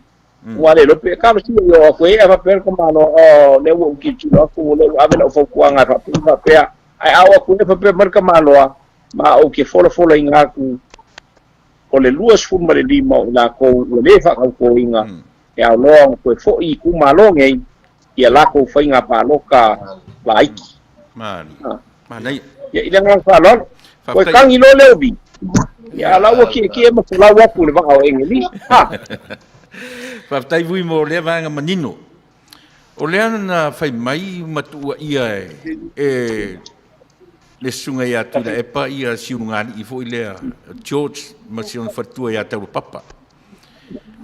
Ua le iloa pe talosia i o atu e a faapea le tamaloa, oh, lea ua ou tilotilo atu, lea ua ave lau fautuaga e faapea faapea. Ae a oo atu e faapea mai le tamaloa, ma ou te folafolaina atu o le 25 o i latou ua le faatautoina e ao loa ona toe foi i itumalo nei i a latou faiga palota laiti. Ia, i le agaga faaaloalo, toe tagi loa le ovi, ia a la ua tietie ma folau atu i le vaa o Engelisi. Ha! Faafetai Vui mo lea vaega manino. O lea na fai mai ma tuuaia e le susuga ia Tuilaepa ia Siulugali'i foi lea George ma si ona faletua ia Taulapapa.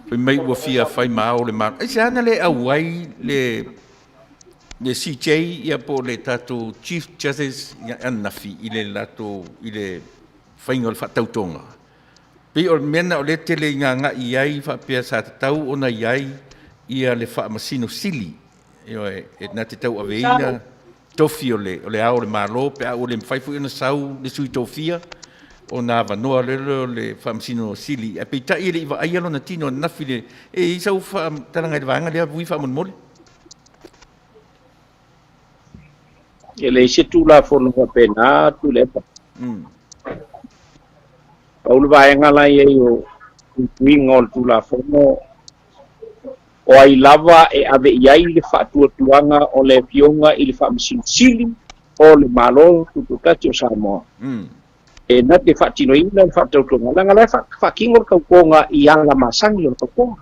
Fai mai ua fia fai ma ao o le Malo. Aisea na le auai le le CJ ia po o le tatou Chief Justice ananafi i le latou i le faiga o le faatautoga? Pei o le mea lena o lea e tele ina agai i ai faapea sa tatau ona i ai ia le Faamasino Sili, ioe, e na te tauaveina tofi o le, o le Ao o le Malo pe a ua le mafai foi ona sau le Sui Tofia ona avanoa loa lea o le Faamasino Sili. Ae peitai e le i vaaia lona tino ananafi i le... E i ai sau faamatalaga i le vaega lea Vui faamolemole? E leai se Tulafono faapena Tuilaepa. Pau le vaega la e i ai o puipuiga o le Tulafono, o ai lava e ave i ai le faatuatuaga o le Afioga i le Faamasino Sili o le Malo Tutoatasi o Samoa, e na te faatinoina le faatautoga, leaga la e faatino le tautoga i ala masani o le tautoga.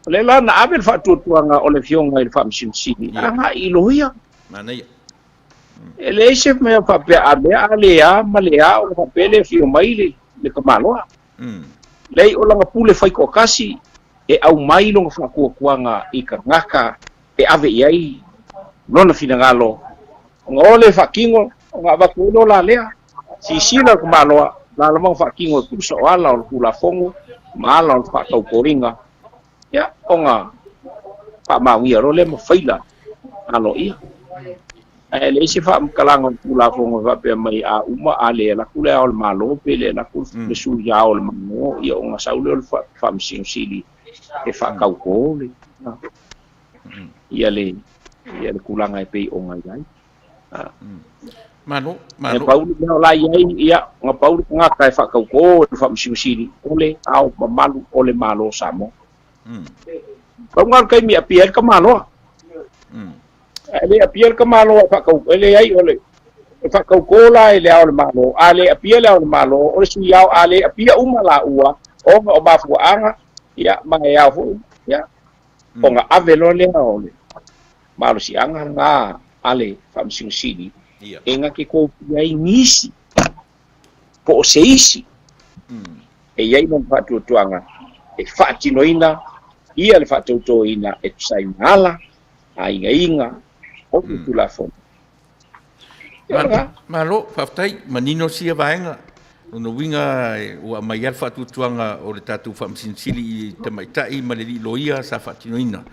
O lea la na ave le faatuatuaga o le Afioga i le Faamasino Sili agai i loia. Manaia. E leai se mea faapea a mea a le a ma le a ona faapea lea e afio mai le, le tamaloa. Leai, o lana pule faitoatasi e aumai lona faatuatuaga i tagata e ave i ai lona finagalo, ona o lea e faatino, ona avatu ai loa la lea. Silasila le tamaloa, la lava ona faatino e tusa o ala o le Tulafono ma ala o le faatautoina, ia, ona faamaonia loa lea ma faila aloaia. Ae leai se faamatalaga o le Tulafono e faapea mai a uma a le alu atu le Ao o le Malo pe le alu atu le Sui Ao o le Malo, ia ona sau lea o le Faamasino Sili e faatauto le ia le ia le tulaga e pei ona i ai. Malo, malo. E pau le mea o la i ai, ia, na pau le tagata e faatauto e le Faamasino Sili, o le Ao Mamalu o le Malo o Samoa. Pau lena o le taimi e apia ai le tamaloa. Ae le apia le tamaloa e faatau, e leai o le e faatautō la i le Ao o le Malo, a le apia le Ao o le Malo, o le Sui Ao, a le apia uma laua, ona o mafuaaga, ia, ma e ao foi, ia, ona ave loa lea o le malosiaga lena a le Faamasino Sili e na te tofia ai nisi po o se isi e i ai lona faatuatuaga e faatinoina ia le faatautoina e tusa ai ma ala aiaiga o le Tulafono. Malo, faafetai, manino sia vaega. Lona uiga ua aumai lava le faatuatuaga o le tatou Faamasino Sili i tamaitai ma le alii loia sa faatinoina.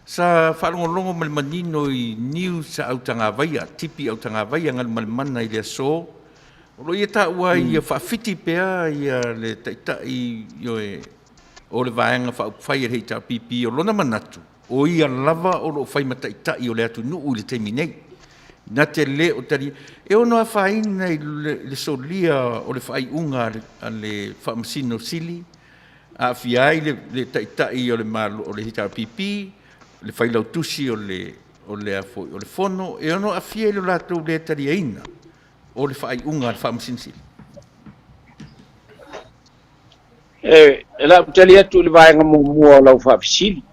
Sa faalogologo ma le manino i news a Autagavaia, tipi Autagavaia Galumalemana i le aso, o lo o ia taua ai ia faafiti pea ia le taitai ioe o le Vaega Faaupufai a le HRPP o lona manatu, O ia lava o lo o fai ma taitai o le atunuu i le taimi nei. Na te le o talia. E ono afaina i le solia o le faaiuga a le Faamasino Sili, aafia ai le taitai o le Malo o le HRPP, le Failautusi o le o le a foi o le Fono, e ono aafia i lo latou le taliaina o le faaiuga a le Faamasino Sili. E, o le a ou tali atu i le vaega muamua o lau faafesili.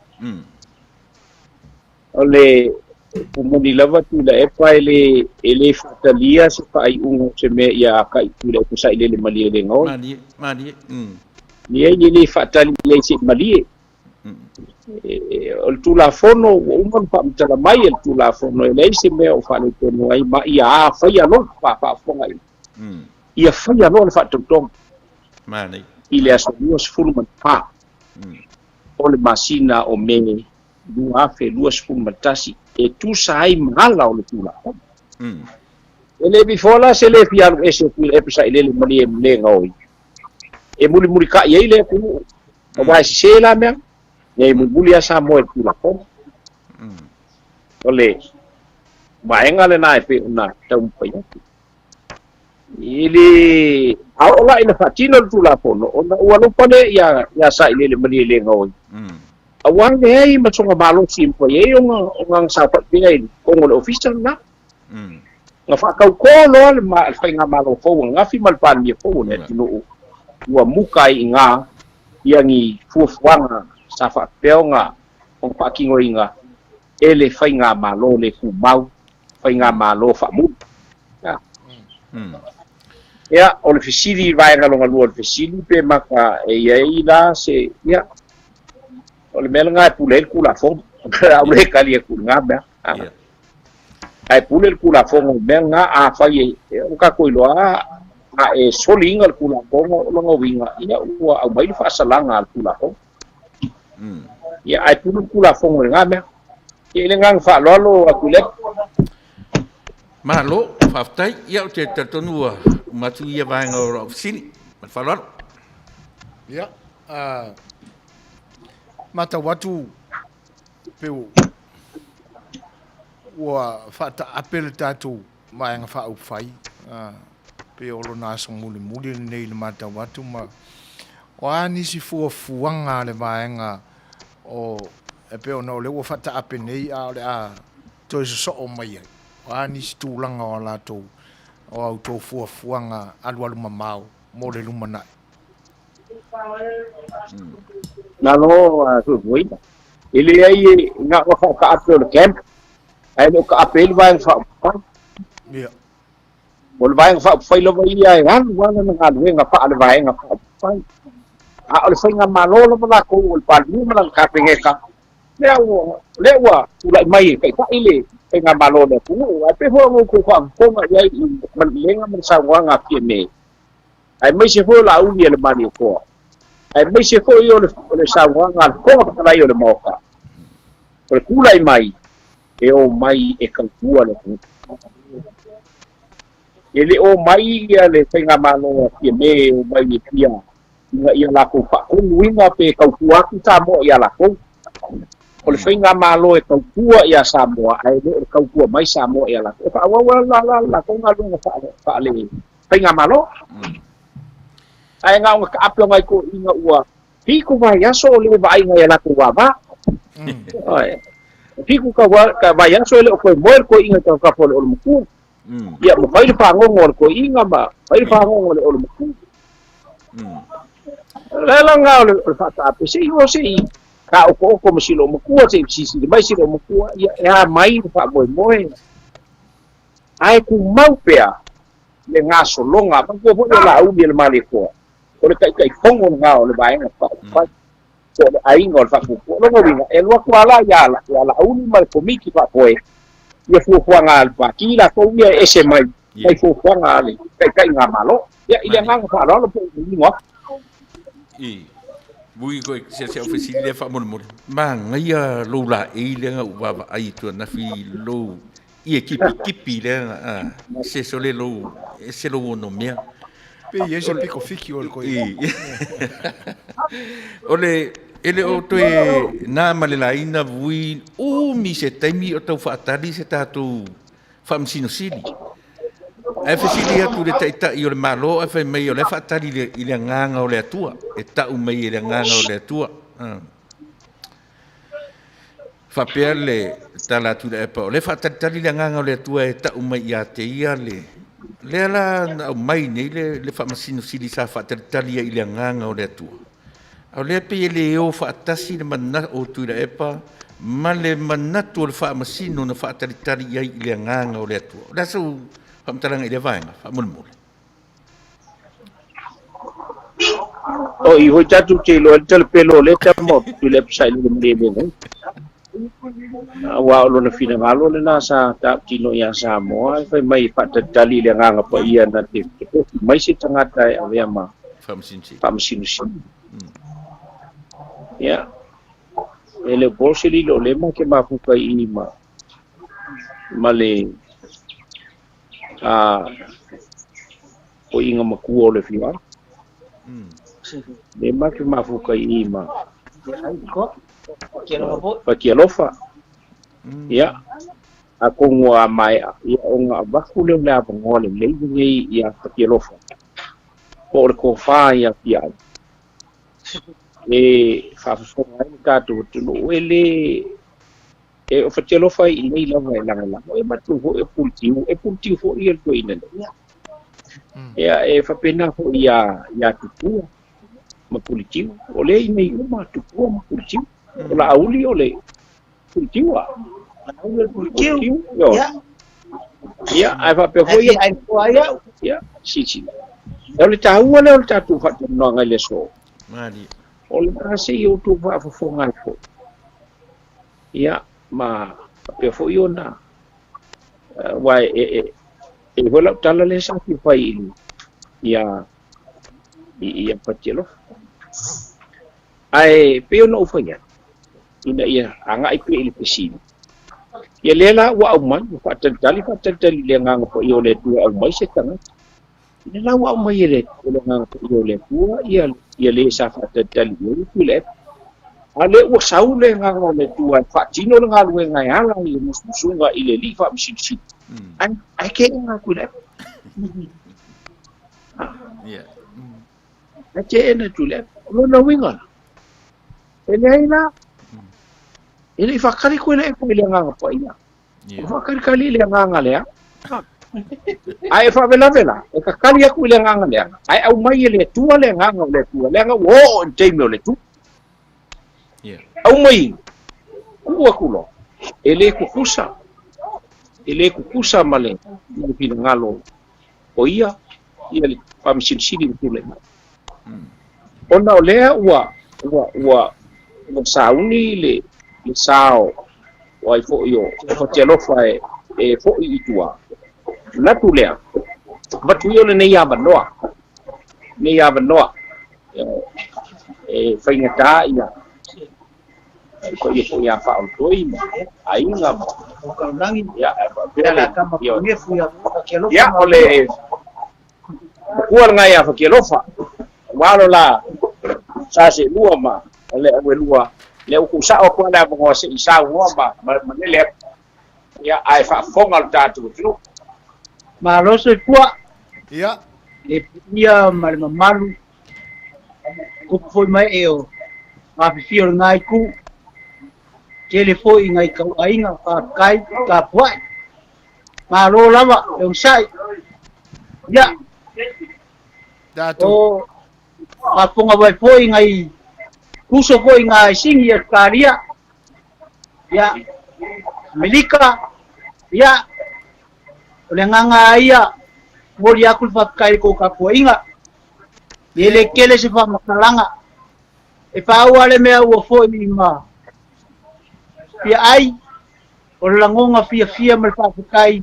O le moni lava Tuilaepa e le, e le faatalia se faaiuga o se mea ia akai Tuilaepa sailele malie le gaoi. Malie, malie. Leai e le faatali i ai se i malie. E, o le Tulafono ua uma ona faamatala mai e le Tulafono e leai se mea o faaletonu ai ma ia a faia loa faafofoga i ia faia loa le faatautoga Manaia. i le aso 24 o le masina o Me 2021 e tusa ai ma ala o le Tulafono. E le before la se le fia alu ese o Tuilaepa sailele malie le gaoi e mulimulitai ai le atunuu aua e sese la mea e mulimuli lava Samoa i le Tulafono. O le vaega lena e pei ona taumafai atu. I le a oo la ina faatino le Tulafono, ona ua alofa lea ia, ia Sailele Malielegaoi. Aua e leai ma sona malosi e mafai ai ona, ona saofai pea i totonu o le ofisa lena. Na faatautō loa le, ma, le faigamalo fou ananafi ma le Palemia fou o le atunuu, ua muka ai i ina ia ni fuafuaga sa faapea ona, ona faatinoina e le faigamalo le tumau, faigamalo faamuli. Ia, o le fesili i vaega lona lua o le fesili pe mata e i ai la se, ia, o le mea lena e pule ai le Tulafono. A o le tali atu i lena mea. Ia. Ae pule le Tulafono i le mea lena, afai e, o tatou iloa a e soliina le Tulafono, o lona uiga, ia, ua aumai le faasalaga a le Tulafono. Ia, ae pule le Tulafono i lena mea. Ia, i le agaga faaaloalo atu i le. Malo, faafetai. Ia, ou te talitonu ua uma atu ia vaega o lau fesili. Ma le faaaloalo. Ia, matau atu pe ua faataape le tatou vaega faaupufai, pei o lona aso mulimuli lenei i le matau atu ma o a nisi fuafuaga a le vaega o e pei ona o lea ua faataape nei a o le a toe sosoo mai ai. O a nisi tulaga o a latou o a outou fuafuaga alualu mamao mo le lumanai? Malo fuafuaina. E leai e na o faataape o le camp, ae le o taape ai le vaega faaupufai. Ia. O le vaega faaupufai lava ia e alu lava lana galuega faale-vaega faaupufai. A o le faigamalo lava latou o le Palemia ma lana Kapeneta, lea ua, lea ua tulai mai e taitai le faigamalo o le atunuu. Ae pei foi ona outou faafofoga i ai i malelega ma le saunoaga a Fiame, aemaise foi o Laauli a le Malietoa, aemaise foi o le, o le saunoaga a le Fofoga Fetalai o le Maota, o le tulai mai e omai e tautua le atunuu. E le omai ia le faigamalo a Fiame e omai e fia ina ia latou faatonuina pe tautua atu Samoa ia latou. O le faigamalo e tautua ia Samoa ae le o le tautua mai Samoa ia latou. E faaauau la la latou galuega faale faale faigamalo. Ae na ona taape o nai toeaiina ua 7 vaiaso o le vaaiga i a latou vava. Oi. 7 ka vaiaso e le o toe moe le toeaina i tafatafa o le olomatua. Ia, ma fai le fagogo a le toeaina ma fai le fagogo a le olomatua. O le ala lena o le faataape, se i o se i taoto'oto ma si loomatua, se i silasila mai si loomatua, ia e a mai le faamoemoe. Ae tumau pea le gasologa, manatua foi o Laauli e le Malietoa, o le Taitaifono lena o le Vaega Faaupufai, po o le Aiga o le Faatuatua. O lona uiga, e alu atu lava la ia ia Laauli ma le Komiti Faafoe ia fuafuaga a le Pati latou ia e ese mai mai fuafuaga a le taitaigamalo. Ia, i le agaga faaaloalo po o manino atu. I, mui koe se se au fesili lea faamolemole. Manaia lou laei lea na ou vaavaai atu ananafi i lou i e kipikipi lea a se sole lou ese lou ono mea. Pe i ai se piko fiki o le koe. O le e le o toe na ma le laina vui umi se taimi o tau faatali se tatou Faamasino Sili. Ae fesili atu i le Taitai o le Malo ae fai mai o la e faatali i le agaga o le Atua, e tau mai e le agaga o le Atua. Faapea le tala a Tuilaepa, o lea e faatalitali le agaga o le Atua e tau mai ia te ia le lea la na aumai nei le Faamasino Sili sa faatalitali ai i le agaga o le Atua. A o lea pei e le o faatasi le manatu o Tuilaepa ma le manatu o le Faamasino na faatalitali i ai i le agaga o le Atua. O le a sau faamatalaga i lea vaega, faamolemole? O i hoi tatou te iloa ai le talapelo o lea tama o Tuilaepa sa i luma nei nei. Aua o lona finagalo lena sa tautino ia Samoa, e fai mai e faatalitali i le Agaga Paia na te tofi mai se tagata e avea ma Faamasino Sili. Ia, e le o po se lilo o lea ma ke mafuka i i ma, ma le a, poiga matua o le afioaga. Le ma ke mafuka i i ma Fatialofa. Ia, atonu a maea, ia ona avatu lea o le avanoa lelei lenei ia Fatialofa, po o le tofa ia Fiai, e faafofoga ai le tatou atunuu. E le, e o Fatialofa i inei lava e lagolago, e matou foi e puletiu, e puletiu foi ia le toeaina nei. Ia, e faapena foi ia, ia Tupua ma Puletiu, o lea i inei uma Tupua ma Puletiu. O Laauli o le Puletiu a. Laauli o le Puletiu. Ia. Ia, ae faapea foi ia. Ia, silasila. O le taua lea o le tatou faatalanoaga i le aso. Malie. O le a se i outou faafofoga ai foi. Ia, ma faapea foi ona aua e e e foi lau tala lea sa fia fai i ia i ia Fatialofa. Ae pei ona ou fai atu, ina ia agai pea i le fesili, ia lea la ua aumai, ua faatalitali faatalitali i le Agaga Paia o le Atua e aumai se tagata. Ia la ua aumai e le le Agaga Paia o le Atua ia ia le sa faatalitali i ai Tuilaepa. A lea ua sau le Agaga o le Atua e faatino le galuega e ala i le musumusuga i le Alii Faamasilisili, ae ae teena e Tuilaepa. Yeah. Ae teena e Tuilaepa. O lona uiga la, e leai la, e le i faatali Tuilaepa i le Agaga Paia. Yeah. Ua faakalikali i le agaga lea. Ae e faavelave la, e kakali aku i le agaga lea, ae aumai e le Atua le agaga o le Atua, leaga ua oo i le taimi o le Atua. Yeah. Aumai, tuu atu loa, e le tutusa, e le tutusa ma le, ma le finagalo o ia, ia le Faamasilisili ua tulai mai. Ona o lea ua, ua, ua, ua sauni le, le sa o, o ai foi o, o Fatialofa e, e foi i tua. Manatu lea, avatu ia o lenei avanoa, lenei avanoa, e, e faigata ia, e paia foi ia Faaolotoi ma aiga ma, ia, e faapea le, ia, ia, o le, Matua lena ia Fatialofa, ua alo la sa seelua ma le au elua, lea ua tuusao atu lava le avanoa se i saunoa ma ma lele atu, ia ae faafofoga lo tatou atunuu. Malo soifua. Ia. Le paia ma le mamalu, tupu foi ma ee o afifio o lena itu, tele foi i nai tauaiga, faafetai tapuai. Malo lava le onosai. Ia. Tatou. O faafofoga mai foi ngai uso foi ngā isingi i Australia, ia, Amerika, ia, o le agaga lava ia, momoli atu le faafetai i le tou tapuaiga. E le tele se faamatalaga, e pau lava le mea ua foi ma fia ai, o le lagona fiafia ma le faafetai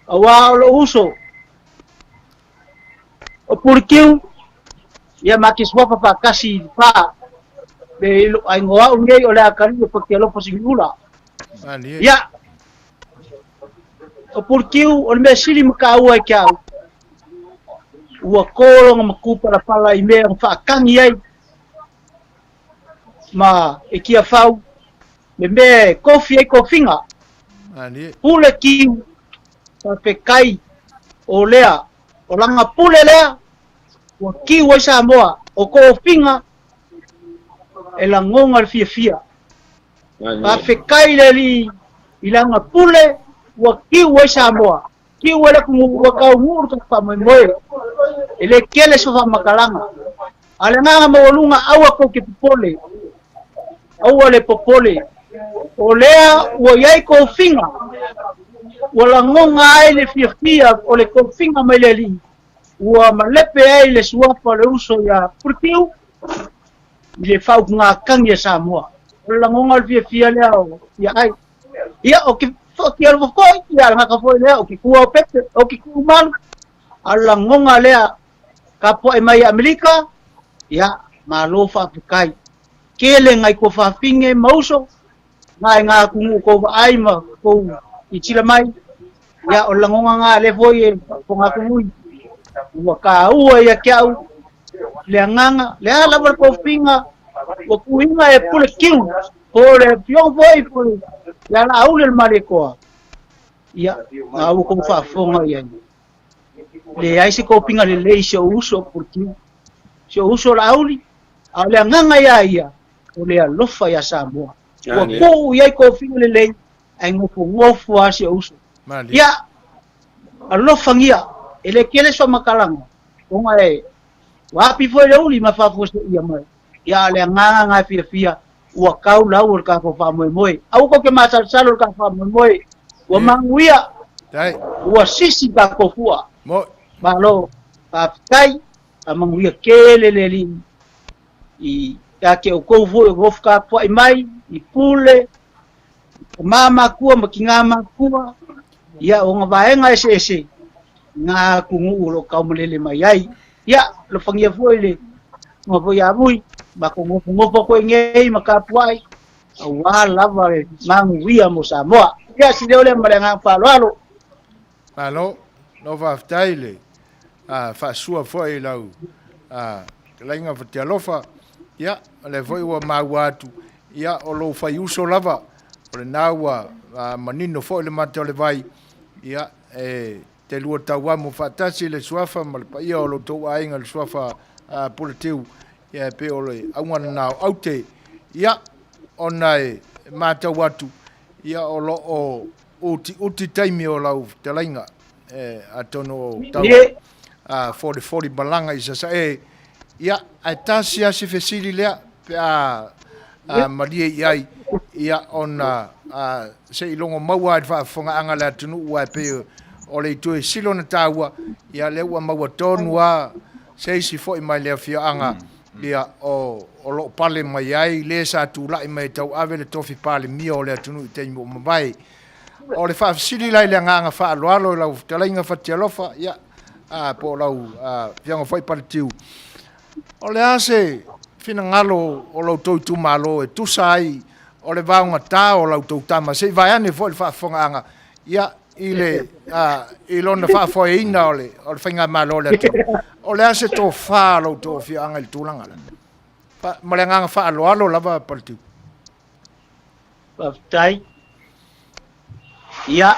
aua o lou uso o Pulikiu, ia ma te suafa faatasi i le pa me i lou aiga o au nei o le akalii o Fatialofa Siniula. Ia, o Pulikiu o le mea sili ma taua i te au, ua kō lona matupalapala i mea na faatagi ai ma e Tiafau le mea e kofi ai kofiga. Pule kiu, faafetai o lea, o lana pule lea ua kiu ai Samoa, o kofiga e lagona le fiafia. Faafetai le Alii i lana pule ua kiu ai Samoa, kiu ai le atunuu ua taunuu le tatou faamoemoe. E le tele se faamatalaga, a o le agaga maualuga aua tou te popole, aua le popole, o lea ua i ai tofiga, ua lagona ai le fiafia o le tofiga mai le Alii, ua malepe ai le suafa o le uso ia Puletiu i le faautugatagi a Samoa. O le lagona o le fiafia lea o ia ai. Ia, o ke whatialofa foi, ia le ngaka foi lea, o ke kua o Pepe, o ke kuu malu, a o le lagona lea tapuai mai i Amerika, ia, malo faafetai. Tele ngai kua fafine ma uso, ngai ngā atunuu kou vaai ma kou tilotilo mai, ia, o le lagona ngā lea foi e faafofoga atu ui, ua taua ia te au le agaga, le a lava le tofiga, ua tuuina e pule kiu, po o le afioga foi po o le Alaauli o le Malietoa, ia, a ua kou faafofoga i ai. Leai se kopiga lelei i si ou uso o Pulekiu, si ou uso o Laauli, a o le agaga iā ia, o le alofa iā Samoa. Ua tuu i ai kofiga lelei, ae nofonofo lava si ou uso. Ia, alofagia, e le tele se faamatalaga, ona e ua api foi le uli ma faafuaseia mai. Ia, a o le agaga lena e fiafia, ua tau lau o le tatou faamoemoe. Aua tou te masalosalo i le tatou faamoemoe, ua manuia, ua sisi le tatou fua. Malo, faafetai. Faamanuia tele le Alii i ia te outou foi o nofo tapuai mai i pule, tama matua ma tina matua, ia o ona vaega eseese na atunuu o lo o taumalele mai ai. Ia, alofagia foi le susuga foi ia Vui, matou nofonofo atu ai nei ma tapuai, aua lava le manuia mo Samoa. Ia, se leo lea ma le agaga faaaloalo. Malo, no faafetai le faasua foi i lau fetalaiga Fatialofa. Ia, o lea foi ua maua atu, ia, o lou fai uso lava, o lena ua manino foi le mata o le vai, ia, e te lua tauamo faatasi le suafa ma le paia o lo outou aiga le suafa Puletiu, ia, e pei o le auga lena o aute. Ia, ona e matau atu, ia, o lo o utiuti taimi o lau fetalaiga, e, atonu o tau a folifoli malaga i Sasae. Ia, ae tasi lava si fesili lea pe a, a malie i ai, ia, ona a, se i logo maua ai le faafofogaaga a le atunuu, aua e pei o le itu e sili ona taua, ia, lea ua maua tonu lava se isi foi mai le afioaga Ia, o, o lo o pale mai ai le sa tulai mai e tauave le tofi Palemia o le atunuu i taimi ua mavae. O le faafesili la i le agaga faaaloalo i lau fetalaiga Fatialofa, ia, a, po o lau afioga foi Paletiu, o le a se finagalo o lo outou itumalo e tusa ai o le vaogatā o la outou tama, se i vaeane foi le faafofogaaga, ia, i le i lona faafoeina o le o le faigamalo o le atunuu. O le a se tofa a lo outou afioaga i le tulaga lea? Fa, ma le agaga faaaloalo lava Paletiu. Faafetai. Ia,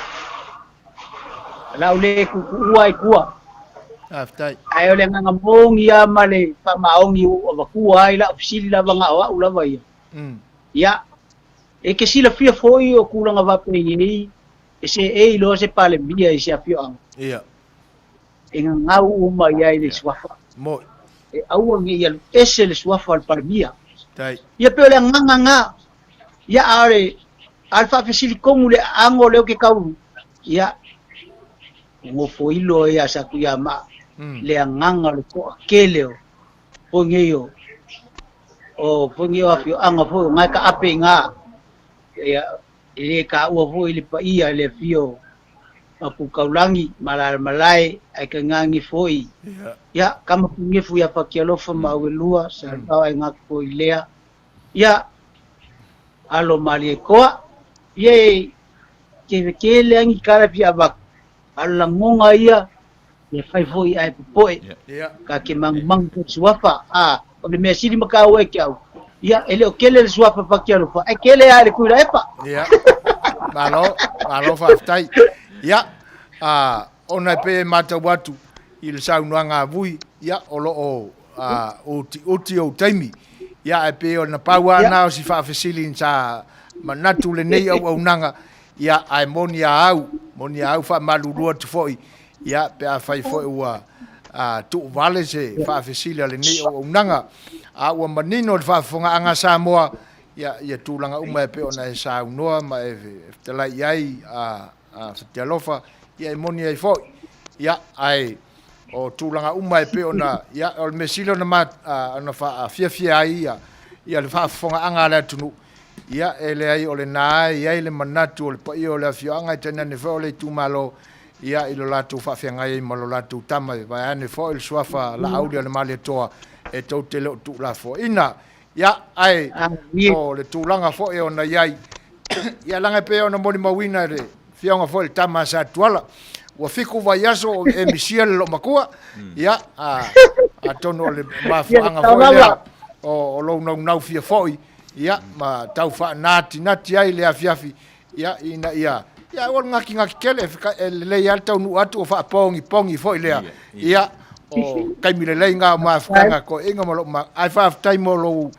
o le a ou le tuutuua ai tua. Faafetai. Ae o le agaga moni lava ma le faamaoni ua ou avatua ai lau fesili lava na o au lava ia. Ia, e te silafia foi o tulaga faapenei e seei loa se Palemia i se afioaga. Ia. E gagau uma i ai le suafa. Moi. E aua ne i alu ese le suafa o le Palemia. Tai. Ia pei o le agaga na. Ia a o le a le faafesili tonu le aano lea ou te tau ia nofo ilo ia Satuiamaa le agaga o le toatele o foi nei o o foi nei o afioaga foi o na e taape i ina ia E le taua foi le paia i le afio o Mapukaulagi ma Alalamalae ae tainane foi ia Kama Punefu ia Fatialofa ma Auelua Salefao aiga atu foi lea ia alo Malietoa ia e tele lava ni tala e fia avatu a o le lagona ia e fai foi ae popoe ka ke magumagu foi suafa a o le mea sili ma taua e te au ia e le o tele le suafa Fatialofa ae tele lava le Tuilaepa. Ia, malo, malo faafetai. Ia, a, ona e pei e matau atu i le saunoaga a Vui, ia, o lo o a, utiuti ou taimi. Ia, ae pei ona pau lava na o si faafesili sa manatu lenei auaunaga, ia, ae moni a au, moni a au faamalulu atu foi, Ia, pe afai foi ua tuuvale se faafesili a lenei auaunaga, a ua manino le faafofogaaga a Samoa, ia, ia tulaga uma e pei ona e saunoa ma e fetalai i ai a Fatialofa, ia e moni ai foi. Ia, ae o tulaga uma e pei ona, ia, o le mea sili ona, ma, ona faafiafia ai ia, ia le faafofogaaga a le atunuu, ia, e leai o lena e i ai le manatu o le paia o le afioaga e tainane foi o le itumalo, ia i lo latou faafeagai ai ma lo latou tama, e vaeane foi le suafa Laauli o le Malietoa e tou te le o tuulafoaina. Ia, ae o le tulaga foi ona i ai, ia leaga e pei ona molimauina e le afioga foi le tama a Satuala, ua 7 vaiaso o e misia le loomatua, ia, atonu o le mafuaaga foi lea o lou naunau fia foi, ia, ma tau faanatinati ai le afiafi, Ia, ina ia, ia ua gatigati tele, e lelei lava le taunuu atu o faapogipogi foi lea. Ia, o taimi lelei na o mafutaga toeaiina ma lou ma, ae faafetai mo lou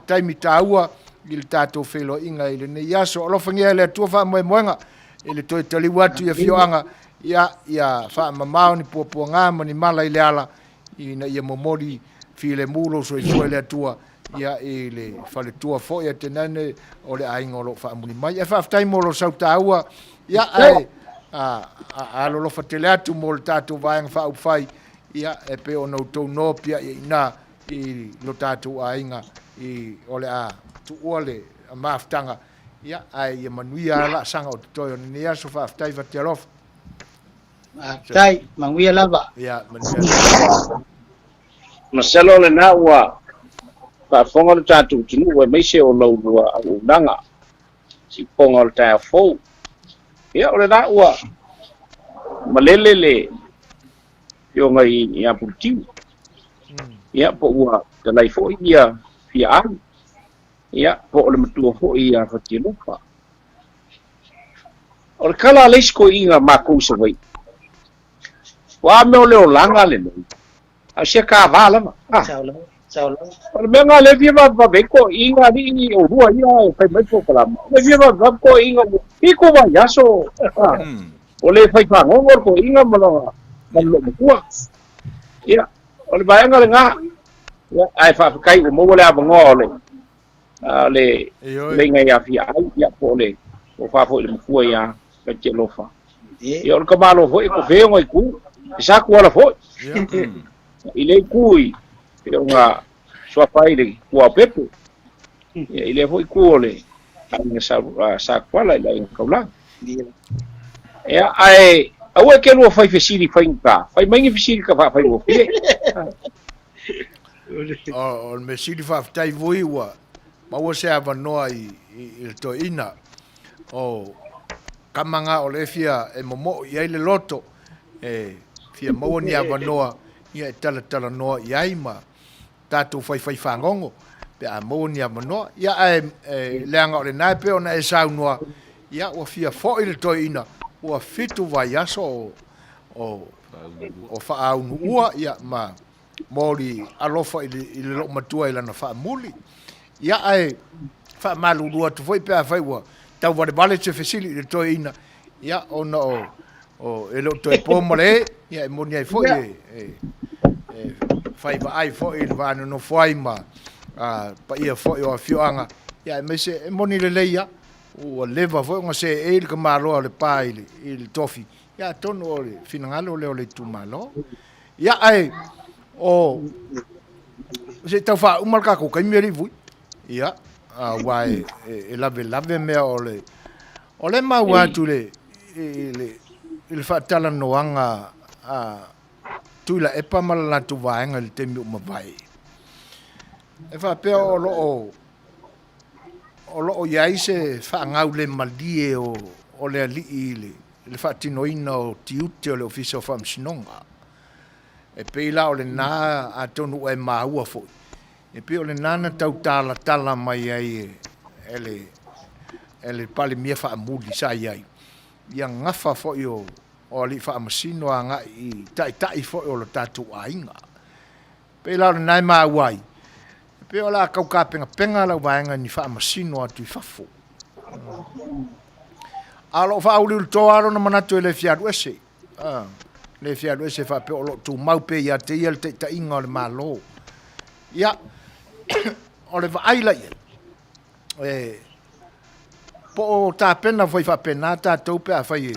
taimi taua i le tatou feiloaiga i lenei aso. Alofagia e le Atua faamoemoega i le toe taliu atu i afioaga, ia, ia faamamao ni puapuaga ma ni mala i le ala, ina ia momoli filemu lou soifua i le Atua, ia i le faletua foi a tainane o le aiga o lo o faamuli mai. Ae faafetai mo lou sau taua, ia ae alolofa tele atu mo le tatou Vaega Faaupufai, Ia, e pei ona outou nopiai i ina i lo tatou aiga i o le a tuua le mafutaga, ia, ae ia manuia lava laasaga o totoe o lenei aso. Faafetai Fatialofa. Faafetai, manuia lava. Ia, manuia lava. Masalo lena ua faafofoga lo tatou atunuu aemaise o la ulua auaunaga sipoga o le taeao fou. Ia, o lena ua malele le afioga ia Pulutiu. Ia, po ua talai foi ia Fiaai. Ia, po o le matua foi ia Fatialofa. O le tala a le isi toeaiina matou i Savaii, o a mea o le olaga lenei, a o sia kava lava. Ah. Sao lava, sao lava. O le mea lena lea e fia vavevave ai toeaiina alii olua ia e fai mai polokalama. O le fia vavevave toeaiina ua fitu vaiaso ah, o le fai fagogo le toeaina ma lona ma le loomatua. Ia, o le vaega lena. Ia, ae faafetai ua maua le avanoa o le a le leiga ia Fiaai, ia po o le tofa foi i le matua ia Fatialofa. Ia o le tamaloa foi e tofe ona itu, e sa tuala foi. I lea itu i pei ona suafa ai le Tuaopepe, ia i lea foi itu o le aiga Sa Tuala i le aiga Taulaga. Ia, ae aua e te lua fai fesili faigata, fai mai ni fesili ka faafaigofie. O le mea sili faafetai vui ua maua se avanoa i le toeaina. O kama nga o le fia e momoo i ai le loto, e fia maua ni avanoa ia e talatalanoa i ai ma tatou faifai fagogo pe a maua ni avanoa. Ia ae leaga o lena e pei ona e saunoa, ia ua fia foi le toeaina, ua 7 vaiaso o faaunuua ia ma moli alofa i le loomatua i lana faamuli. Ia ae faamalulu atu foi pe afai ua tauvalevale se fesili i le toeaina, ia ona o e le o toe po ma le e, ia e moni ai foi e fai vaai foi i le va nonofo ai ma paia foi o afioaga, ia aemaise e moni lelei lava, ua leva foi ona seei le tamaloa o Lepa i le tofi, ia atonu o le finagalo lea o le itumalo. Ia ae o se i tau faauma le tatou taimi alii Vui. Ia, aua e lavelave mea o le o le maua atu i le faatalanoaga a Tuilaepa ma le latou vaega i le taimi ua mavae. E faapea o lo o o lo o i ai se faagaulemalie o le alii i le faatinoina o tiute o le Ofisa o Faamasinoga. E pei la o lena, atonu ua e maua foi, e pei o lena na tau talatala mai ai e le e le Palemia faamuli sa i ai, ia gafa foi o alii faamasino agai i taitai foi o lo tatou aiga. Pei la o lena e maua ai, e pei o le a tau tapenapena lau vaega i ni faamasino atu i fafo. A o lo o faauliulitoa lava lona manatu e le fia alu ese. Le fia alu ese faapea o lo o tumau pea ia te ia le taitaiga o le Malo. Ia, o le vaai la i ai, e, po o tapena foi faapena tatou pe afai e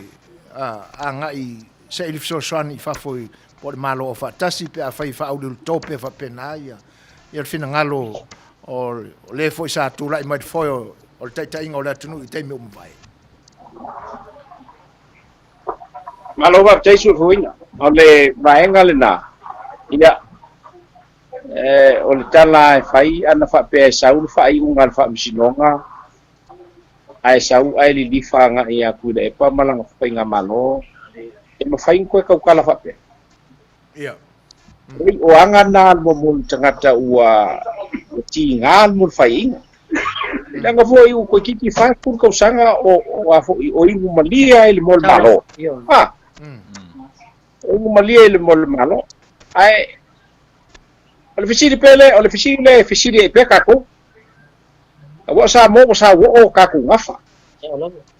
agai saili fesoasoani i fafo i po o le Malo Aufaatasi pe afai e faauliulito pea faapena ia le finagalo o le foi sa tulai mai le foe o le taitaiga o le atunuu i taimi ua mavae. Malo faafetai Suefuina. O le vaega lena, ia, o le tala e fai ana faapea e sau le faaiuga a le Faamasinoga ae sau ae lilifa agai ia Tuilaepa ma lana faigamalo, e mafai ona toe tautala faapea? Ia. Oi, o aga na a le momoli tagata ua tiga le mo le faiaiga. Leaga foi ua toeitiiti 40 tausaga o a foi o inu malie ai le mo le Malo. Ha. O inu malie ai le mo le Malo. Ae o le fesili pea lea, o le fesili lea e fesili ai pea tatou. Aua o Samoa ua sauoo o tatou gafa.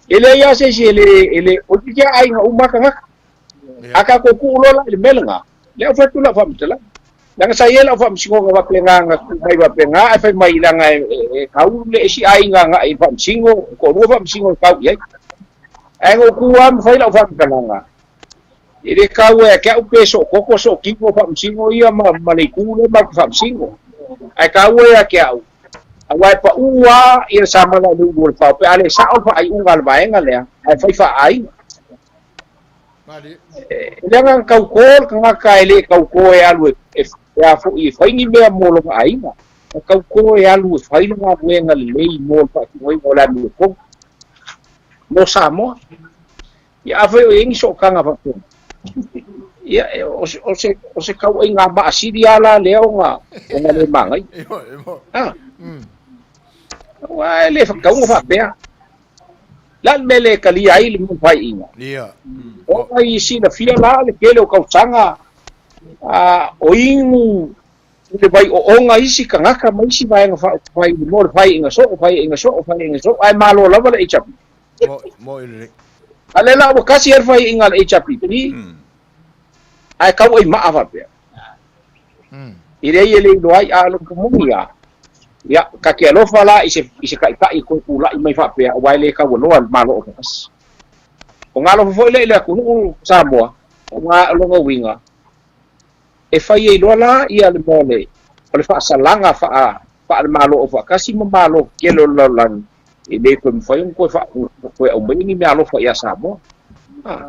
E leai lava se isi e le, e le, o le aiga uma lava tagata. A tatou tuu loa la i le mea lena, lea ua fai atu lau faamatalaga. Leaga sa i ai lau faamasinoga faapena na tuu mai faapena ae fai mai leaga e tau le isi aiga agai i le faamasino, e toalua faamasino e tau i ai. Ae na ou tu lava ma fai lau faamatalaga. E le taua ia te au pe sookoko sookino faamasino ia ma, ma le itu lea ma faamasino. Ae taua ia te au, aua e paʻū lava ia le samala i le ulu o le fao pe a le sao le faaiuga a le vaega lea, ae fai faaaiga. E leaga na tautō le tagata e le tautō e alu e, e a foi e fai ni mea mo lona aiga. Na tautō e alu e fai le galuega lelei mo le faatinoina o le amiotonu mo Samoa. Ia afai o i ai ni sootaga faapena, ia o se, o se, o se tauaiga maasili lava la lea ona, ona le manaia. Ah. Aua e le tatau ona faapea. Le a le mea e le talia ai le mea faaiuga? Ia. Ona i silafia la le tele o tausaga a, o inu i le vai ooga isi tagata ma isi vaega faaupufai i le mea o le faaiuga soo, faaiuga soo, faaiuga soo, ae malo lava le HRPP. Mo i lelei. A lea la ua tasi ai le faaiuga a le HRPP, ae tau ai maa faapea. I leai e le iloa ai, a o le upu moni lava, ia, ta te alofa la i se, i se taitai e toe tulai mai faapea, aua e le taualoa le Malo Aufaatasi. O ga alofa foi lea i le atunuu Samoa, o ga, o lona uiga, e fai ai loa la ia le mea o le, o le faasalaga faa, faale-Malo Aufaatasi ma Malo tetele o le lalolagi, e le toe mafai ona toe faa, toe aumaia ni meaalofa ia Samoa.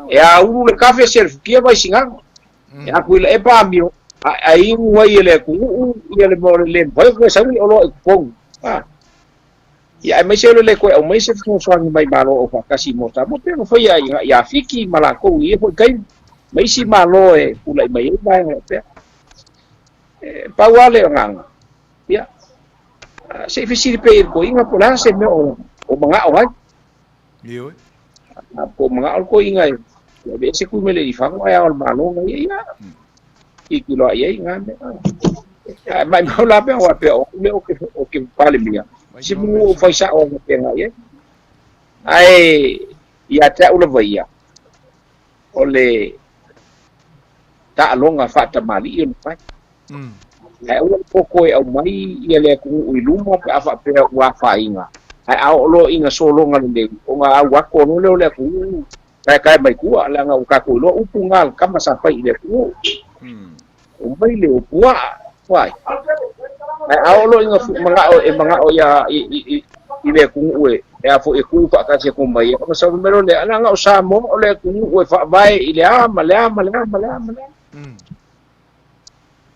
E aulu le kafe selefutia Vaisigano. E aku i le epa amio, a inu ai e le atunuu ia le mea o le le mafai ona toe sau ni oloa i totonu. Ia aemaise o le le toe aumai se fesoasoani mai Malo Aufaatasi mo Samoa, pei ona faia ia Fiti ma latou i ia foi taimi, ma isi Malo e tulai mai ai vaega faapea. E pau lava le agaga, ia, se i fesili pea i le toeaina po o le a se mea o, o manao ai. Ioe. Po o manao le toeaina e aveese Tuimalealiifano ae ao le Malo na ia, ia, tilotilo lava i ai na mea. Ae maumau la pea aua pea o au lea ou te Palemia, se manu ou fai sao ai faapena i ai. Ae ia te au lava ia, o le taaloga faatamalii o le fai. Ae aua le poto e aumai ia le atunuu i luma pe a faapea ua afaina. Ae a oo loa ina sologa lelei, ona au atu loa lea o le atunuu taetae mai tua, leaga ua tatou iloa upu na a le tama sa fai i le atunuu. Omai le o puaa, wai. Ae a oo loa ina manao e manao ia i le atunuu e e a foi e tu faatasi atu mai ia, ona sau mai loa lea, leaga o Samoa o le atunuu e faavae i le a ma le a ma le a ma le a ma le a.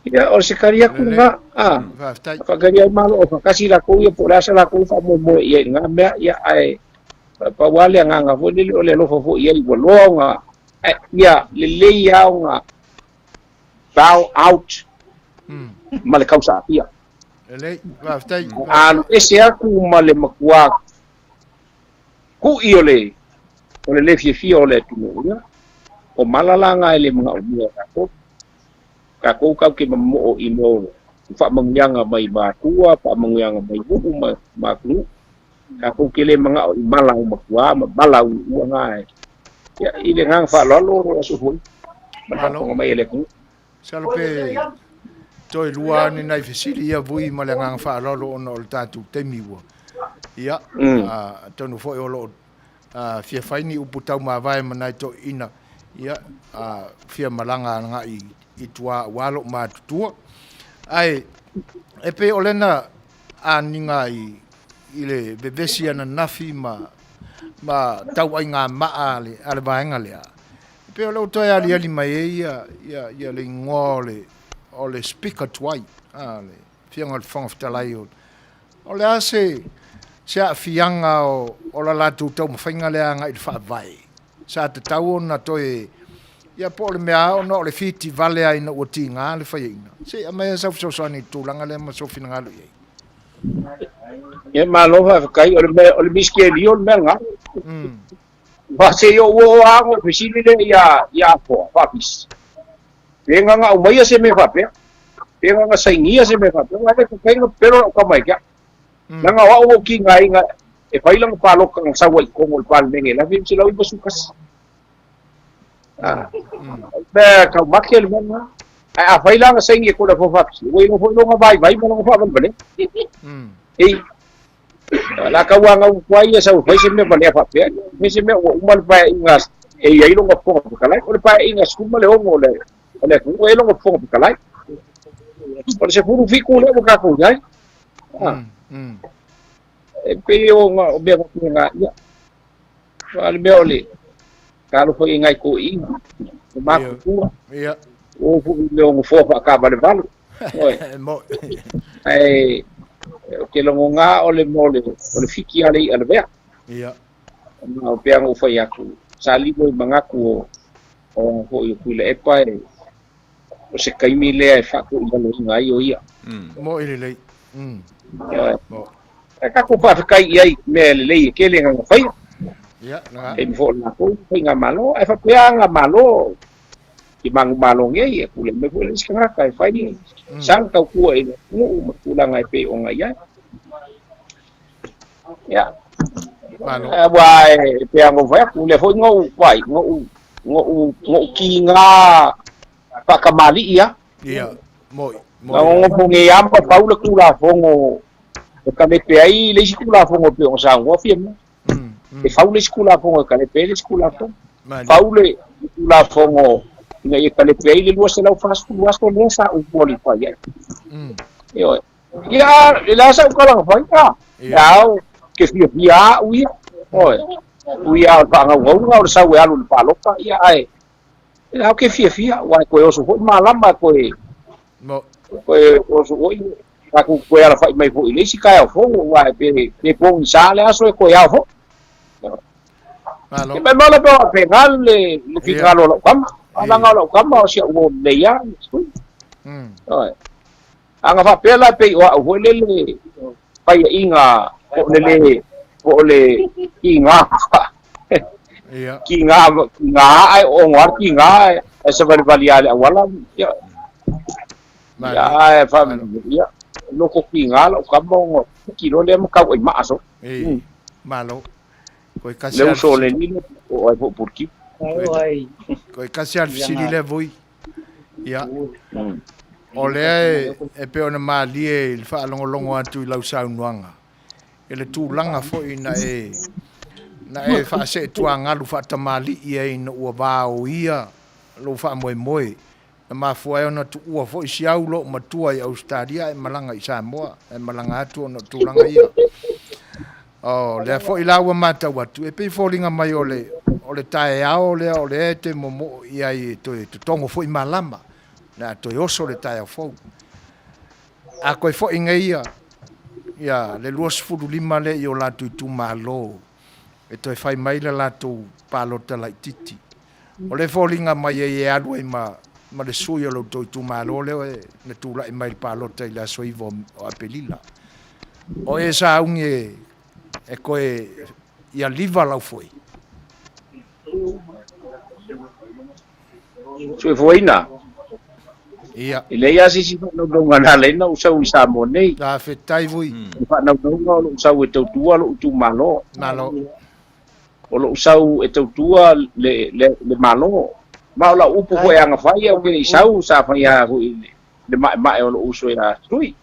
Ia, o se tali atu lena. A, Faafetai. faatali ai Malo Aufaatasi latou ia po o le a se latou faamoemoe i ai i lena mea, ia, ae pau lava le agaga foi lele o le alofa foi i ai ua loa ona, ae, ia lelei lava ona bow out ma le kausaafia. Lelei, faafetai. A alu ese atu ma le matua kuʻi o le o le le fiafia o le atunuu, ia, o mala la na e le manaomia e tatou. Tatou tatou te mamo'o i mea o faamanuiaga mai matua, faamanuiaga mai nuu ma ma atunuu. Tatou te le mana'o i mala o matua ma mala uiua na e. Ia, i le agaga faaaloalo o aso foi ma le faafofoga mai a le atunuu. Masalo pe toe lua ni nai fesili ia vui ma le agaga faaaloalo ona o le tatou taimi ua. Ia, atonu foi o lo o fia fai ni upu taumavae ma nai toeaiina, ia, fia malaga agai i tua aua lou matutua. Ae e pei o lena aniga i le vevesi ananafi ma ma tauaigamaa a le vaega lea, e pei o lea ua toe aliali mai ai ia le igoa o le Speaker tuai, le Afioga i le Fofoga Fetalai, o le a se aafiaga o la latou taumafaiga lea agai i le Faavae? Sa tatau ona toe, ia po o le mea lava ona o le fitivale lava ina ua tiga le faiaina. Se i aumai sau fesoasoani i le tulaga lea ma sou finagalo i ai. Ia malo faafetai, o le mea, o le miskelio le mea lena. Aua se i ou oo lava ona ou fesili lea ia, ia Afoa, Faafisi. Pe na na aumaia se mea faapea. Pe na na sainia se mea faapea. Aua e le tatau ona pepelo lau tama ia te au. Leaga o au ua ou tigaina e fai lana palota na sau ai i totonu o le Palemene i le 1991. Ah, mea taumate le mea lena. Ae afai la na saini e Toleafoa Faafisi, ua iloa foi lona vaivai ma lona faavalevalea. Ei, la tau anau atu ai ia sau e fai se mea valea faapea, fai se mea ua uma le paeaiga E i ai lona Fofoga Fetalai. O le Paeaiga 16 o le o le atunuu e i ai lona Fofoga Fetalai. O le 17 lea ua tatou i ai. Ah. E pei o o mea faapena, ia. A le mea o le talofa i nai toeaiina, o matutua. Ia. O foi i mea o nofoa faataavalevale. Oi. Ae ou te lagona o le mea o le fiki a le i'a lavea. Ia. Ona o pea na ou fai atu, sa lilo i manatu o o foi o Tuilaepa e o se taimi lea e faatoilaloina ai o ia. Mo'i lelei. Ioe. Ae tatou faafetai i ai i mea lelei e tele na faia. Ia, na. Taimi foi o le latou faigamalo, ae faapea aga malo i manumalo nei, e pule mai foi le isi tagata e fai sana tautua i le atunuu ma tulaga e pei ona i ai. Ia. Malo. Aua e pei ona ou fai atu, lea foi na ou vaai, na ou, na ou, na ou kiga faatamalii lava. Ia, mo'i, mo'i. Na nonofo nei lava ma fau le Tulafono e kalepe ai le isi Tulafono e pei ona saunoa Fiamē. E fau le isi Tulafono e kalepe ai le isi Tulafono. Fau le Tulafono ina ia kalepe ai le 240 aso lea sa ou qualify ai. Ioe. Ia, e le a sau tala na fai, a. Ia, ou te fiafia au ia. Ioe. Ui lava o le faagaugauga o le sau e alu i le palota, ia, ae e au ke fiafia, aua e toe oso foi malama, e toe, toe oso foi, tatou toe alafai mai foi i le isi taeao fou, aua e pe, pe pogisa le aso e toe ao foi. Malo. E mai mala pe o pena le, le finagalo o lau tama. A laga o lau tama o si au uo lelei lava. Ioe. A na faapea la e pei o au foi lele paiaiga po o le le po o le kiga Ia. kiga kiga ae o ono lava le kiga ae savalivali lava i le auala ia Malo. ia ae fa ia loko kiga lau tama ona piki loa lea ma tau ai maa solo. Ei. Malo. Koe kasi Le lava le uso o le fesili. lilo o ai foi pulkiu. Koe, koe kasi lava le fesili lea Vui. Ia. O lea e pei ona malie i le faalogologo atu i lau saunoaga, i le tulaga foi na e, na e faaseetuagalu faatamalii ai ina ua vaoia lou faamoemoe, na mafua ai ona tuua foi si au lou matua i Ausetalia ae malaga i Samoa, ae malaga atu ona o tulaga ia. O lea foi la ua matau atu, e pei e foliga mai o le, o le taeao lea o lea e te momoo i ai e toe totogo foi malama, o le a toe oso le taeao fou. A toe foi nei ia, ia le 25 lea i o latou itumalo e toe fai mai le latou palota laitiiti. O lea e foliga mai ai e alu ai ma, ma le sui o lo outou itumalo lea e, na tulai mai i le palota i le aso 9 o Aperila. O e sauni e, e koe ia liva lau foe. Soifuaina. Ia. E leai lava se isi faanaunauga na ala ai ona ou sau i Samoa nei. Faafetai vui. O le faanaunauga o lou sau e tautua lou itumalo. Malo. O lou sau e tautua le, le, le Malo. Ma o lau upu foi a na fai au ke le i sau, sa fai lava foi i le, le ma'ema'e o lou uso ia Tui.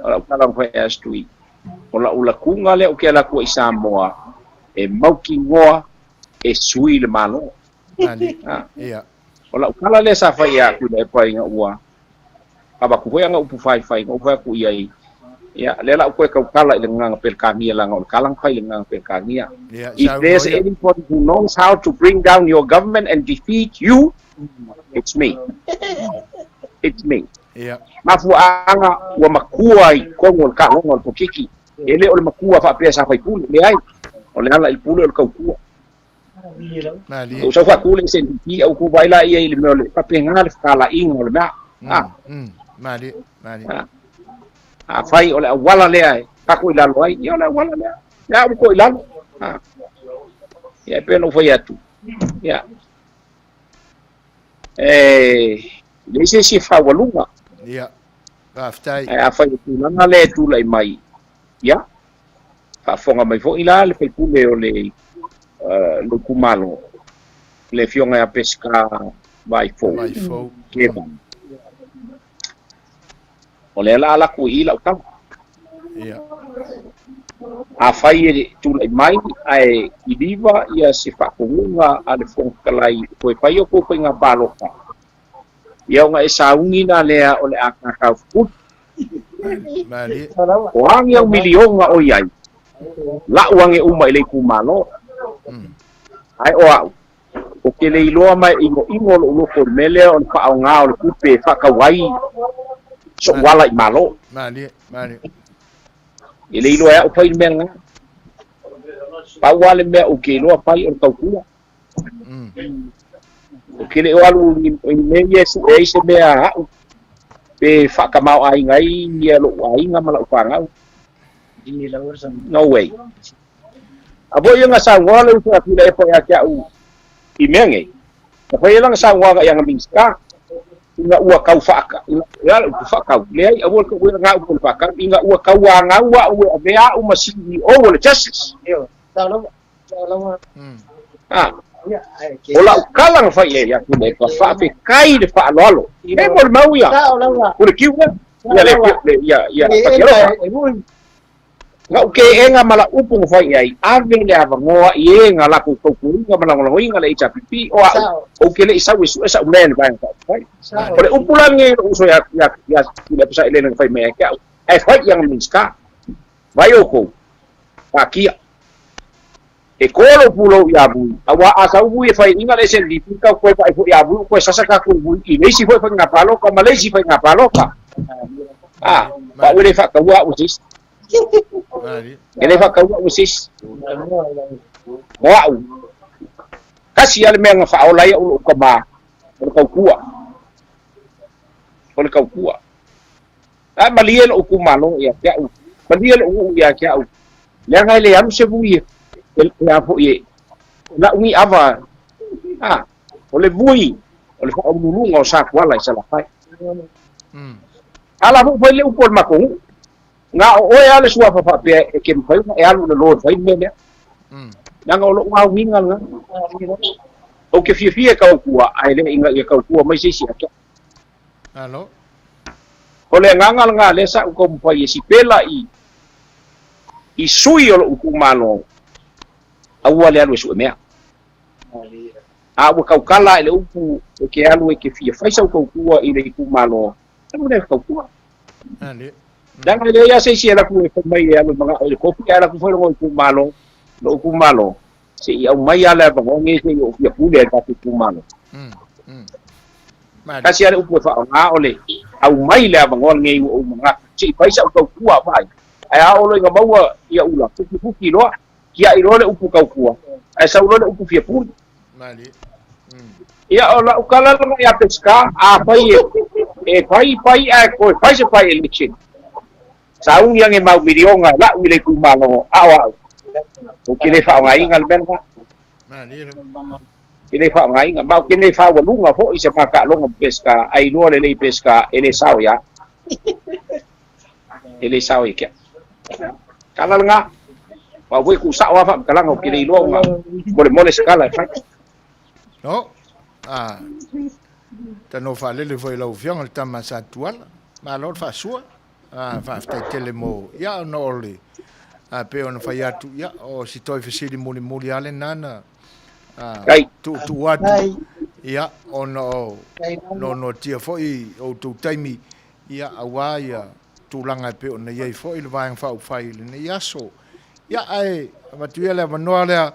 O lau tala na fai ia Tui, o lau latuga lea ou te alu atu ai i Samoa e mautinoa e sui le Malo. Mali. Ia. O lau tala lea sa fai ia Tuilaepa ina ua avatu foi ana upu faifai, na ou fai atu i ai, ia, lea la ou toe tautala i le gagaga Peretania leaga o le tala na fai i le gagaga Peretania. Ia, If saunoa there's ia. anybody who knows how to bring down your government and defeat you, it's me. It's me. Ia. Mafuaaga ua matua i totonu o le taaloga o le polokiki. E le o le matua faapea sa faipule, leai. O le ala i le pule o le tautua. Malie. Ou sau faatu le SNDP, au ku vaai la ia i le mea o le faapena le fetalaiga o le mea. Mm, mm, malie, malie. Afai o le auala lea e pako i lalo ai, ia o le auala lea. Lea ua ko i lalo. Ia e pei ona ou fai atu. Ia. E leai se isi e faualuga. Ia, faafetai. Ae afai o le tulaga lea e tulai mai, ia, Faafofoga mai foi la le faipule o le itumalo, le Afioga ia Peseta Vaifou Keva. O lea la a alu atu i i lau tala. Ia. Afai e tulai mai ae kiliva ia se faatonuga a le Fofoga Fetalai e toe fai outou faiga palota, ia ona e sauni la lea o le a kakau fupuli. O a ni au miliona o i ai, lau age uma i le itumalo. Ae o au, ou te le iloa ma e inoino lou loto i le mea lea o le faaaoga o le tupe e faatau ai so'u ala i Malo. E le iloa e a'u fai le mea lena. Pau lava le mea ou te iloa fai o le tautua. Ou te le o alu i mea ia e sue ai se mea a'u pe faatamaoaiga ai ia lo'u aiga ma la'u fanau. No way. A foi ia na saunoa le uso a Tuilaepa ia te a'u i mea nei, na fai ai lana saunoaga i ana Minisita, ina ua tau faaka, ina, e ala upu faakau, leai, aua le tauina na upu o le faakau, ina ua tauanau a'u e avea a'u ma CEO o le Justice. A, o la'u tala na fai i ai ia Tuilaepa, faafetai le faaaloalo. E molimau ia, Pule Kiu lea, ia le, ia, ia, Fatialofa. La'u ke'ega ma la'u upu na fai i ai, ave le avanoa i e na latou tautuaina ma lagolagoina le HRPP, o a'u, ou te le i sau e su'e sa'u mea i le vaega faaupufai. O le upu la lenei i lo'u uso ia, ia, ia Tuilaepa Sailele na fai mai ai ke a'u, ae fai i ana Minisita. Vai outou, taatia. E kō lou pulou iā Vui, auā a sau Vui e faiaʻiga le SNDP kau koe vaai foi iā Vui ua koe sasa tatou Vui i le isi foi faiga palota ma le isi faiga palota. A, o a'u e le faataua a'u e se isi. E le faataua a'u e se isi. O a'u, tasi lava le mea na faaola ai a'u lo'u tamā, o le tautua. O le tautua. Ae malie lo'u itumalo ia te a'u, malie lo'u nuu ia te a'u, leaga e le alu se vui e, e a foi e la'u ni ava, a, o le vui o le faauluuluga o Satuala i Salafai. A la foi fai le upu a le matou nuu, na o oe lava le suafa faapea e te mafai ona e alu i le lo e fai le mea lea. Leaga o lo'u auiga lena. Ou te fiafia e tautua, ae le ina ia tautua mai se isi ia te a'u. Malo. O le agaga lena lea sa ou taumafai e sipela i i sui o lo'u itumalo, aua le alu e sue mea. A ua tautala i le upu e ke alu e ke fia fai sau tautua i le itumalo, alu lea e tautua. Leaga e leai lava se isi e alu atu e fai mai e alu e mana'o i le kofi, ae alu atu foi lona itumalo, lo'u itumalo, se i aumai lava le avanoa lenei se i ou fia pule ai i le tatou itumalo. Tasi lava le upu e faaaoga o le aumai le avanoa lenei ua ou manatu se i fai sa'u tautua vaai. Ae a oo loa ina maua ia ula, fukifuki loa, tia'i loa le upu tautua, ae sau loa le upu fia pule. Ia o la'u tala lena ia Peseta, afai e fai fai ae toe fai se by-election, Sauni age mau miliona e la'u i le itumalo a o a'u, ou te le faaaogaina le mea lena. Ou te le faaaogaina, ma ou te le faaualuga foi i se mataaloga ma Peseta, ae iloa lelei Peseta e le sao ia au. E le sao ia te au. Tala lena. O au foi e tuusao lava faamatalaga, ou te le iloa ona molemole se tala e fai. No, a tanoa faalele foi i lau Afioga le tama sa Tuala. Malo le faasua. Ah, faafetai tele mo, ia, ona o le, ah, pei ona fai atu, ia, o si toe fesili mulimuli lava lena na, ah, tuutuu atu, ia, ona o noanoatia foi outou taimi, ia, aua ia tulaga e pei ona i ai foi le Vaega Faaupufai i lenei aso. Ia, ae avatu ia le avanoa lea,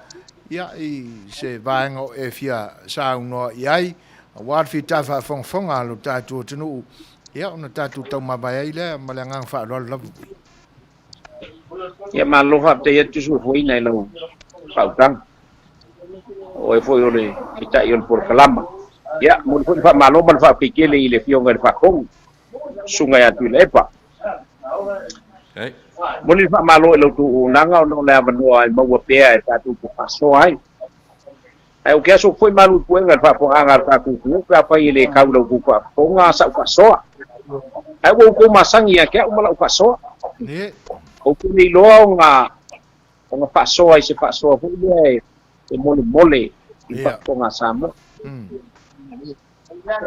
ia, i se vaega o e fia saunoa i ai, aua le fita faafogafoga a lo tatou atunuu, ia, ona tatou taumavae ai lea ma le agaga faaaloalo lava. Ia, malo faafetai atu Suefuaina i lau faautaga. O oe foi o le Taitai o le Polokalama. Ia, momoli foi le faamalo ma le faafetai tele i le Afioga i le Faatonu, Susuga ia Tuilaepa. Momoli le faamalo i la outou auaunaga ona o le avanoa e maua pea e tatou te faasoa ai. Ae ou te aso foi malu i puega i le faafofogaaga a le tatou atunuu pe afai e le tau i la outou faafofoga sa'u faasoa. Ae ua outou masani ia te a'u ma la'u faasoa. Ou te le iloa ona ona faasoa i se faasoa foi lea e molemole i le faafofoga a Samoa.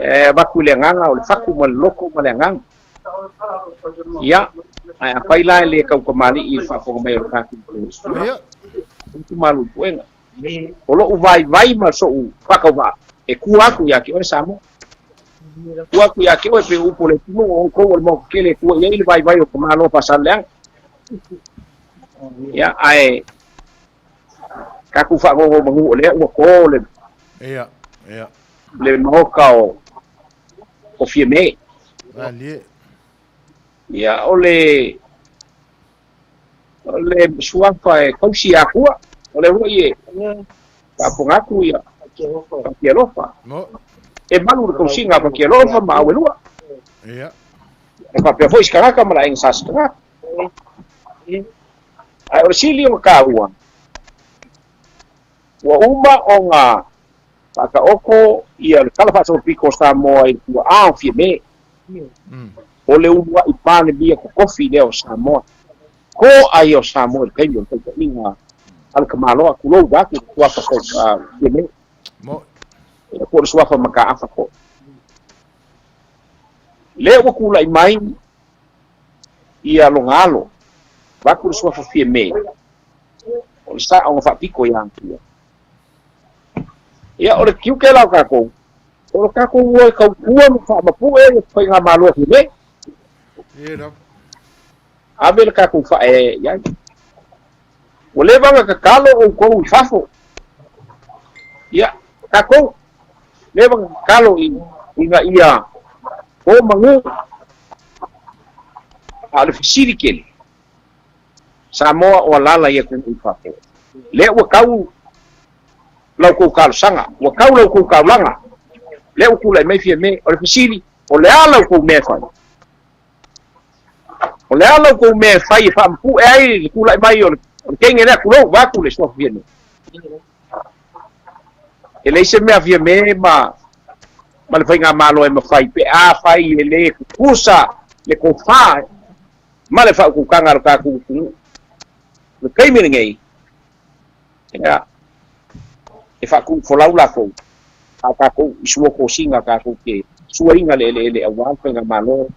E avatu i le agaga o le fatu ma le loto ma le agaga. Ia. Ae afai la e le taukamali'i i le faafofoga mai o le tatou Ia. itumalo i Puega, o lo'u vaivai ma so'u faatauvaa e tua atu ia te oe Samoa. Tua atu ia te oe pei o upu o le atunuu o outou o le Maota tele e tua i ai le vaivai o tamaloa Faasaleleaga. Ia, ae tatou faanonomanu o lea ua to le Ia, ia. le Maota o o Fiame. Malie. Ia, o le o le suafa e tausi i Atua, o le foi e faafofoga atu ia Fatialofa. Mo. E malu le tausiga a Fatialofa ma Auelua. Ia. E faapea foi se tagata ma le aiga sa se tagata. Ae o le sili ona taua, ua uma ona faataoto ia le Tala Faasolopito o Samoa i le tua'a o Fiame. O le ulua'i Palemia totofi lea o Samoa. To'a ia o Samoa i le taimi o le taitaiga a le tamaloa, tulou vaeatu le suafa Fiame. Ia po o le suafa Mataafa foi. Lea ua tulai mai ia lona alo, vaeatu le suafa Fiame, o le sa'o na faapito ia Atua. Ia, o le tiute la o tatou, o le tatou o e tautua ma faamapue le faigamalo a Fiame. Ave le tatou faaeaea i ai. Ua leva ona tatalo outou i fafo. Ia, tatou, leva ona tatalo ina ia o manu. A o le fesili tele, Samoa o alala i atunuu i fafo. Lea ua tau la outou talosaga, ua tau la outou taulaga, lea ua tulai mai Fiame. O le fesili, o le a la outou mea e fai? O le a la outou mea e fai e faamapue ai le tulai mai o le kenge lea, tulou, vaeatu le suafa Fiame? E leai se mea Fiame ma ma le faigamalo e mafai pe afai e le tutusa le tofa ma le faautautaga a lo tatou atunuu. O le taimi lenei, ia, e faatuufolau latou, a o tatou i sua tosiga tatou te suaina le eleele aua le faigamalo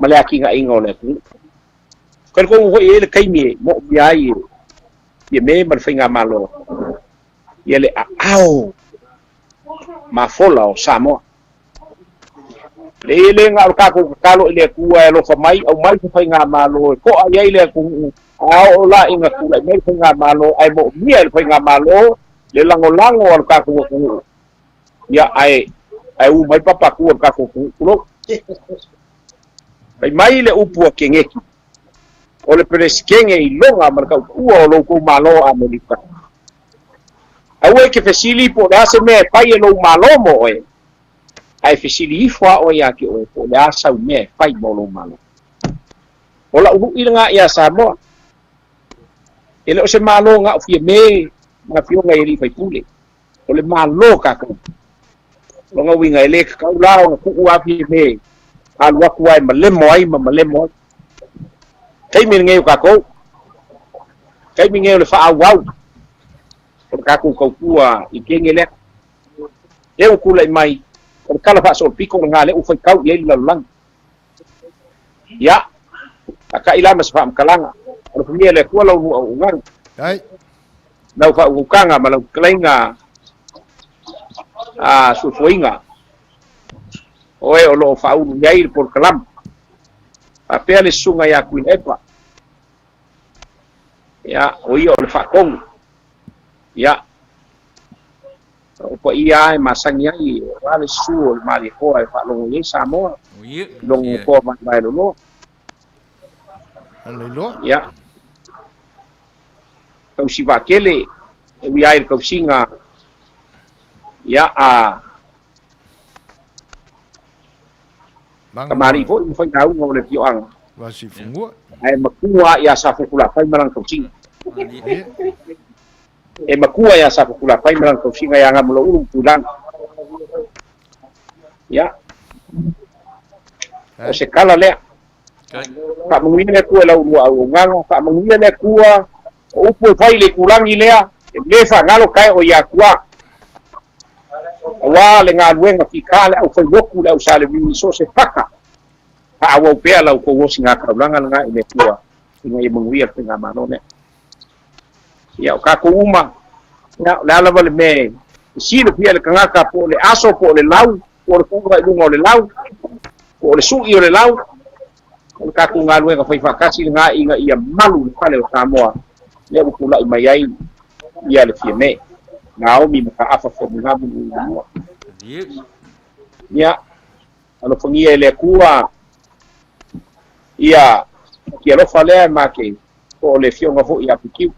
ma le atinaeina o le atunuu. Talitonu foi e i ai le taimi e moomia ai e Fiame ma le faigamalo ia le aao mafola o Samoa. E le na o le tatou tatalo i le Atua e alofa mai, aumai se faigamalo e to'a i ai le atunuu, a oo la ina tulai mai le faigamalo ae moomia e le faigamalo le lagolago a le tatou atunuu, ia ae ae u mai papa atu a le tatou atunuu. Tulou. Fai mai le upu a Keneti, o le Peresetene i loga ma le tautua o lo outou Malo o Amerika. Aua e te fesili po o le a se mea e fai e lou Malo mo oe, ae fesili ifo a oe ia te oe po o le a sau mea e fai mo lou Malo. O la'u lu'i lena iā Samoa. E le o se Malo na o Fiame ma Afioga i alii faipule. O le Malo tatou. Lona uiga e le tatau la ona tuu a Fiame alu atu a e malemo ai ma malemo ai. Taimi lenei o tatou. Taimi lenei o le faaauau o le tatou tautua i kenge lea. Lea ua tulai mai, o le tala faasolopito lena lea ua faitau i ai le lalolagi. Ia, tata'i la ma se faamatalaga. Alofagia e le Atua lau lua auaunaga, lau faautautaga ma lau fetalaiga a suefuaina, o e o lo o faaulu i ai le polokalama. Faapea le susuga ia Tuilaepa, ia, o ia o le faatonu. Ia, o paia lava e masani ai, aua le susu o le Malietoa e faalogo i ai Samoa, logo nofoa vaevae loloa. Ia, tausi vaatele, e ui ai le tausiga, ia, a tamalii foi ma failauga o le afioaga. Ae matua ia Safotulafai ma lana tausiga. E matua ia Safotulafai ma lana tausiga ia Gamaloulu ma Tuilagi. Ia. O se tala lea. Faamanuia le Atua i lau lua auaunaga, faamanuia le Atua o upu e fai i le itulagi lea, e le faagalo tae o ia Atua. Aua le galuega fita le aufai motu le au Salevi i so o se fata. Faaauau pea la outou osigātaulaga lena i le Atua ina ia manuia le faigamalo lea. Ia, o tatou uma, ia, o le a lava le mea e silafia e le tagata, po o le aso, po o le lau, po o le tuuga i luga o le lau, po o le sui o le lau, o le tatou galuega faifaatasi lena ina ia malu le fale o Samoa lea ua tulai mai ai ia le Fiame, Naomi Mataafa Fonogamu Nuuimua. Ia, alofagia e le Atua ia ki alofa lea ma ke po o le afioga foi ia Pikiu,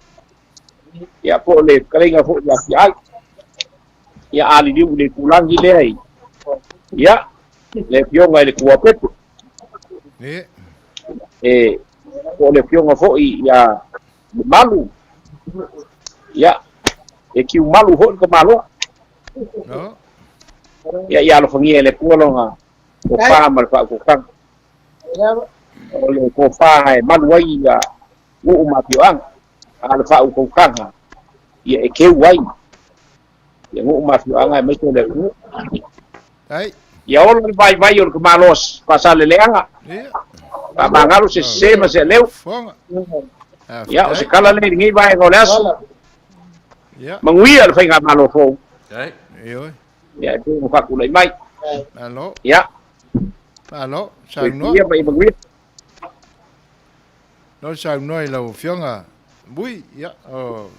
ia po o le fetalaiga foi ia Fiai, ia aliliu i le itulagi lea i ia le afioga i le Tuapepe, e po o le afioga foi ia Malu, ia e kiumalu foi le tamaloa. Ia ia alofagia e le Atua lona tofa ma le faautautaga. O le tofa e malu ai ia nuu ma afioaga, a o le faautautaga ia e keu ai ia nuu ma afioaga aemaise o le atunuu. Ia ola le vaivai o le tamaloa faasaleleaga, faamagalo se sese ma se aleu. Ia, o se tala lea i lenei vaega o le aso. Manuia le faigamalo fou. Ia, e pei ona faatulai mai. Malo. Ia. Malo, saunoa. Ia, ma ia manuia. No saunoa i lau Afioga Vui, ia, o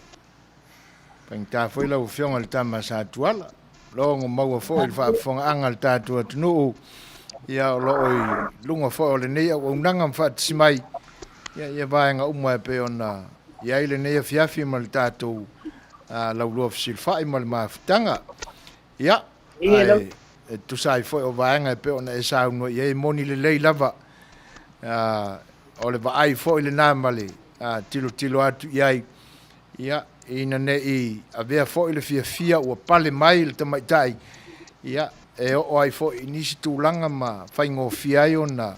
faigata foi lau Afioga i le tama sa Tuala. Logo maua foi i le faafofogaaga a le tatou atunuu, ia, o loo i luga foi o lenei auaunaga ma faatasi mai, ia, ia vaega uma e pei ona i ai lenei afiafi ma le tatou laulua fesilafai ma le mafutaga. Ia, ae e tusa ai foi o vaega e pei ona e saunoa i ai, e moni lelei lava, o le vaai foi lena ma le tilotilo atu i ai, ia, ina ne i avea foi le fiafia ua pale mai le tamaitai, ia, e oo ai foi i nisi tulaga ma faigofie ai ona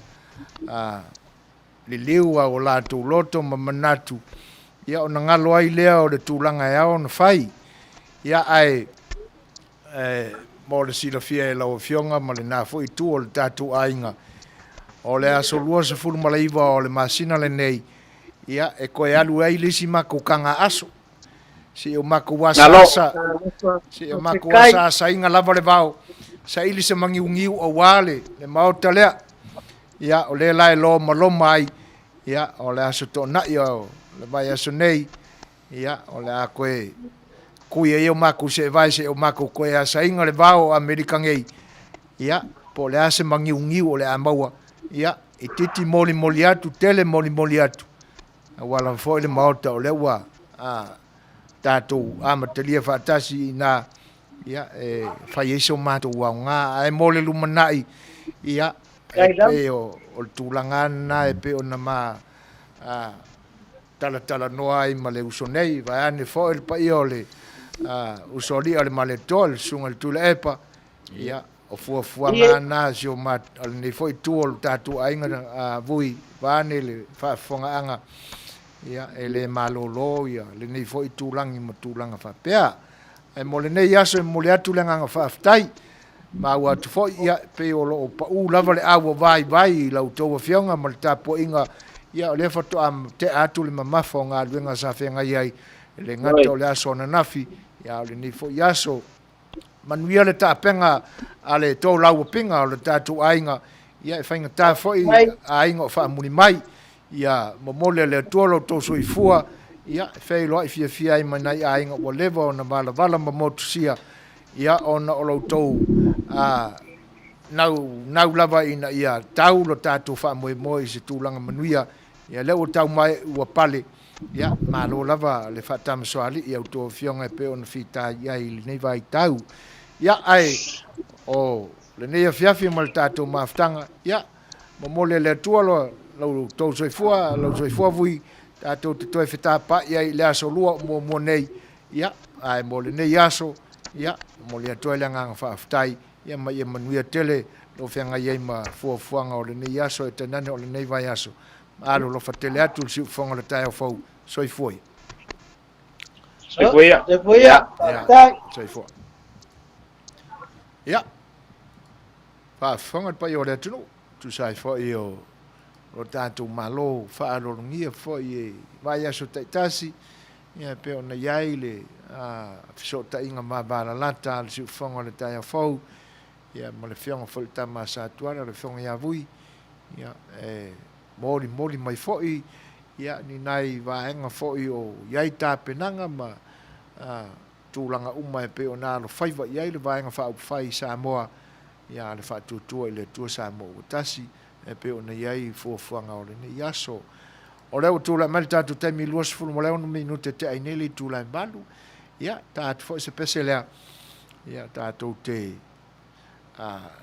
liliu a o latou loto ma manatu, ia, ona galo ai lea o le tulaga e ao ona fai. Ia, ae e, mo le silafia e lau Afioga ma lena foi itu o le tatou aiga, o le aso 29 o le masina lenei, ia, e toe alu ai le isi matou taga aso. Se i o matou asaasa, se i o matou asaasaina lava le vao, saili se magiugiu aua le maota lea. Ia, o lea la e lomaloma ai, ia, o le aso toonai o le vaiaso nei, ia, o le a toe kui ai o matou seevae seia o matou toe asaina le vao o Amerika nei, ia, po o le a se magiugiu o le a maua, ia, itiiti molimoli atu, tele molimoli atu, aua lava foi le Maota o lea ua tatou amatalia faatasi i ina, ia, e fai ai so matou aoga. Ae mo le lumanai, ia, e pei o le tulaga lava lena e pei ona ma talatalanoa ai ma le uso nei, vaeane foi le paia o le usoalii o le Malietoa, le Susuga i le Tuilaepa, ia, o fuafuaga lava na a si o o lenei foi itu o le tatou aiga, Vui, vaeane le faafofogaaga, ia, e le malolo ia lenei foi itulagi ma tulaga faapea. Ae mo lenei aso e momoli atu le agaga faafetai. Maua atu foi, ia, e pei o lo o pau lava le au o vaivai i la outou Afioga ma le tapuaiga, ia, o lea faatoa tea atu le mamafa o galuega sa feagai ai, e le gata o le aso ananafi, ia, a o lenei foi aso. Manuia le tapega a le tolauapiga o le tatou aiga, ia, e faigata foi aiga o faamuli mai. Ia momoli e le Atua lo outou soifua, ia, e feiloai fiafia ai ma nai aiga ua leva ona valavala ma motusia, ia, ona o lo outou naunau lava ina ia tau lo tatou faamoemoe i se tulaga manuia, ia, lea ua tau mai ua pale, ia, malo lava le faatamasoalii i a outou afioga e pei ona fita i ai i lenei vaitau. Ia, ae o lenei afiafi ma le tatou mafutaga, ia, Momoli e le Atua lo tou soifua, lou soifua vui, tatou te toe fetapaai ai i le aso lua o muamua nei, ia, ae mo lenei aso, ia, momoli atu ai le agaga faafetai, ia, ma ia manuia tele lou feagai ai ma fuafuaga o lenei aso e tainane o lenei vaiaso. Alolofa tele atu le siufofoga o le taeao fou. Soifua ia. Soifua ia. Soifua ia. Faafetai. Soifua. Ia. Faafofoga le paia o le atunuu. Tusa ai foi o lo tatou Malo faaaloalogia foi i vaiaso taitasi, ia e pei ona i ai le fesootaiga vavalalata a le Siufofoga o le Taeao Fou, ia ma le Afioga foi i le Tama a Satuala, le Afioga ia Vui, ia e molimoli mai foi ia ni nai vaega foi o i ai tapenaga ma tulaga uma e pei ona alofaiva i ai le Vaega Faaupufai i Samoa, ia a le Faatuatua i le Atua Samoa ua Tasi, e pei ona i ai fuafuaga o lenei aso. O lea ua tulai mai le tatou taimi 26 minute te ai nei le itula e 8. Ia, ta atu foi se pese lea. Ia, tatou te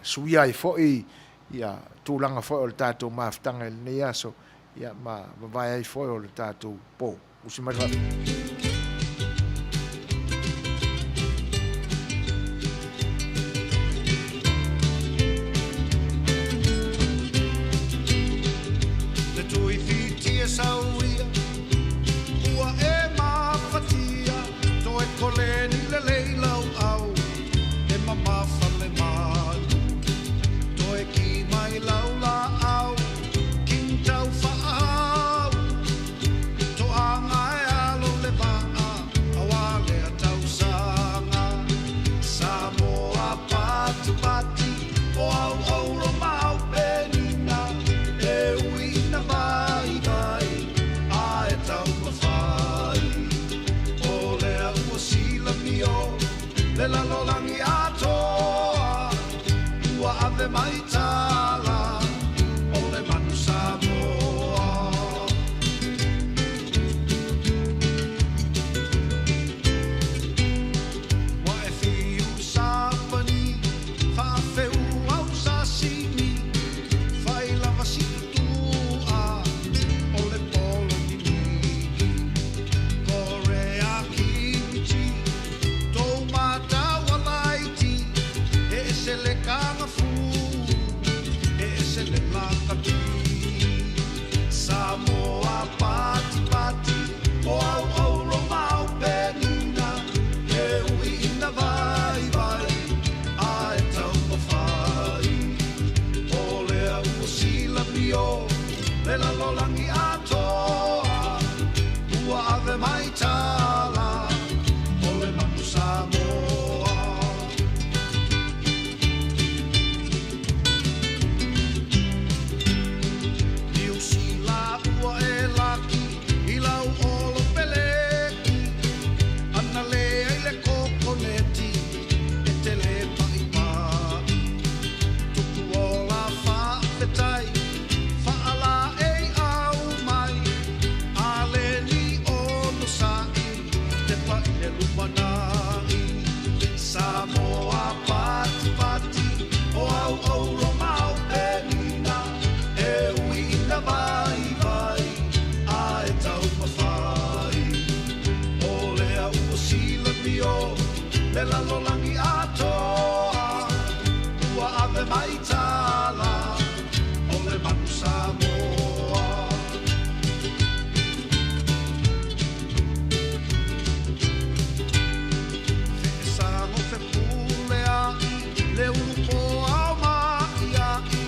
suia ai foi ia tulaga foi o le tatou mafutaga i lenei aso, ia ma vavae ai foi o le tatou po. Usi mai le Le tuifitia sauia ua e mafatia toe koleni lelei lau au e mamafa le malu toe ki mai lau laau king tau faahau Toaga e alo le vaa aua lea tausaga Samoa patipati o au auro ma au penina E ui ina vaivai a e taumafai O lea ua silamio le lalolagi atoa Ua ave mai tala o le manu Samoa. Ua e fiu sapani, faafeu au sasimi, fai lava si tutua o le polo ninigi. Korea kimchi, tou matau alaiti, e ese le kagafu, e ese le lakapi. Samoa pati pati, o au auro ma au penina, e ui ina vaivai, a e taumafai. O lea ua silamio, le lalolagi atoa, ua ave mai tala, o le manu Samoa. Niu Sila ua e laki i lau olo peleki, ana le ai le kokoneti e tele paʻipaʻi. Tupu ola faafetai, faalaei au mai, a le ni onosai, te pai le lumanai. Samoa patipati, o au auro ma au penina, e ui ina vaivai, a e taumafai. O lea ua silamio le lalolagi atoa, ua ave mai tala o le manu Samoa. Feesago fepule ai le ulu poa o Maʻiaʻi,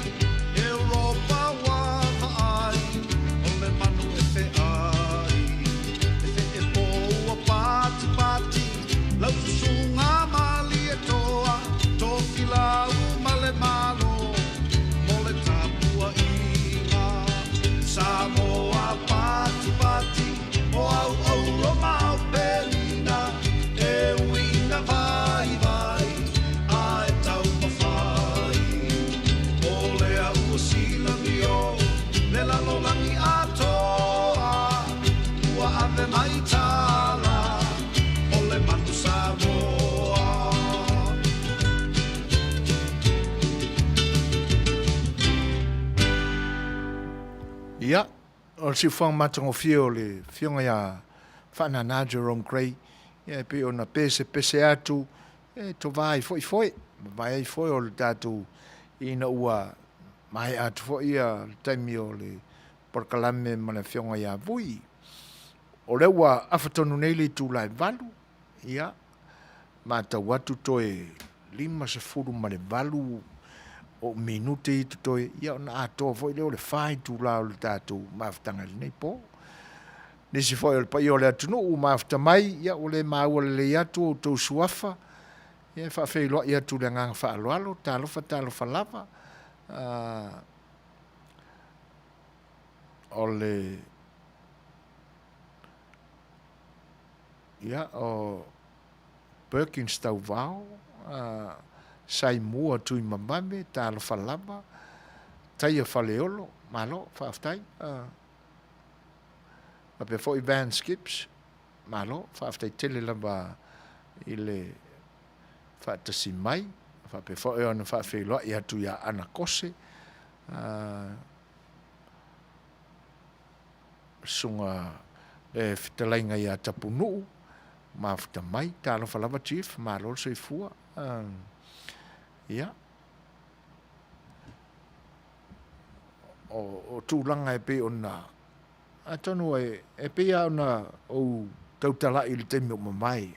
Europa ua vaai o le manu e feai. E feepo ua patipati lau susuga Malietoa, Tofilau ma le Malo mo le tapuaiga. Samoa patipati o au auro ma au pelina, e ui ina vaivai a e taumafai. O lea ua silamio le lalolagi atoa, ua ave mai tala o le manu Samoa. Ia, o le siufofoga matagofie o le Afioga ia Faanana Jerome Grey, ia e pei ona pesepese atu, e tova ai foi foe, mavae ai foe o le tatou ina ua maea atu foi ia le taimi o le polokalame ma le Afioga ia Vui. O lea ua afa tonu nei le itula e 8, ia, matau atu toe 58 ou minute i totoe, ia ona atoa foi lea o le fa itula o le tatou mafutaga i lenei po. Nisi foi o le paia o le atunuu ua mafuta mai, ia ua le maua lelei atu o outou suafa, ia e faafeiloai atu i le agaga faaaloalo, talofa talofa lava, o le ia o Perkins Tauvao, Saimua Tuimavave, talofa lava, Taia Faleolo, malo, faafetai. Faapea foi Vance Gibbs, malo, faafetai tele lava i le faatasi mai. Faapea foi ona faafeiloai atu ia Ana Kose, Susuga le fetalaiga ia Tapunuu, mafuta mai, talofa lava Chief, malo le soifua. Ia, o tulaga e pei ona, atonu e pei lava ona ou tautalai i le taimi ua mavae,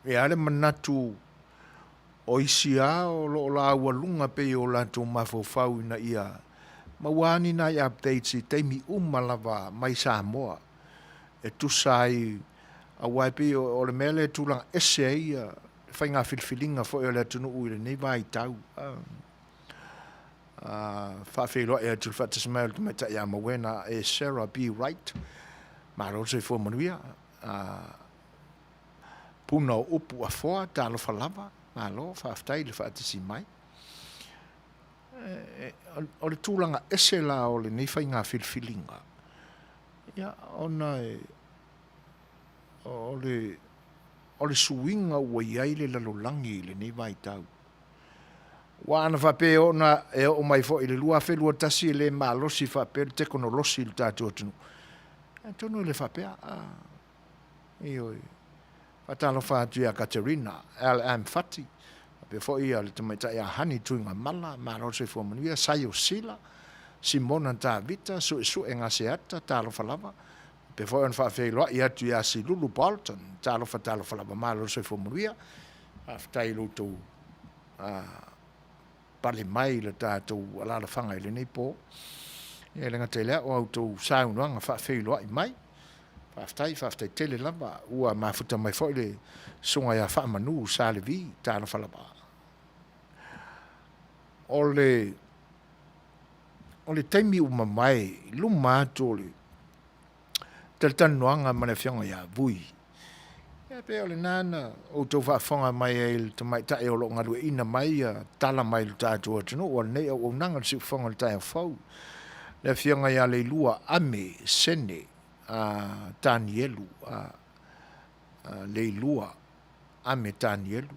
e i ai le manatu O isi lava o lo o laualuga pei o latou mafaufau ina ia maua lava ni nai updates i taimi uma lava mai Samoa e tusa ai aua e pei o le mea lea e tulaga ese ai le faiga filifiliga foi a le atunuu i lenei vaitau. Faafeiloai atu i le faatasi mai o le tamaitai ia Mauena e Sarah B. Wright. Malo le soifua manuia. Puna o upu afoa, talofa lava, malo, faafetai i le faatasi mai. O le tulaga ese la o lenei faiga filifiliga, ia, ona e, o le, o le suiga ua i ai le lalolagi i lenei vaitau. Aua ana faapea ona e oo mai foi i le 2021 e le malosi faapea le tekonolosi i le tatou atunuu, atonu e le faapea. Ioe. Faatalofa atu ia Katerina LM Fati, faapea foi le tamaitai ia Hani Tuigamala, malo le soifua manuia, Saio Sila, Simona Tavita, Suesue Gaseata, talofa lava. Faapea foi ona faafeiloai atu ia Silulu Bolton, talofa talofa lava, malo le soifua manuia. Faafetai i lo outou pale mai i le tatou alaalafaga i lenei po. E le gata i lea, o a outou saunoaga faafeiloai mai. Faafetai, faafetai tele lava. Ua mafuta mai foi le Susuga ia Faamanu Sa Levi, talofa lava. O le, o le taimi ua mavae i luma atu o le talatalanoaga ma le Afioga ia Vui, ia pei o lena na outou faafofoga mai ai i le tamaitai o lo o galueaiina mai ia tala mai lo tatou atunuu o lenei auaunaga le siufofoga o le taeao fou, le Afioga ia Leilua Ame Sene a Tanielu, a Leilua Ame Tanielu.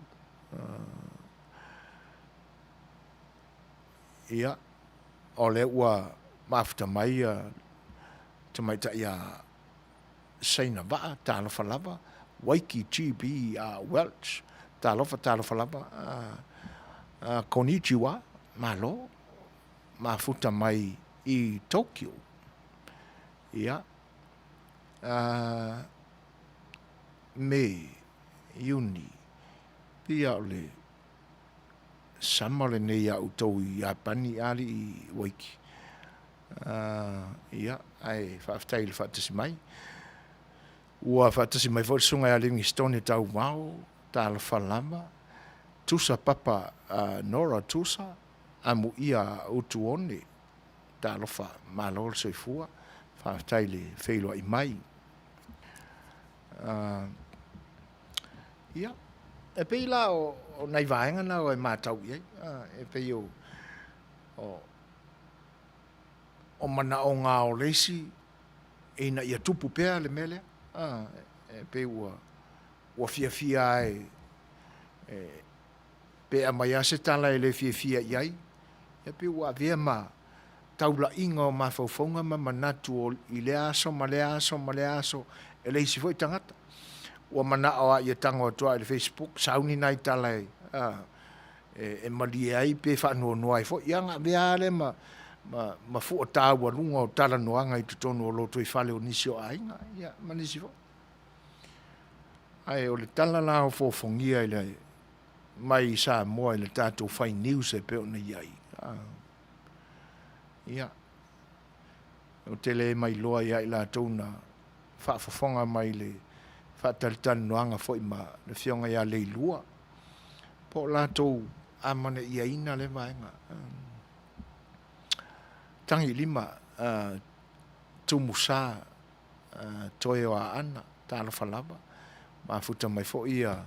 Ia, o lea ua mafuta mai ia tamaitai ia Saina Vaa, talofa lava, Waiki GB Welch, talofa, talofa lava, Konichiwa, malo, mafuta mai i Tokyo. Ia, Mei, Iuni, pei o le sama lenei ia outou i Iapani, alii Waiki. Ia, ae faafetai i le faatasi mai. Ua faatasi mai foi le susuga ia Livingstone Tauvao, talofa lava, Tusa Papa Nora Tusa, amuia Utuone, talofa, malo le soifua, faafetai i le feiloai mai. Ia, e pei la o nai vaega na e matau i ai, e pei o o manaoga o le isi ina ia tupu pea le mea lea, e pei ua ua fiafia lava e pe aumai lava se tala e le fiafia i ai, ia pei ua avea ma taulaiga o mafaufauga ma manatu o i lea aso ma lea aso ma lea aso e le isi foi tagata. Ua manao lava ia tago atu lava i le Facebook, sauni nai tala e, e malie ai pe faanoanoa ai foi. Ia ona avea lava lea ma, ma, ma fua taualuga o talanoaga i totonu o lotoifale o nisi o aiga, ia, ma nisi foi. Ae o le tala la o fofogia i le mai i Samoa i le tatou fai news e pei ona i ai. Ia, ou te le mailoa ia i latou na faafofoga mai i le faatalitalinoaga foi ma le Afioga ia Leilua, po o latou amanaiaina lea vaega. Tagilima, Tumusa, Toe o Aana, talofa lava, mafuta mai foi ia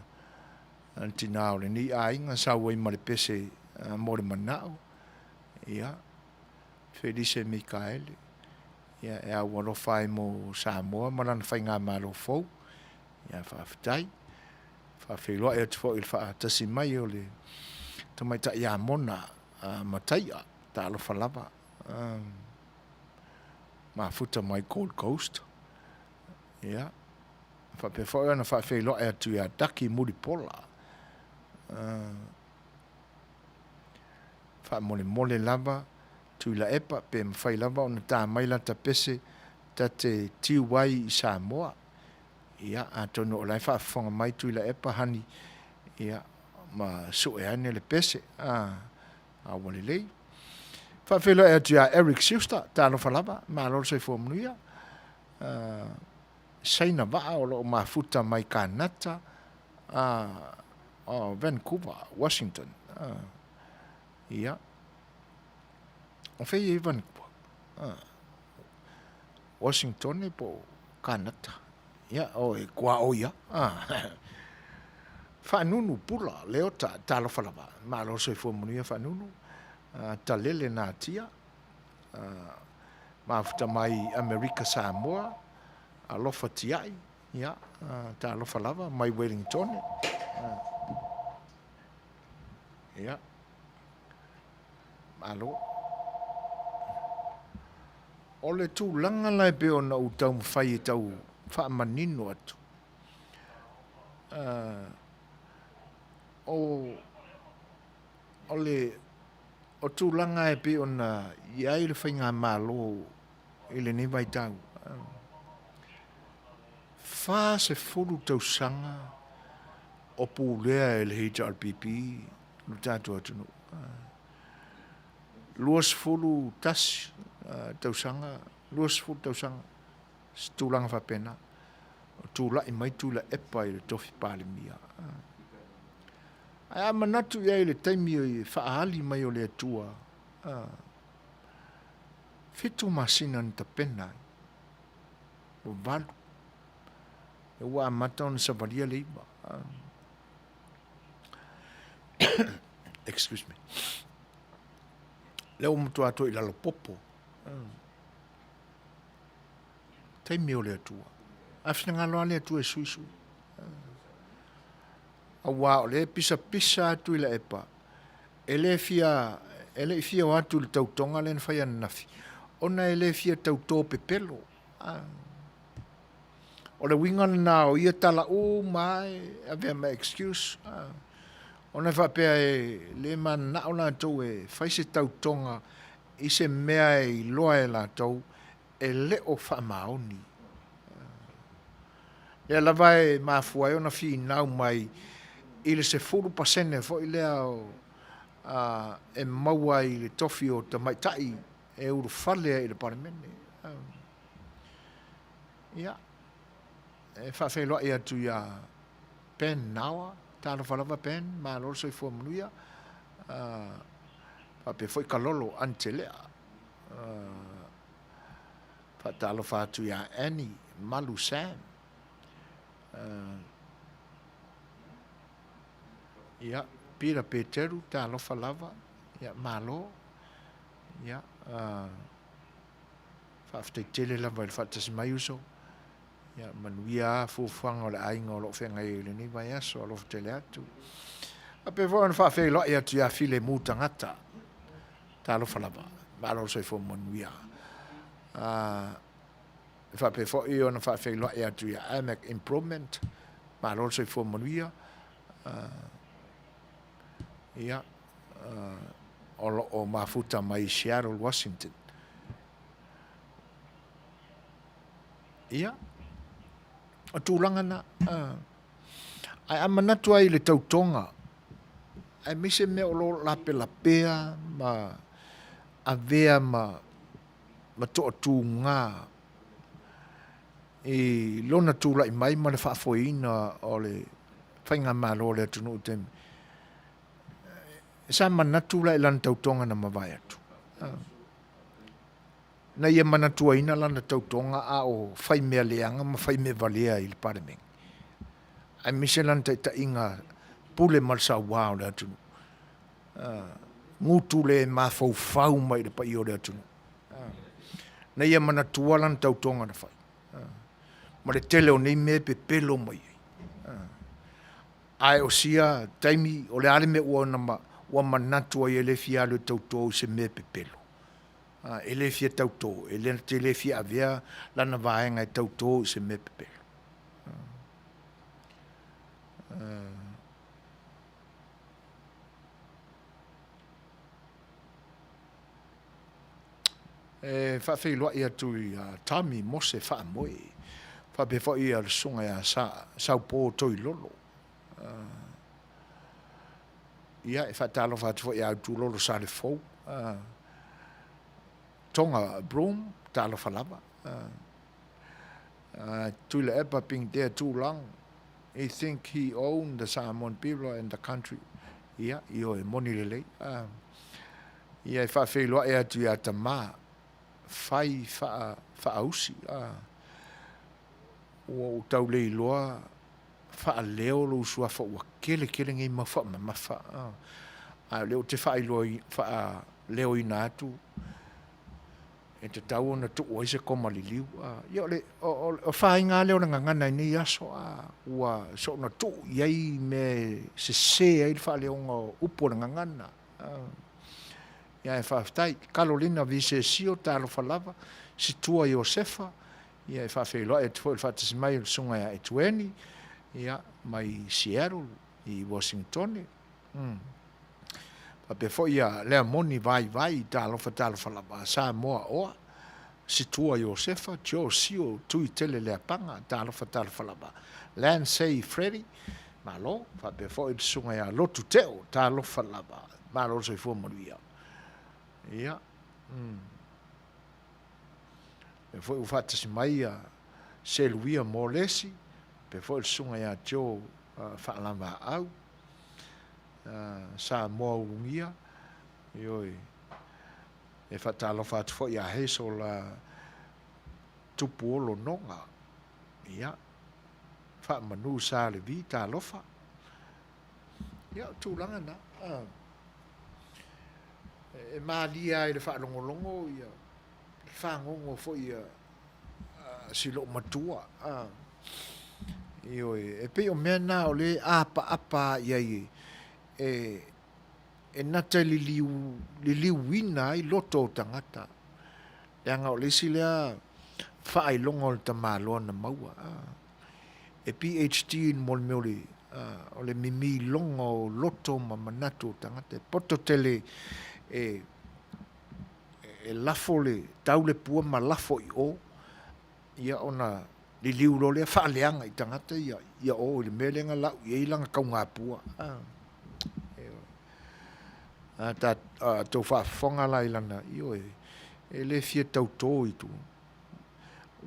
le tina o lenei aiga, sau ai ma le pese mo le manao, ia, Felise Mikaele, ia, e au alofa ai mo Samoa ma lana faigamalo fou, ia, faafetai. Faafeiloai atu foi i le faatasi mai o le tamaitai Amona Mataia, talofa lava. Mafuta mai Gold Coast. Ia, faapea foi ona faafeiloai atu ia Daki Mulipola. Faamolemole lava Tuilaepa pe mafai lava ona ta mai lata pese ta te tiu ai i Samoa. Ia, atonu o la e faafofoga mai Tuilaepa honey, ia, ma sue ane le pese. A ua lelei. Faafeiloai atu ia Eric Schuster, talofa lava, malo le soifua manuia. Saina vaa o lo o mafuta mai Kanata, Vancouver, Washington. Ia. O fei e Vancouver? Washington po o Kanata. Ia, o e kua o ia. Faanunu, Pula, Leota, talofa lava. Malo le soifua manuia Faanunu. Talele Natia, mafuta mai Amerika Samoa, Alofa Tiai, ia, talofa lava mai Wellingtone. Ia. Malo. O le tulaga la e pei ona ou taumafai e tau faamanino atu, o, o le, o tulaga e pei ona i ai le faigamalo i lenei vaitau, 40 tausaga o pulea e le HRPP lo tatou atunuu. 21 tausaga, 20 tausaga, se tulaga faapena, o tulai mai Tuilaepa i le tofi Palemia. Ae a manatu i ai i le taimi e faaali mai o le Atua, 7 masina na tapena ai, ua 8, ua amata ona savalia le 9. Excuse me. Lea ua matua toe i lalo popo. Taimi o le Atua. A finagalo lava le Atua e suisui. Aua o lea e pisapisa atu i Laepa, e le fia, e le i fia o atu i le tautoga lea na fai ananafi, ona e le fia tauto pepelo. O le uiga lena o ia tala uma lava e avea ma excuse. Ona e faapea e le mananao latou e fai se tautoga i se mea e iloa e latou e le o faamaoni. Lea lava e mafua ai ona finau mai i le 10% foi lea o, e maua i le tofi o tamaitai e ulufale ai i le Palemene. Ia, e faafeiloai atu iā Ben Nawa, talofa lava Ben, malo le soifua manuia. Faapea foi Kalolo Antelea. Faatalofa atu iā Annie Malu Sam. Ia, Peter Peteru, talofa lava. Ia, malo. Ia, Faafetai tele lava i le faatasi mai uso. Ia manuia lava fuafuaga o le aiga o lo o feagai ai i lenei vaiaso. Alofa tele atu. Faapea foi ona faafeiloai atu ia Filemu Tagata. Talofa lava. Malo le soifua manuia. E faapea foi ona faafeiloai atu ia Amac Improvement. Malo le soifua manuia. Ia, o lo o mafuta mai Seattle, Washington. Ia, o tulaga na. Ae a manatu ai i le tautoga, Aemaise mea o lo o lapelapea ma avea ma ma toatuga i lona tulai mai ma le faafoeina o le faigamalo a le atunuu i taimi sa manatu la i lana tautoga na mavae atu. Na ia manatuaina lana tautoga a o fai mea leaga ma fai mea valea i le Palemene, aemaise lana taitaiga pule ma le sauā o le atunuu. Gutu le mafaufau mai i le paia o le atunuu. Na ia manatua lana tautoga na fai, ma le tele o nei mea e pepelo mai ai. Ae o sia taimi, o le a le mea ua ona ua manatu ai e le fia alu e tauto i se mea pepelo. E le fia tauto, e le te le fia avea lana vaega e tauto i se mea pepelo. E faafeiloai atu ia Tommy Mose Faamoe, faapea foi ia le susuga ia Saupo Toilolo. Ia, e faatalofa atu foi ia Utulolo Salefou, Tonga Broom, talofa lava. Tuilaepa been there too long. He think he own the Samoan people and the country. Ia, ioe, moni lelei. Ia, e faafeiloai atu ia Tamā, fai faa, faausi. Ua ou tau le iloa faaleo lou suafa ua kele tele nei mau faamamafa. A o lea ou te faailoa, faaleoina atu e tatau ona tuu ai se koma liliu. Ia o le o faiga lava lea o le gagana i nei aso, ua soona tuu i ai mea e sese ai le faaleoga o upu o le gagana. Ia e faafetai. Carolina Visesio, talofa lava, Situa Iosefa, ia e faafeiloai atu foi i le faatasi mai o le Susuga ia Etueni, ia, mai Seattle i Washingtone. Faapea foi ia lea moni vaivai talofa talofa lava Samoa oa Situa Iosefa Joe Sio Tui Tele Leapaga talofa talofa lava Lansay Freddie malo faapea foi le susuga ia Lotu Teo talofa lava malo le soifua manuia ia Lea foi ua faatasi mai ia Seluia Molesi faapea foi le susuga ia Joe Faalavaau Samoa Ulugia, ioe, e faatalofa atu foi ia Hazel Tupuolo Noga, ia, Faamanu Sa Levi, talofa. Ia, o tulaga na. E malie lava i le faalogologo ia le fagogo foi a si lou matua. Ioe, e pei o mea na o lea e apaapa i ai e nata liliu, liliuina ai loto o tagata. Leaga o le isi lea faailoga o le tamaloa na maua. E PHD mo le mea o le, o le mimiloga o loto ma manatu o tagata. E poto tele e, e lafo le, tau le pua ma lafo i o, ia ona liliu loa lea faaleaga i tagata ia, ia o i le mea lea na lau i ai lana taugapua. A ta, a tou faafofoga la i lana, ioe, e le fia tauto i tua.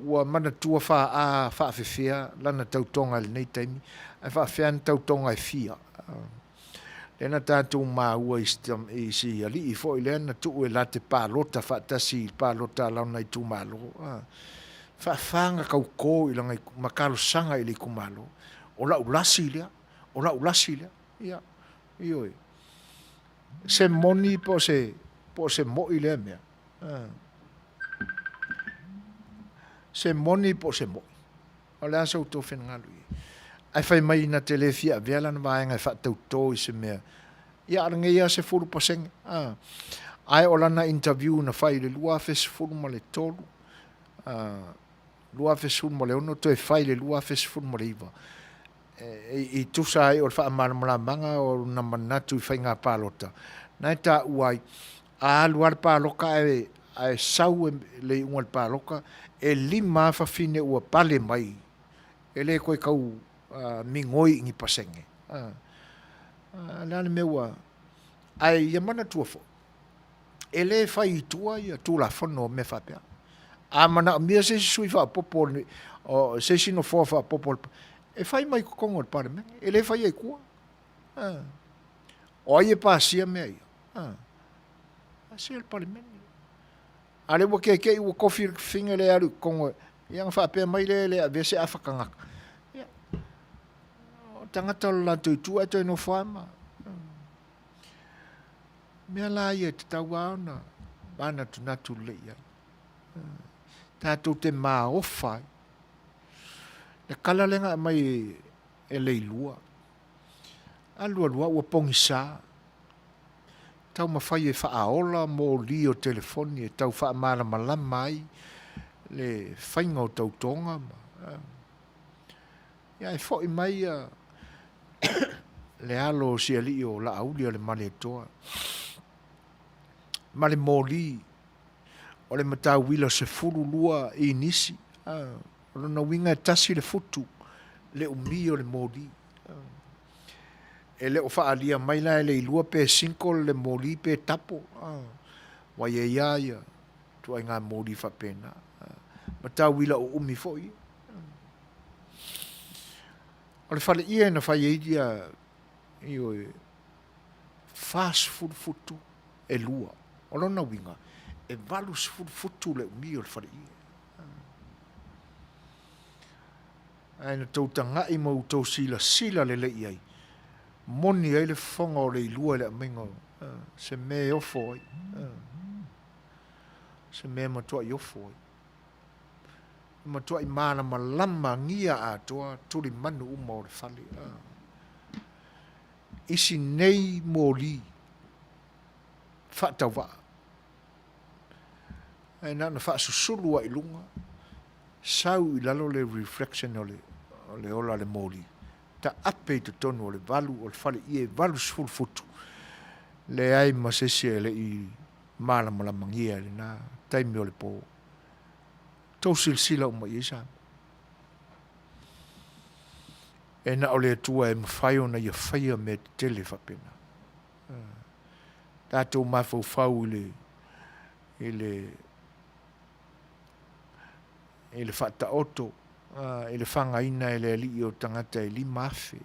Ua manatua faa faafefea lana tautoga i lenei taimi, ae faafefea ana tautoga e fia. Lea na tatou maua i si alii foi lea na tuu e la te palota faatasi i le palota a lona itumalo. Faafaga tauto i lana ma talosaga i le itumalo, o lau lasi lea, o lau lasi lea. Ia, ioe. Se moni po o se, po o se moi lea mea. Se moni po o se moi. O le a sa outou finagalo i ai? Ae fai mai na te le fia avea lana vaega e faatautō i se mea, ia a o lenei lava 10%, a. Ae o lana interview na fai i le 2013, a, 2016, toe fai i le 2019, i tusa ai o le faamalamalamaga o lona manatu i faiga palota, na e taua ai, a alu lava le paloka ae, ae sau le iuga o le paloka, e 5 lava fafine ua pale mai, e le toe tau migoi i ni pasene. O le a le mea ua... Ae ia manatua foi, e le fai i tua ia Tulafono o mea faapea. A manaomia se isi sui faaopoopo, o se isi nofoa faaopoopo, e fai mai i totonu o le Palemene, e le faia i tua. O ai e pasia mea ia? Pasia e le Palemene. A lea ua keke'i ua kofi le figa lea e alu i totonu, ia ona faapea mai lea e le avea se afa tagata. Ia, o tagata o le latou itu ae toe nofo lava ma... Mea la ia e tatau lava ona manatunatu lelei i ai. Tatou te maofa ai. Le tala lea na aumai e Leilua, alu alu lava ua pogisa, taumafai e faaola moli o telefoni e tau faamalamalama ai le faiga o tautoga ma, ia ae foi mai ia le alo o si alii o Laauli o le Malietoa ma le moli o le matauila 12 inisi. O lona uiga e tasi le futu le umi o le moli. E le o faaalia mai la e Leilua pe single le moli pe double. Ua i ai lava ia ituaiga moli faapena. Matauila uumi foi ia. O le faleie na fai ai ia, ioe, 40 futu e lua. O lona uiga, e 80 futu le umi o le faleie. Ae na tou taga'i ma outou silasila lelei i ai, moni ai le fofoga o Leilua i le aumaiga o se mea e ofo ai, se mea e matua'i ofo ai. E matua'i malamalamagia atoa tulimanu uma o le fale. Isi nei moli faatauvaa. Ae na ona faasusulu lava i luga, sau i lalo le reflection o le, o le ola a le moli, taape i totonu o le valu o le faleie e 80 futu, leai ma se isi e le i malamalamagia i lena taimi o le po. Tou silasila uma i ai Samoa. E na o le Atua e mafai ona ia faia mea tetele faapena. Tatou mafaufau i le, i le, i le faataoto, i le fagaina e le Alii o tagata e 5,000.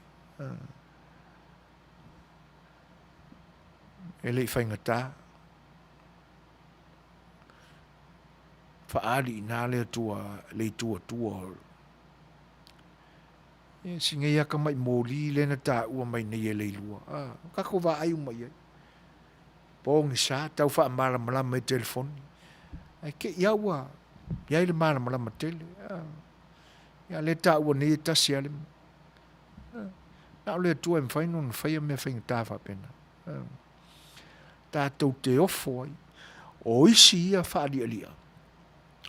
E le i faigata. Faaali i ina le Atua le itu Atua o Ia, si nei atamai moli lea na taua mai nei e Leilua. Ah, tatou vaai uma i ai. Pogisa, tau faamalamalama i telefoni. Ae te i au ua i ai le malamalama tele. Ah, ia lea taua nei e tasi lava le mea. Ah, na o le Atua e mafai ona faia mea faigata faapena. Ah, tatou te ofo ai. O isi ia faalialia,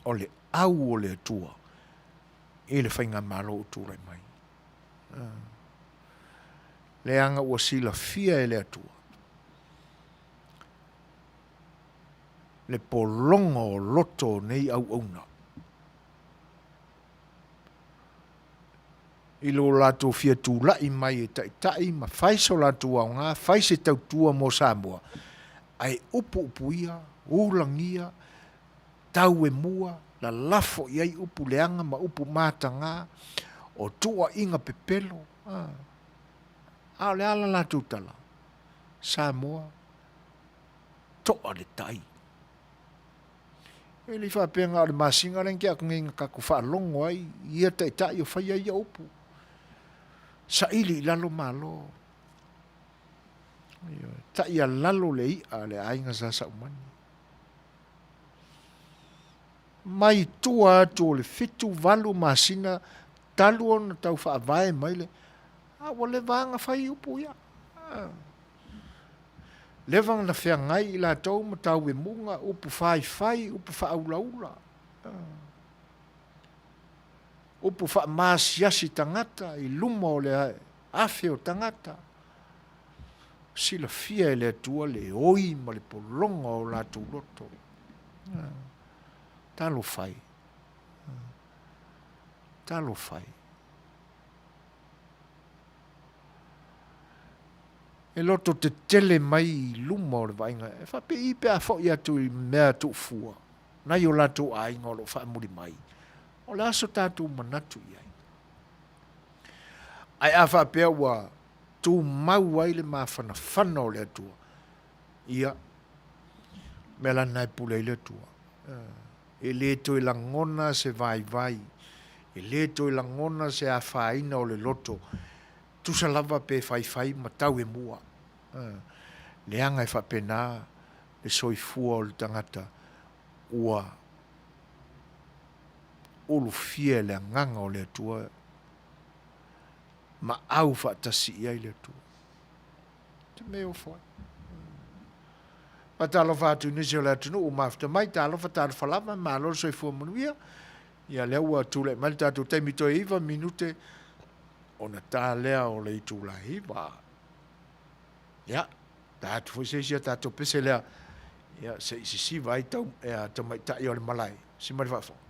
o le au o le Atua i le faigamalo o tulai mai. Leaga ua silafia e le Atua le pologa o loto o nei auauna i lo latou fia tulai mai e taitai ma fai so latou aoga, fai se tautua mo Samoa, ae upuupuia, ulagia, tau e mua, lalafo i ai upu leaga ma upu mataga, o tuuaiga pepelo, a. A o le a la latou tala? Samoa, toa le tai. E le i faapea na o le masina lea na tea atu nei na tatou faalogo ai i ia taitai o faia ia upu. Saili i lalo Malo. Ioe. Taialalo le i'a a le aiga Sa Saumani. Mai tua atu o le fitu valu masina talu ona tau faavae mai le, a ua leva lava na fai upu ia. Leva na feagai i latou ma tauemuga, upu faifai, upu faaulaula, upu faamaasiasi tagata i luma o le afe o tagata. Silafia e le Atua le oi ma le pologa o latou loto. Talofa e. Talofa e. E loto tetele mai i luma o le vaaiga, e faapei pe a foi atu i mea tuufua, nai o latou aiga o lo o faamuli mai, o le a so tatou manatu i ai? Ae a faapea ua tumau ai le mafanafana o le Atua, ia, mea la lena e pule ai le Atua. E le toe lagona se vaivai, e le toe lagona se afaina o le loto, tusa lava pe faifai ma tau e mua. Leaga e faapena le soifua o le tagata ua ulufia e le Agaga o le Atua ma au faatasi i ai le Atua. Te mea ofo ai. Faatalofa atu i nisi o le atunuu ua mafuta mai, talofa, talofa lava, malo le soifua manuia. Ia lea ua tulai mai le tatou taimi toe 9 minute ona ta lea o le itula 9. Ia, ta atu foi se isi a tatou pese lea, ia, se i sisiva ai tau, ea, tamaitai o le malae. Si mai le faafofoga.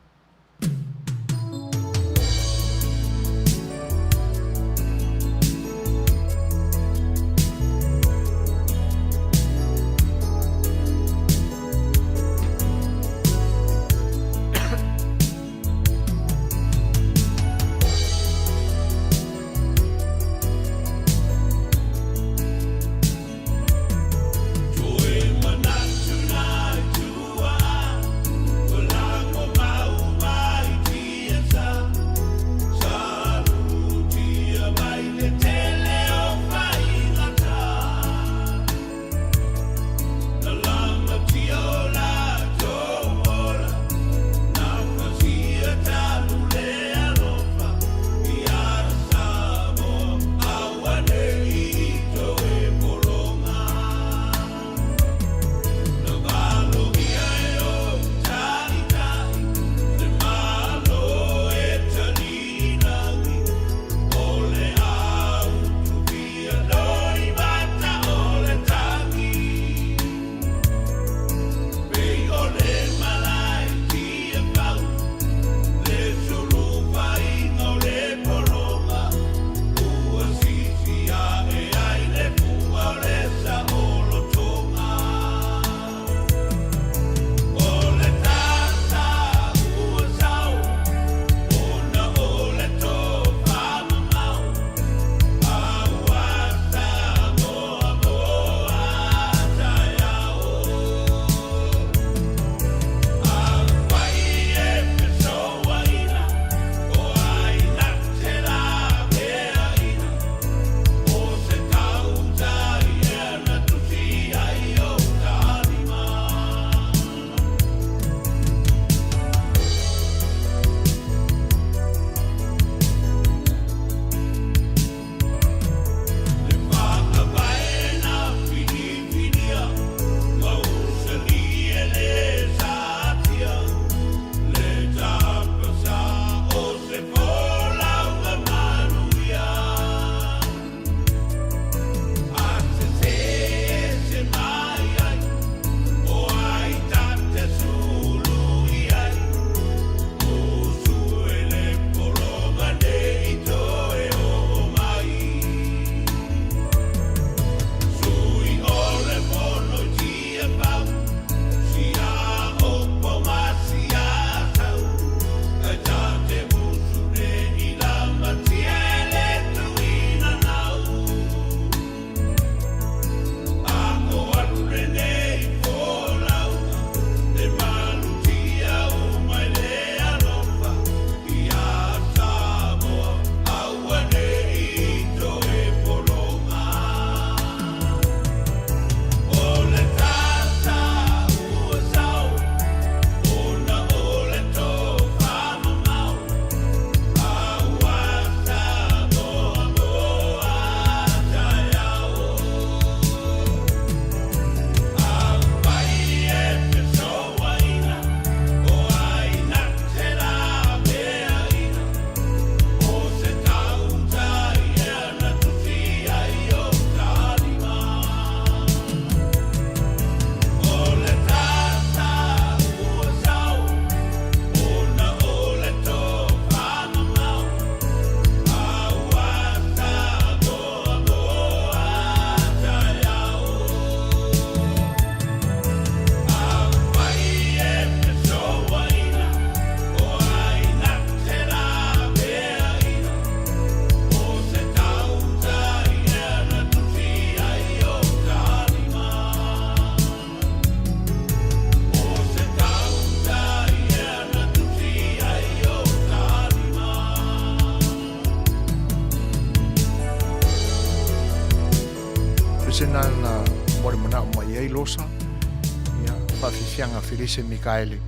Faafiafiaga Felise Mikaele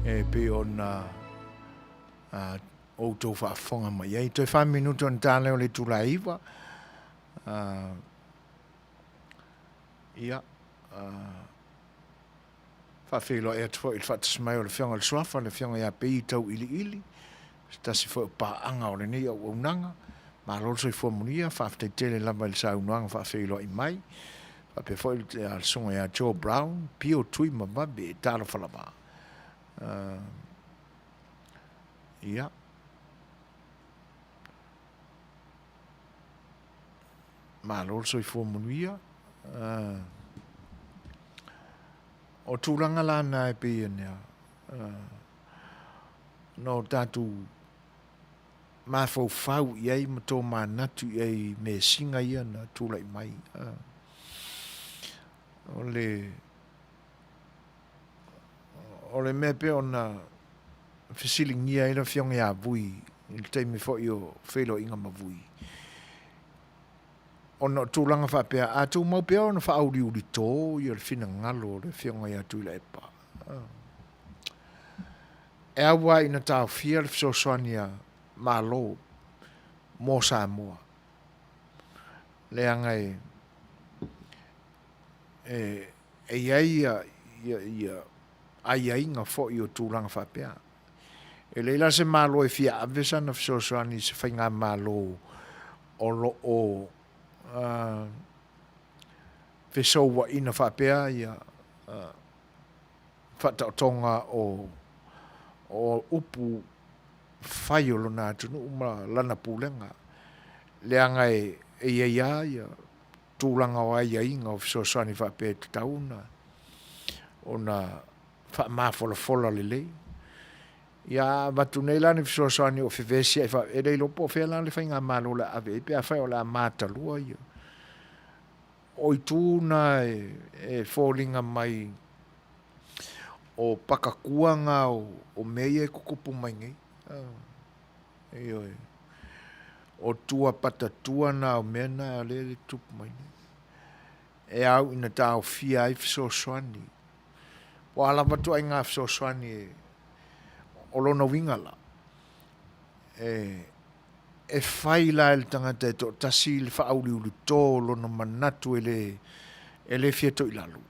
e pei ona outou faafofoga mai ai. Toe 4 minuto ona ta lea o le itula e 9. Ia, faafeiloai atu foi i le faatasi mai o le Afioga i le Suafa, le Afioga ia Pei Tauiliili, se tasi foi o paaga o lenei auaunaga. Malo le soifua manuia, faafetai tele lava i le saunoaga faafeiloai mai. Faapea foi le Susuga ia Joe Brown, Pio Tuimavave, talofa lava. Ia. Malo le soifua manuia. O tulaga la na e pei e nea, no tatou mafaufau i ai ma tomanatu i ai i measina ia na tulai mai. O le, o le mea pei ona fesiligia ai le Afioga ia Vui i le taimi foi o feiloaiga ma Vui, ona o tulaga faapea, a tumau pea ona faauliulito ia le finagalo o le Afioga ia Tuilaepa, e au lava ina taofia le fesoasoani a Malo mo Samoa, leaga e e i ai ia aiaiga foi o tulaga faapea. E leai la se Malo e fia ave sana fesoasoani i se faigamalo o lo o fesouaina faapea ia faataotoga o upu fai o lona atunuu ma lana pulega, leaga e i ai lava ia tulaga o aiaiga o fesoasoani faapea e tatau ona faamafolafola lelei. Ia a avatu nei la ni fesoasoani o fevesiai faapea, e le iloa po o fea la le faigamalo o le a ave i ai pe afai o le a matalua ia. O itu na e foliga mai o pakatua na o mea ia e tutupu mai nei. Ioe. O tua patatua na o mea na lea e tutupu mai nei. E au ina taofia ai fesoasoani. Po o a lava ituaiga fesoasoani e, o lona uiga la, e, e fai la e le tagata e toatasi le faauliulito o lona manatu e le, e le fia toilalo,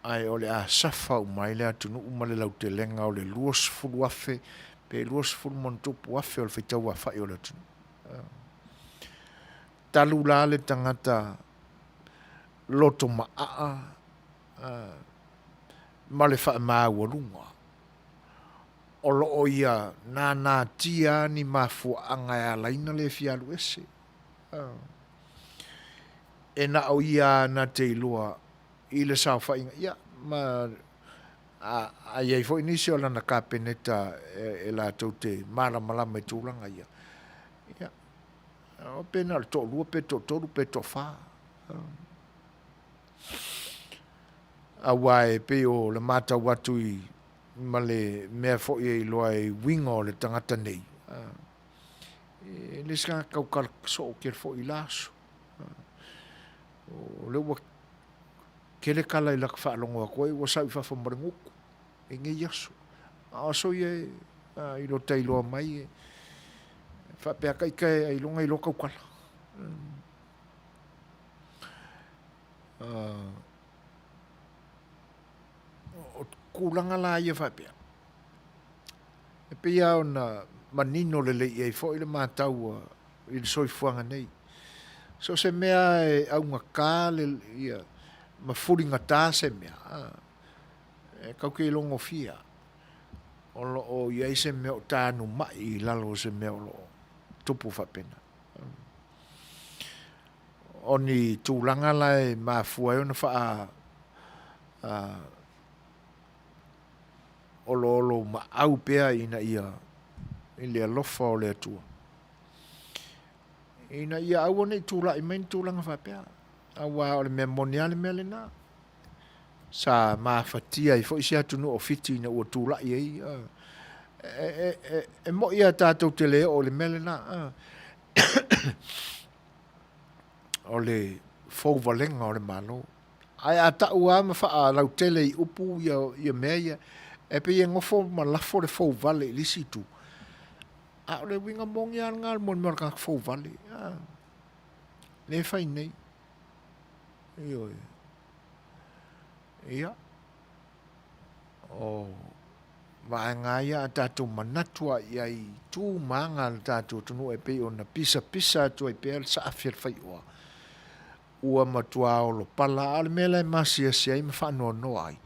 ae o le a safa uma ai le atunuu ma le lautelega o le 20,000 pe 20+ afe o le faitau aofai o le atunuu. Talu la le tagata loto maaa ma le faamaualuga o lo o ia nānātia ni mafuaaga e ala ai ona le fia alu ese. E na o ia na te iloa i le saofaiga, ia, ma a i ai foi nisi o lana Kapeneta e latou te malamalama i tulaga ia, ia, pe na o le toalua pe toatolu pe toafa. Aua e pei o le matau atu i ma le mea foi e iloa ai uiga o le tagata nei, e le se tagata tautala soo tele foi i la aso. O lea ua tele tala i lata faalogo atu ai ua sau i fafo ma le gutu i nei aso. A o aso ia i lo ta iloa mai e faapea ka ita ailoga iloa tautala. O tulaga la ia faapea, e pei lava ona manino lelei i ai foi le matau i le soifuaga nei. So o se mea e augata le, ia, ma fuligata se mea, e tatou te iloagofie lava, o lo o i ai se mea o tanumai i lalo o se mea o lo o tupu faapena. O ni tulaga la e mafua ai ona faa oloolomaau pea ina ia i le alofa o le Atua, ina ia aua ne i tulai mai ni tulaga faapea, aua o le mea moni lava le mea lena. Sa mafatia ai foi se atunuu o Fiti ina ua tulai ai. E moni lava tatou te le oo i le mea lena, o le fouvalega o le Malo. Ae a ta'u lava ma fa'alautele i upu ia, ia mea ia, e pei e gofo ma lafo le fouvale i le isi itu. A o le uiga moni lava lena o le molimau a le tagata fouvale, a, lea e fai nei. Ioe. Ia, o vaega lava ia a tatou manatu lava i ai i tu ma aga a le tatou atunuu e pei ona pisapisa atu ai pea le saafi a le faioa. Ua matuā olopala, a o le mea la e masiasi ai ma faanoanoa ai,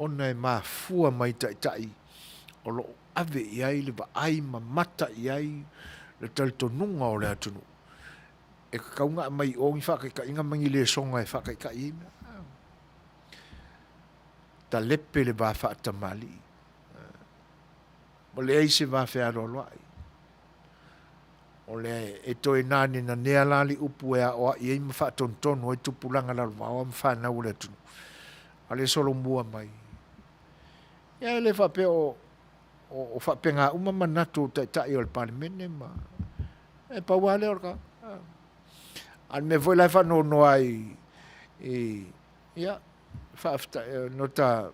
ona e mafua mai taitai o lo o ave i ai le vaai ma mata i ai le talitonuga o le atunuu. E tatau ona aumai i o ni faataitaiga ma ni lesona e faataitai ai mea. Talepe le va faatamalii. Ua leai se va fealoaloai. O le e toe nanenanea la le upu e aoai ai ma faatonutonu ai tupulaga lalovaoa ma fanau o le atunuu. A o le solomua mai. Ia e le faapea o, o, o faapena uma manatu o taitai o le Palemene ma e pau lava lea o le ka. A o le mea foi la e faanoanoa ai i, ia, faafetai, no ta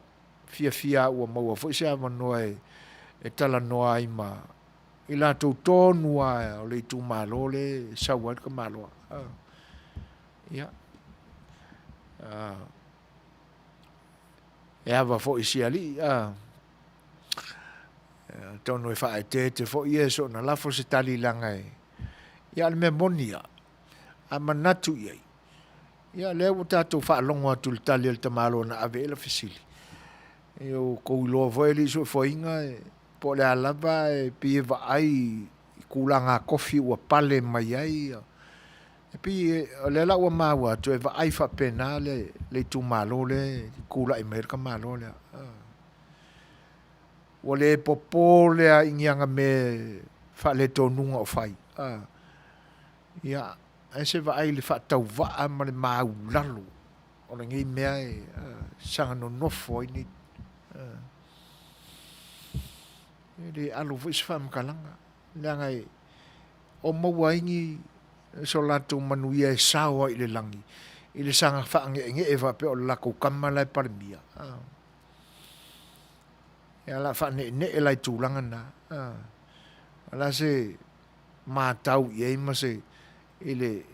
fiafia ua maua foi se avanoa e, e talanoa ai ma i latou tonu lava o le itumalo lea e sau ai le tamaloa. Ia, e ava foi i si alii, atonu e faaeteete foi ia e soona lafo se tali leaga e, ia a o le mea moni lava, a manatu i ai, ia lea ua tatou faalogo atu i le tali a le tamaloa na ave i ai lau fesili. Ia ua outou iloa foi alii soifuaina e Po o le a lava e pei e vaai i tulaga tofi ua pale mai ai. E pei o lea la ua maua atu e vaai faapena le itumalo lea e tulai mai ai le tamaloa lea. Ua le popo lea i ni ana mea faaletonuga o fai. Ia, ae se vaai i le faatauvaa ma le maulalo o lenei mea e saga nonofo ai nei. E le alo foi se faamatalaga, leaga e o maua ai ni so latou manuia e sao ai i le lagi, i le saga faane'ene'e faapea o le latou tama la e Palemia. Ia o le a faane'ene'e la i tulaga na. O le a se matau i ai ma se i le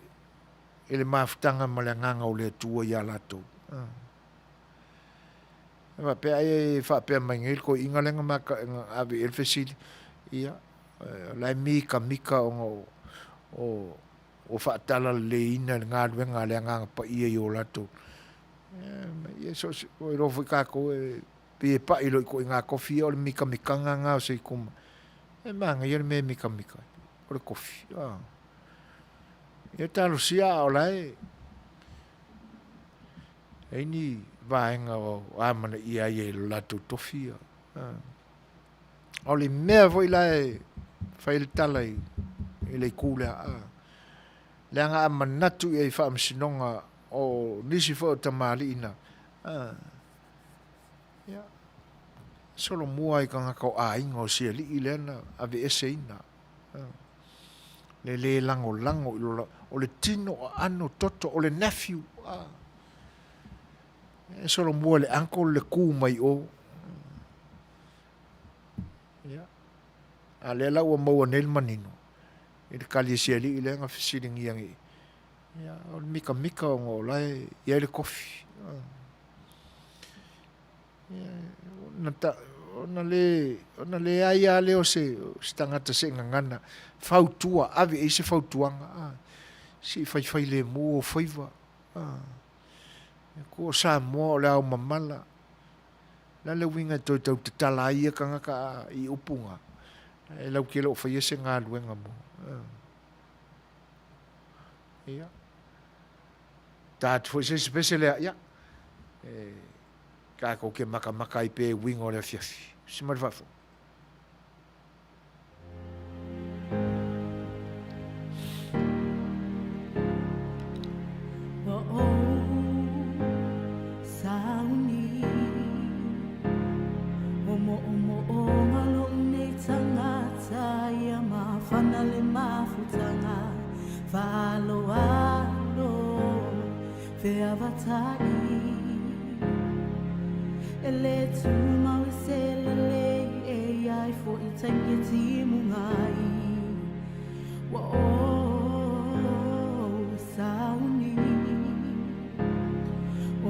i le mafutaga ma le Agaga o le Atua iā latou. E faapea ai e faapea mai nei le toeaina lea na na ave i ai le fesili, ia, o la e mikamika ona o, o, ua faatalaleiina e le galuega a le Agaga Paia i o latou. Ia, so o se, ua iloa foi tatou e pei e pai loa i ituaiga kofi ia o le mikamikaga lena o se ituma. E manaia le mea e mikamika ai, o le kofi. Ia talosia a o la e ai ni vaega o amanaia ai e lo latou tofi. O le mea foi la e fai le tala i le itu lea, leaga a manatu i ai i faamasinoga o nisi foi o tamalii na, ia, solomua i tagata o aiga o si alii lea na aveeseina. Le lē lagolago i lo o le tino aano toto o le nephew a e solomua i le uncle le kū mai o. Ia a lea la ua maua nei le manino i le tali a si alii lea na fesiligia nei. Ia o le mikamika ona o la e i ai le kofi. Ona le, ona leai lava lea o se, se tagata se gagana, fautua, ave i ai se fautuaga, a, se i faifailemu ou faiva, a. Ko o Samoa o le ao mamala, o le a le uiga e toe tau tatala ai ia tagata a, i upu na, e lau te le o faia se galuega mo, a. Ia. Ta atu foi se isi pese lea, ia, e, tatou te makamaka ai pea i uiga o le afiafi. Si mai le faafofoga. Ua ou sauni O moomooga lou nei tagata Ia mafana le mafutaga Faaloalo. Feavatai E le tumau i se lelei E iai foi taimi e timuga ai Ua ou sauni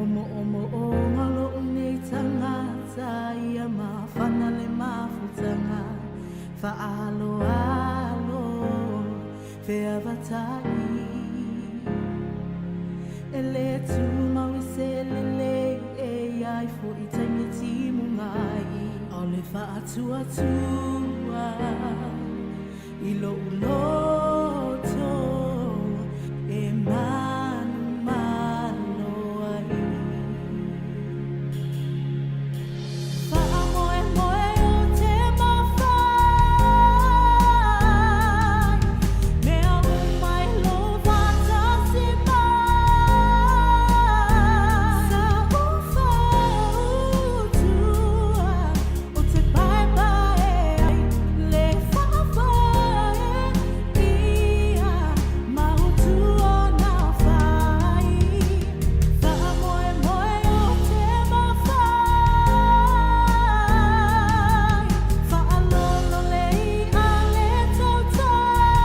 Omoomoonga lou nei tagata Ia mafana le mafutaga Faaaloalo Feavatai E le tumau i se lelei E iai foi taimi e timuga ai Aole faatuatua I lou loto e manumalo ai. Faamoemoe o te mafai, mea uma i lou faatasi mai. Sa ou fautua o te paepae ai le faafoe ia ma utu ona fai. Faamoemoe o te mafai, faalolo le i'a le tautai,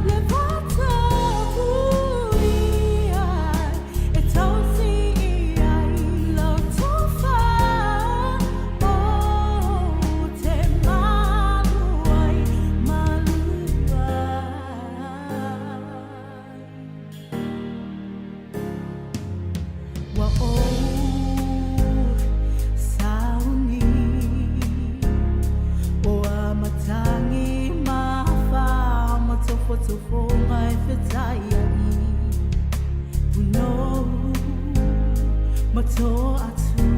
le vatapuia e tausi i ai lau tofa o te malu ai, malu ai. Ua ou sauni O a matangi ma wha ma tofotofoga e fetai ai Punou ma toatuli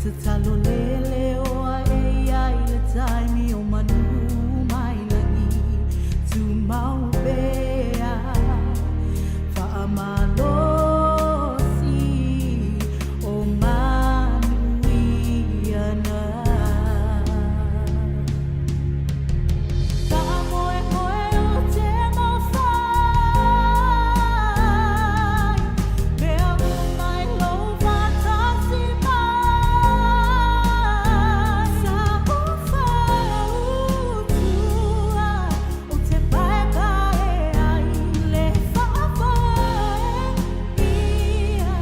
Tatalo lele o a e iai le taimi o manu mai lagi Tumau pea Faamalosi o manuia na. Faamoemoe o te mafai, mea uma i lou faatasi mai. Sa ou fautua o te paepae ai le faafoe ia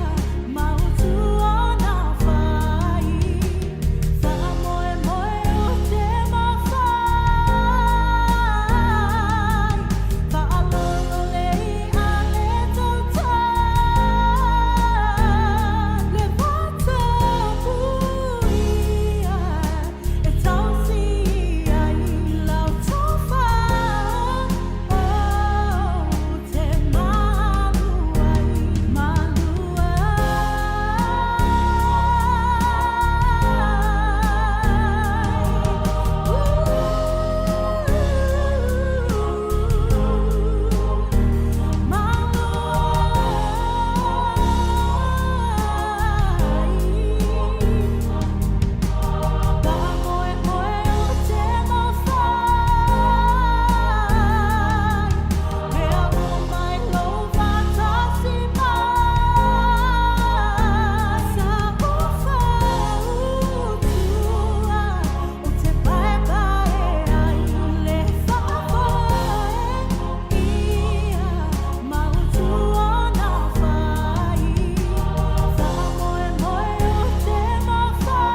ma utu ona fai. Faamoemoe o te mafai, faalolo le i'a le tautai, le vatapuia e tausi ai lau tofa o te malu ai, malu ai, malu ai. Faamoemoe o te mafai, mea uma i lou faatasi mai. Sa ou fautua o te paepae ai le faafoe ia ma utu ona fai. Faamoemoe o te mafai,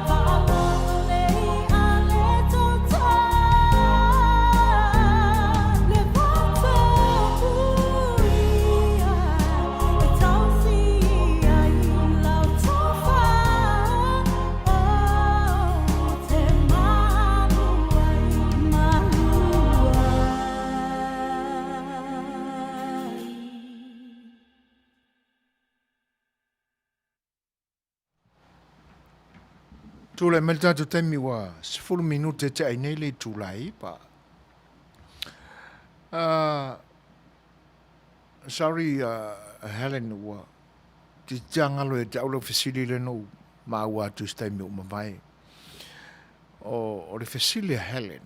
faalolo le i'a le tautai, le vatapuia e tausi ai lau tofa o te malu ai, malu ai. Tulai mai le tatou taimi ua 10 minute te ai nei le itula e ipa. Sorry Helen ua titiangalo e te au lau fesili lea na ou maua atu i se taimi ua mavae. O le fesili a Helen,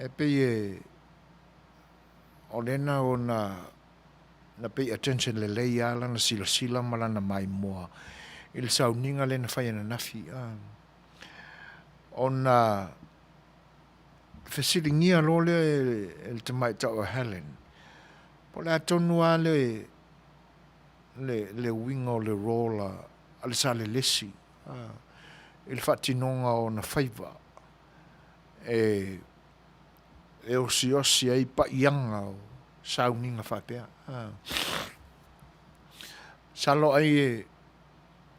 E pei e o lena ona na pay attention lelei lava lana silasila ma lana maimoa i le sauniga lea na fai ananafi. Ona fesiligia loa lea e le tamaitai o Helen, po o le a tonu lava le, le, le uiga o le role a le Salelesi i le faatinoga o ona faiva e e osiosi ai paiaga o sauniga faapea. Masalo ai e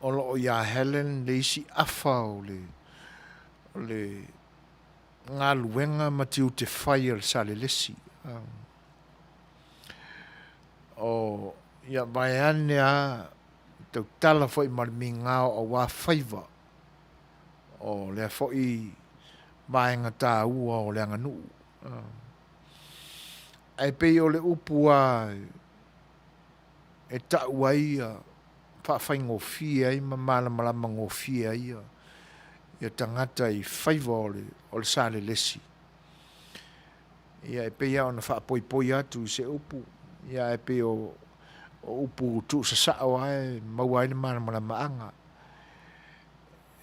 o lo o iā Helen le isi afa o le o le galuega ma tiute fai a le Salelesi. O ia vaeane lava tautala foi ma le migao aua faiva o lea foi vaega taua o le aganuu. Ae pei o le upu lava e tau ai faafaigofie ai ma malamalama gofie ai ia tagata i faiva o le Salelesi. Ia e pei lava ona faapoipoi atu i se upu, ia ae pei o upu tuusasao lava e maua ai le malamalamaaga.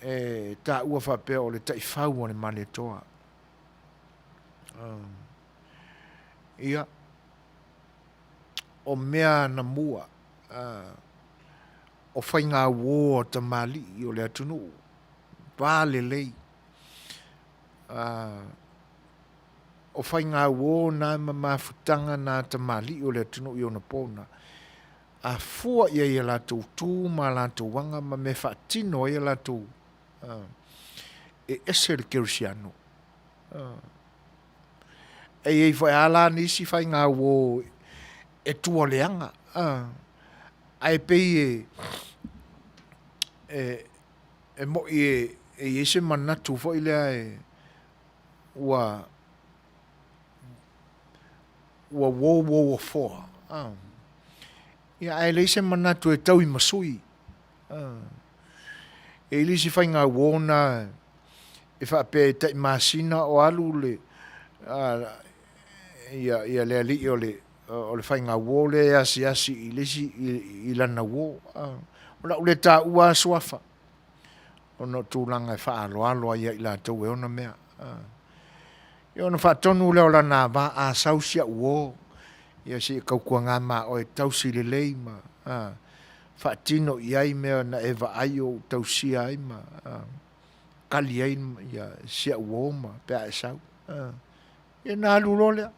E taua faapea o le taifau a le Malietoa. Ia, o mea anamua, o faigauo a tamalii o le atunuu, va lelei. O faigauo na ma mafutaga na a tamalii o le atunuu i ona po na, a fua i ai a latou tu ma a latou aga ma mea e faatino ai a latou, e ese le kerisiano. E i ai foi lava la nisi faigauo e tua leaga, ae pei e e moni e i ai se manatu foi lea e ua ua uouou afoa, ia ae leai se manatu e tau i masui. E i ai le isi faiga uo na e faapea e tai masina o alu le ia ia le alii o le o le faiga uo lea e asiasi i le isi i lana uo. O lau lea taua lava suafa ona o tulaga e faaaloalo ai ia i latou e ona mea. Ia ona faatonu lea o lana ava, a sau si au uo, ia se i tautuana ma oe tausi lelei ma faatino i ai mea na e vaai o ou tausia ai ma tali ai ia si au uo ma pe a e sau. Ia ona alu loa lea.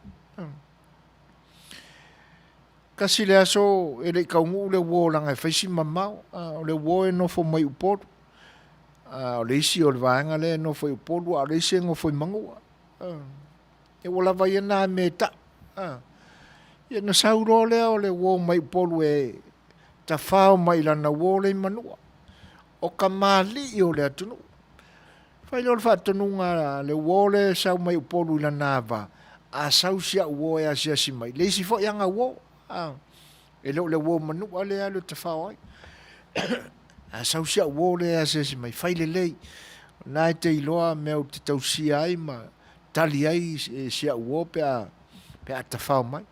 Tasi le aso e le i taunuu le uo leaga e fai si mamao, o le uo e nofo mai Upolu. O le isi o le vaega lea e nofo i Upolu a o le isi e nofo i Manua. Ia ua lava ia na mea e tau. Ia ona sau loa lea o le uo mai Upolu e tafao mai i lana uo lea i Manua. O tamalii o le atunuu. Fai lea o le faatonuga a le uo lea e sau mai Upolu i lana ava, a sau si au uo e asiasi mai, le isi foi ana uo, a, e le o le uo Manua lea e alu e tafao ai. A sau si au uo lea e asiasi mai, fai lelei, o lena e te iloa mea ou te tausia ai ma tali ai si au uo pe a, pe a tafao mai.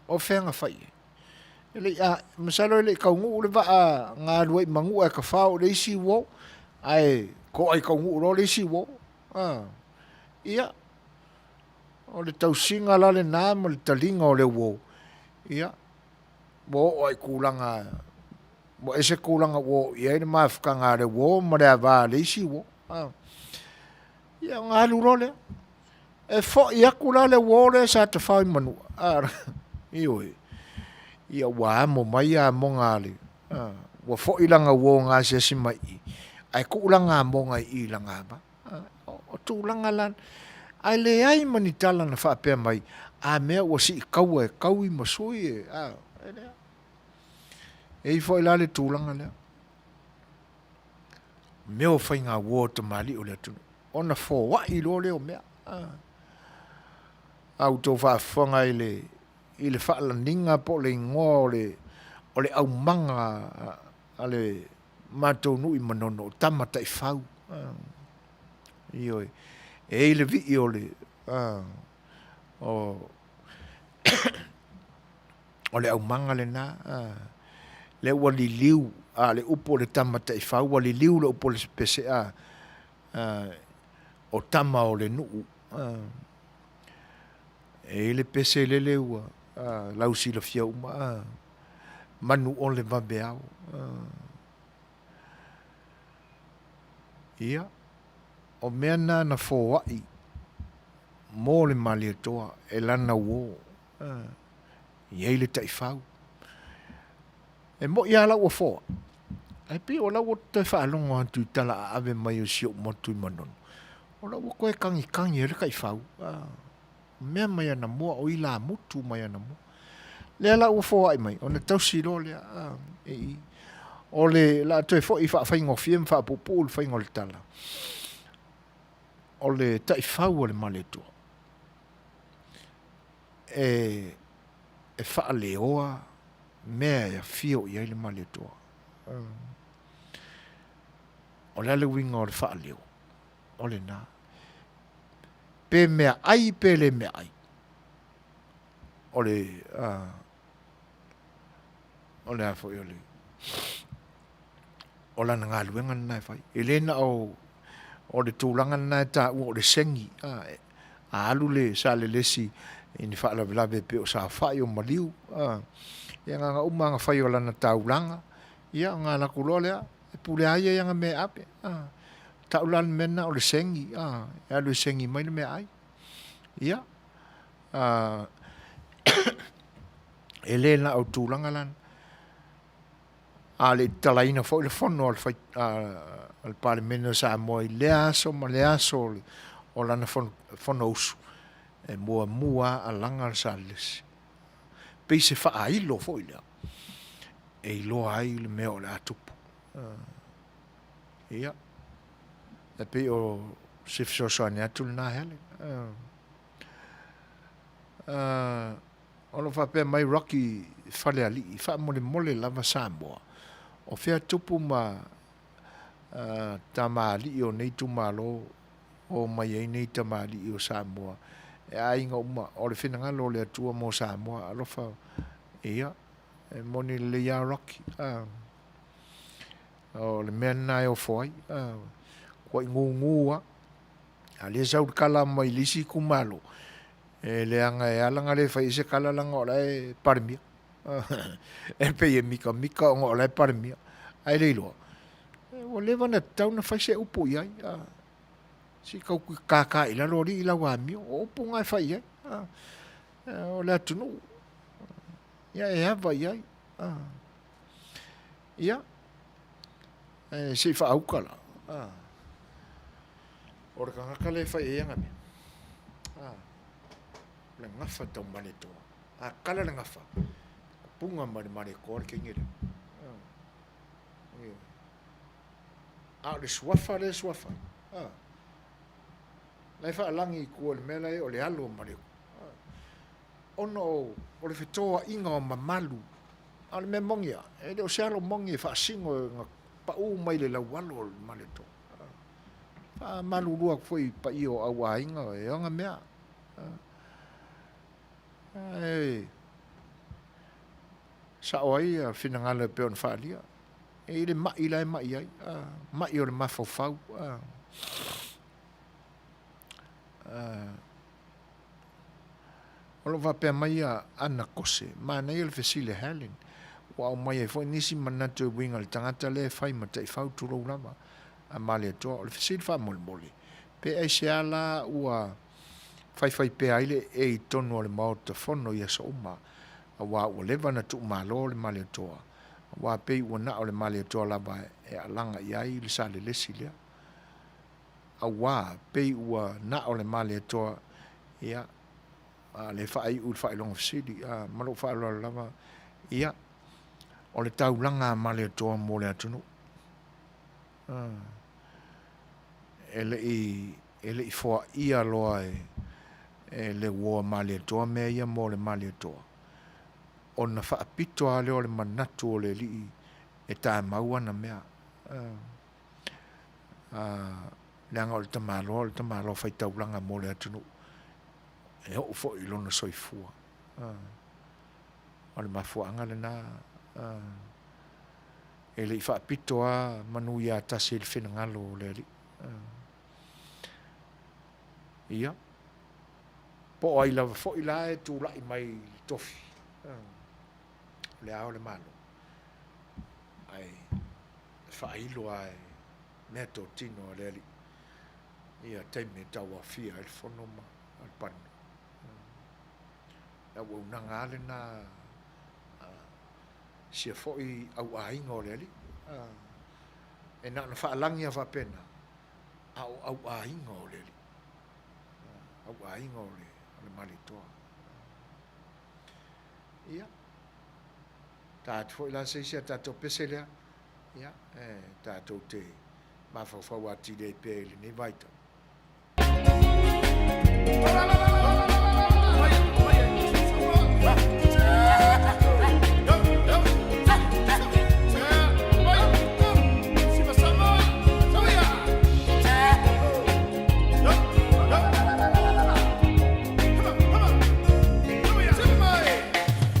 O fea na fai ai? E le i, a, masalo e le i taunuu le vaa na alu ai i Manua e tafao i le isi uo, ae to'a i taunuu loa le isi uo. A, ia, o le tausiga la lena ma le taliga o le uo, ia, ua oo lava i tulaga, ua ese tulaga ua oo i ai le mafutaga a le uo ma le ava a le isi uo. A, ia ona alu loa lea. E foi atu la le uo lea sa tafao i Manua, a, ioe, ia ua amo mai amoga a le, a, ua foi lana uo na asiasi mai i i, ae tuu lana amoga i i i lana ava. A, o tulaga la, ae leai ma ni tala na faapea mai, a mea ua sii taua e taui ma sui e, a, e leai. E i ai foi la le tulaga lea, mea o faiga uo a tamalii o le atunuu. Ona foai loa lea o mea. A ua outou faafofoga i le, i le faalaniga po o le igoa o le, o le aumaga a le matou nuu i Manono, o Tama Taifau. Ioe. E i ai le vii o le, O, o le aumaga lena, lea ua liliu, a le upu o le tama taifau, ua liliu le upu o le pese, a, o tama o le nuu. E i ai le pese lele ua lausilafia uma, a, manu ole vaveao. Ia, o mea na na foai mo le Malietoa e lana uō, e i ai le taifau. E moʻi lava la ua foai, ae pei o la ua toe faalogo atu i tala aave mai o si ou motu i Manono, o la ua toe kagikagi ai le taifau. Mea mai anamua, o ilamutu mai anamua. Lea la ua foai mai, ona tausi loa lea. O le la toe foi faafaigofie ma faapuupuu le faiga o le tala, o le taifau a le Malietoa, e, e faaleoa mea e afio i ai le Malietoa. O le a le uiga o le faaleo? O lena. Pe mea ai pe le mea ai. O le, uh, o le a foi o le, o lana galuega lena e fai. E le na o, o le tulaga lena e taua o le segi, a, a alu le Salelesi i ni faalavelave e pei o saofai o maliu, a, ia na ona uma lava ona fai o lana taulaga, ia ona alu atu loa lea, e pule lava ia i ana mea e ave, a. Tau la le mea lena o le segi, a, e alu e segi mai le meaai. Ia, a, e le na o tulaga lana. A le i tatalaina foi le fono a le, fai, a, a le Palemene o Samoa i lea aso ma lea aso o, le, o lana fono, fonousu, e muamua a alaga le Salelesi. Pei se faailo foi lea, e iloa ai le mea o le a tupu. Ia, e pei o se fesoasoani atu lena Helen. O lo o faapea mai Rocky Falealii, faamolemole lava Samoa, o fea tupu ma tamalii o nei itumalo o mai ai nei tamalii o Samoa e aiga uma, o le finagalo o le Atua mo Samoa, alofa, ia, e moni lelei lava Rocky. O le mea lena e ofo ai, kuai gugu lava. A o lea e sau le kala mai le isi itumalo, e leaga e ala ona le fai ai se kala leaga o la e Palemia. E pei e mikamika ona o la e Palemia. Ae le iloa, ua leva ona tatau ona fai se upu i ai. Se i tau kākā i lalo alii lau amio, o upu na e fai i ai. O le atunuu, ia e ava i ai. Ia, e se i faauka la. O le tagata lea e fai ai ana mea, o le gafa tau Malietoa. A kala le gafa, puga mai le Malietoa le teine lea. A o le suafa lea e suafa ai, la e faalagi i tua i le mea la e o le alo o Malietoa. Ona o le fetoaiga o mamalu. A o le mea moni lava, e le o se alo moni e faasino na pau mai le laualo o le Malietoa. Faamalulu atu foi i paia o au aiga e ona mea. Ae sao ai le finagalo e pei ona faaalia. E i ai le mai la e mai ai, mai o le mafaufau. O lo o faapea mai a Ana Kose, manaia le fesili a Helen, ua aumai ai foi nisi manatu e uiga i le tagata lea e fai ma taifau, tulou lava a Malietoa. O le fesili faamolemole, pe aisea la ua faifai pea ai le ee i totonu o le Maota Fono i aso uma, aua ua leva ona tuumalo le Malietoa, aua pei ua na o le Malietoa lava e alaga i ai le Salelesi lea. Aua pei ua na o le Malietoa, ia, a le faaiu i le faailoga fesili, a, ma lou faaaloalo lava, ia, o le taulaga a Malietoa mo le atunuu. A, e le i, e le i foaia loa e, e le uo a Malietoa mea ia mo le Malietoa, ona faapito lava lea o le manatu o le alii e tamau ana mea. A, a, leaga o le tamaloa o le tamaloa faitaulaga mo le atunuu. E oo foi i lona soifua. O le mafuaaga lena, e le i faapito lava manu ia tasi i le finagalo o le Alii. Ia, po o ai lava foi la e tulai mai i le tofi, o le Ao o le Malo, ae faailo lava e meatotino a le Alii ia taimi e tauaofia ai le fono ma le Palemene. Le auaunaga lava lena a sia foi auaiga o le Alii. E na ona faalagi lava faapena, a o auaiga o le Alii, auaiga o le Malietoa. Ia, ta atu foi la se isi a tatou pese lea, ia, e tatou te mafaufau atili ai pea i lenei vaitau.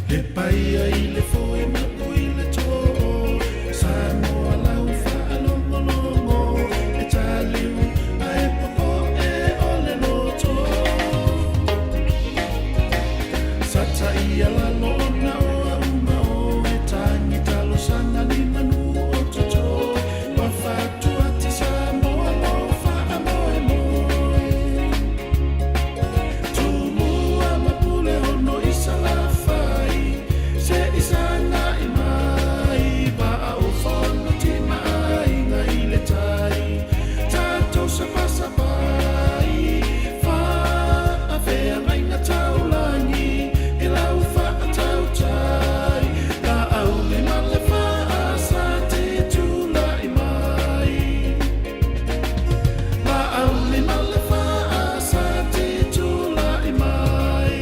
He paia i le foe ma ui le too, Samoa lau faalogologo, e taliu ae popoe o le loto. Sataia lalo ona o au ma oe, tagi talosaga ni manu o totoe, ua fatuati Samoa lou faamoemoe. Tumua ma Puleono i Salafai, se i sagai mai, vaa o Fonoti ma Aiga i le Tai, tatou sapasapai, faafeagaiga taulagi i lau faatautai, Laauli ma le Faasa te tulai mai. Laauli ma le Faasa te tulai mai.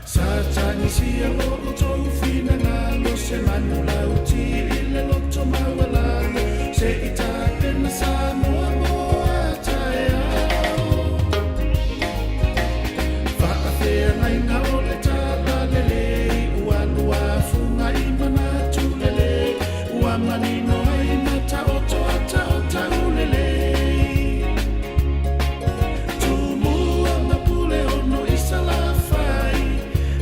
Sa tagisia lo outou finagalo, se manulauti i le loto maualalo, se i tapena Samoa mo a taeao. Faafeagaiga o le Talalelei, ua luafuga i manatu lelei, ua manino ai ma taoto ata o taulelei. Tumua ma Puleono i Salafai,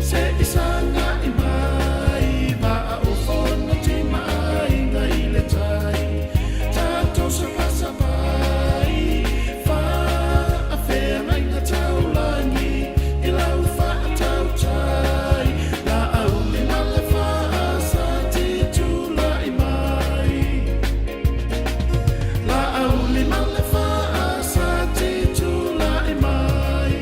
se i sagai mai, vaa o Fonoti ma Aiga i le Tai, tatou sapasapai, faafeagaiga taulagi i lau faatautai, Laauli ma le Faasa te tulai mai. Laauli ma le Faasa te tulai mai.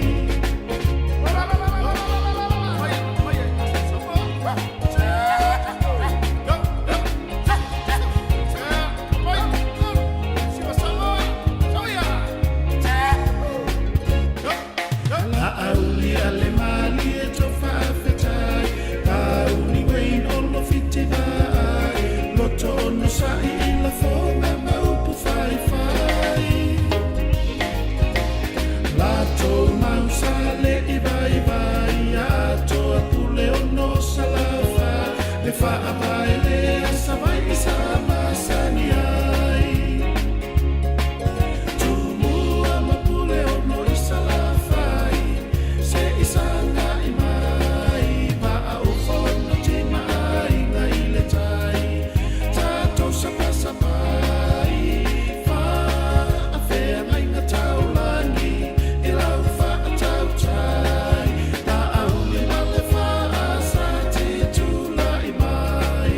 Laauli a le malie to faafetai, Laauli Wayne Olo Fitivaai, loto onosai i lafoga ma upu faifai. Latou mau sa le i vaivai, atoa Puleono o Salafai, le faavae lea Savaii sa masani ai. Tumua ma Puleono i Salafai, se i sagai mai, vaa o Fonoti ma Aiga i le Tai, tatou sapasapai, faafeagaiga taulagi i lau faatautai, Laauli ma le Faasa te tulai mai.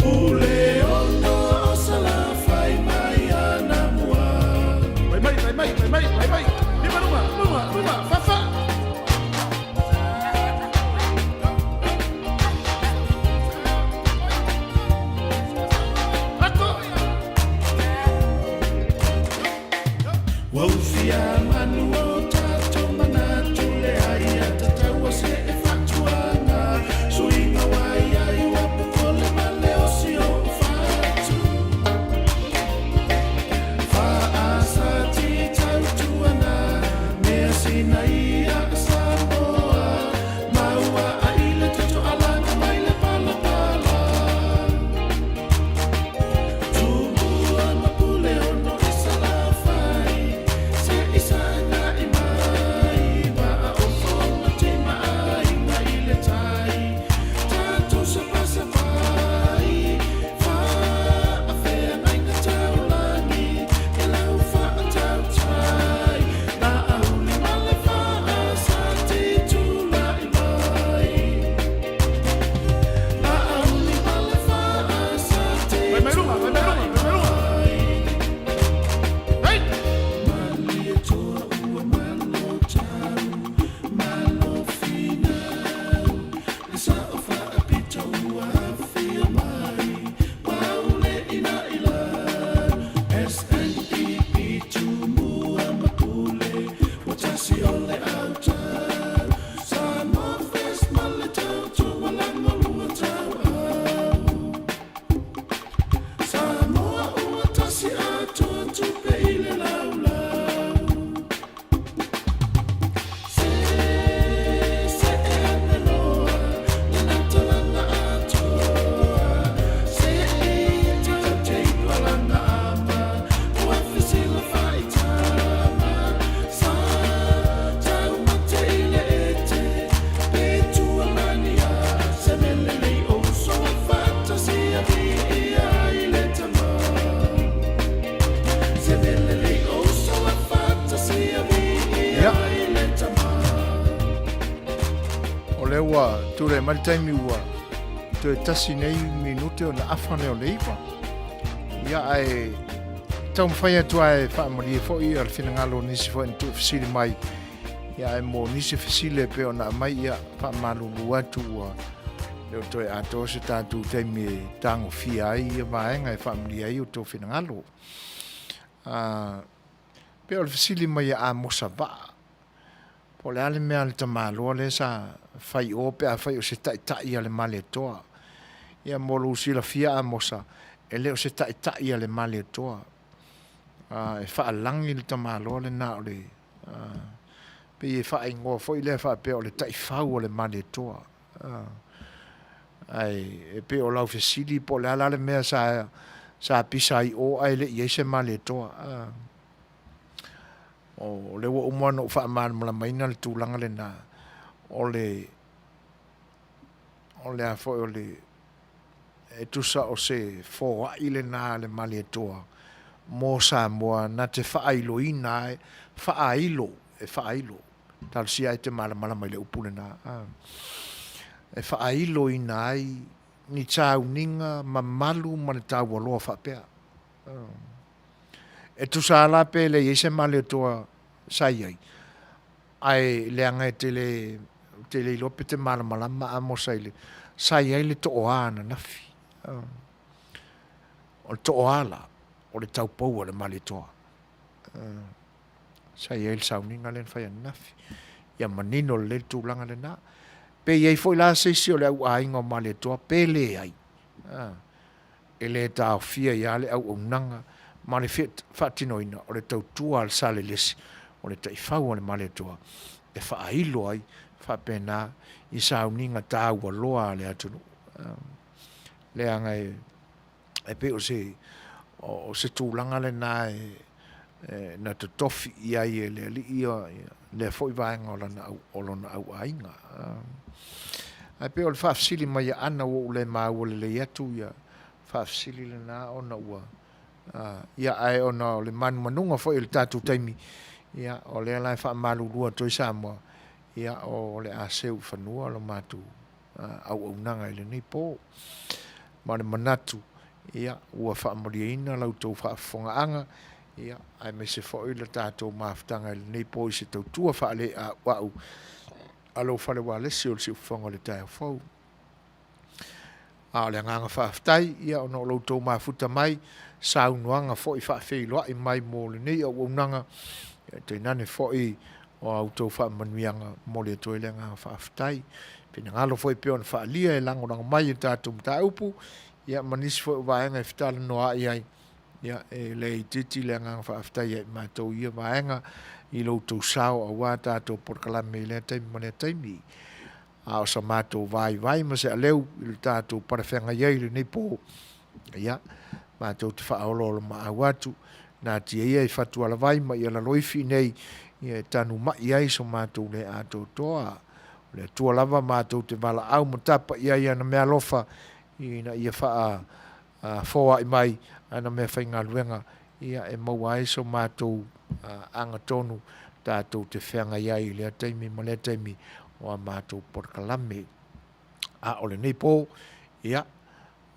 Puleono o Salafai mai anamua. Vai mai, vai mai, vai mai, vai mai. Lima luma, luma, luma, fa fa. Ua ufia manu o tatou manatu leai a tataua se e fatuaga suiga waiai ua popole ma le osi o fatu faasati tautuana mea sina ia Samoa maua ai le toto alaga mai le palapala Tumua ma Puleono i Salafai se i sagai mai maa o Fonoti ma Aiga i le Tai tatou sapasapai faafeagaiga taulagi e lau faatautai Laauli ma le faasati tulai mai. Ia. O lea ua tulai mai le taimi ua toe tasi nei minute ona afa lea o le 9. Ia, ae taumafai atu lava e faamalie foi le finagalo o nisi foi na tuufesili mai. Ia, ae mo nisi fesili e pei ona aumai, ia, faamalulu atu ua le o toe atoa se tatou taimi e tagofia ai ia vaega e faamalie ai o outou finagalo. Pei o le fesili mai a Amosa Vaa, po o le a le mea a le tamaloa lea sa fai o pe afai o se taitai a le Malietoa. Ia mo lou silafia Amosa, e le o se taitai a le Malietoa. E faalagi le tamaloa lena o le pei e faaigoa foi lea faapea o le taifau o le Malietoa. Ae e pei o lau fesili po o le a la le mea sa sa pisa ai o ae le i ai se Malietoa. O lea ua uma ona ou faamalamalamaina le tulaga lena o le o le a foi o le e tusa o se foai lena a le Malietoa mo Samoa na te faailoina ai, faailo, e faailo, talosia ai te malamalama i le upu lena, e faailoina ai ni sauniga mamalu ma le taualoa faapea. E tusa lava la pe leai ai se Malietoa sa i ai, Ae leaga e te le, ou te le iloa pe te malamalama Amosa i le, sa i ai le tooa ananafi. O le tooa la, o le taupou a le Malietoa. Sa i ai le sauniga lea na fai ananafi. Ia manino lelei le tulaga lena. Pe i ai foi la se isi o le au aiga o Malietoa, pe leai. E le taofia ai lava le auaunaga ma le faatinoina o le tautua a le Salelesi o le taifau a le Malietoa e faailo ai faapena i sauniga taua loa a le atunuu. Leaga e pei o se o se tulaga lena e na totofi i ai e le alii lea foi vaega o lana o lona auaiga. Ae pei o le faafesili mai a Ana ua ou le maua lelei atu ia faafesili lena ona ua ia ae ona o le manumanuga foi o le tatou taimi ia o lea la e faamalulu atu ai Samoa ia o le a seu i fanua lo matou auaunaga i lenei po. ma le manatu, ia, ua faamalieina la outou faafofogaaga, ia, aemaise foi le tatou mafutaga i lenei po i se tautua faaleauau a lou fale ualesi o le siufofoga o le taeao fou. A o le agaga faafetai, ia, ona o lo outou mafuta mai, saunoaga foi faafeiloai mai mo lenei auaunaga, ia, tainane foi o a outou faamanuiaga, momoli atu ai le agaga faafetai. Finagalo foi pei ona faaalia e lagolago mai i le tatou mataupu, ia, ma nisi foi o vaega e fetalanoaai ai, ia, e le itiiti le agaga faafetai ia i matou i ia vaega i lo outou sao aua tatou polokalame i lea taimi ma lea taimi. A o sa matou vaivai ma se aleu i le tatou palefeagai ai i lenei po, ia, matou te faaoloolomaau atu, natia ia i fatualavai ma ia laloifi nei, ia e tanu mai ai so matou le atoatoa. O le Atua lava matou te valaau ma tapa i ai ana meaalofa ina ia faa foai mai ana meafaigaluega, ia e maua ai so matou agatonu tatou te feagai ai i lea taimi ma lea taimi o a matou polokalame. A o lenei po, ia,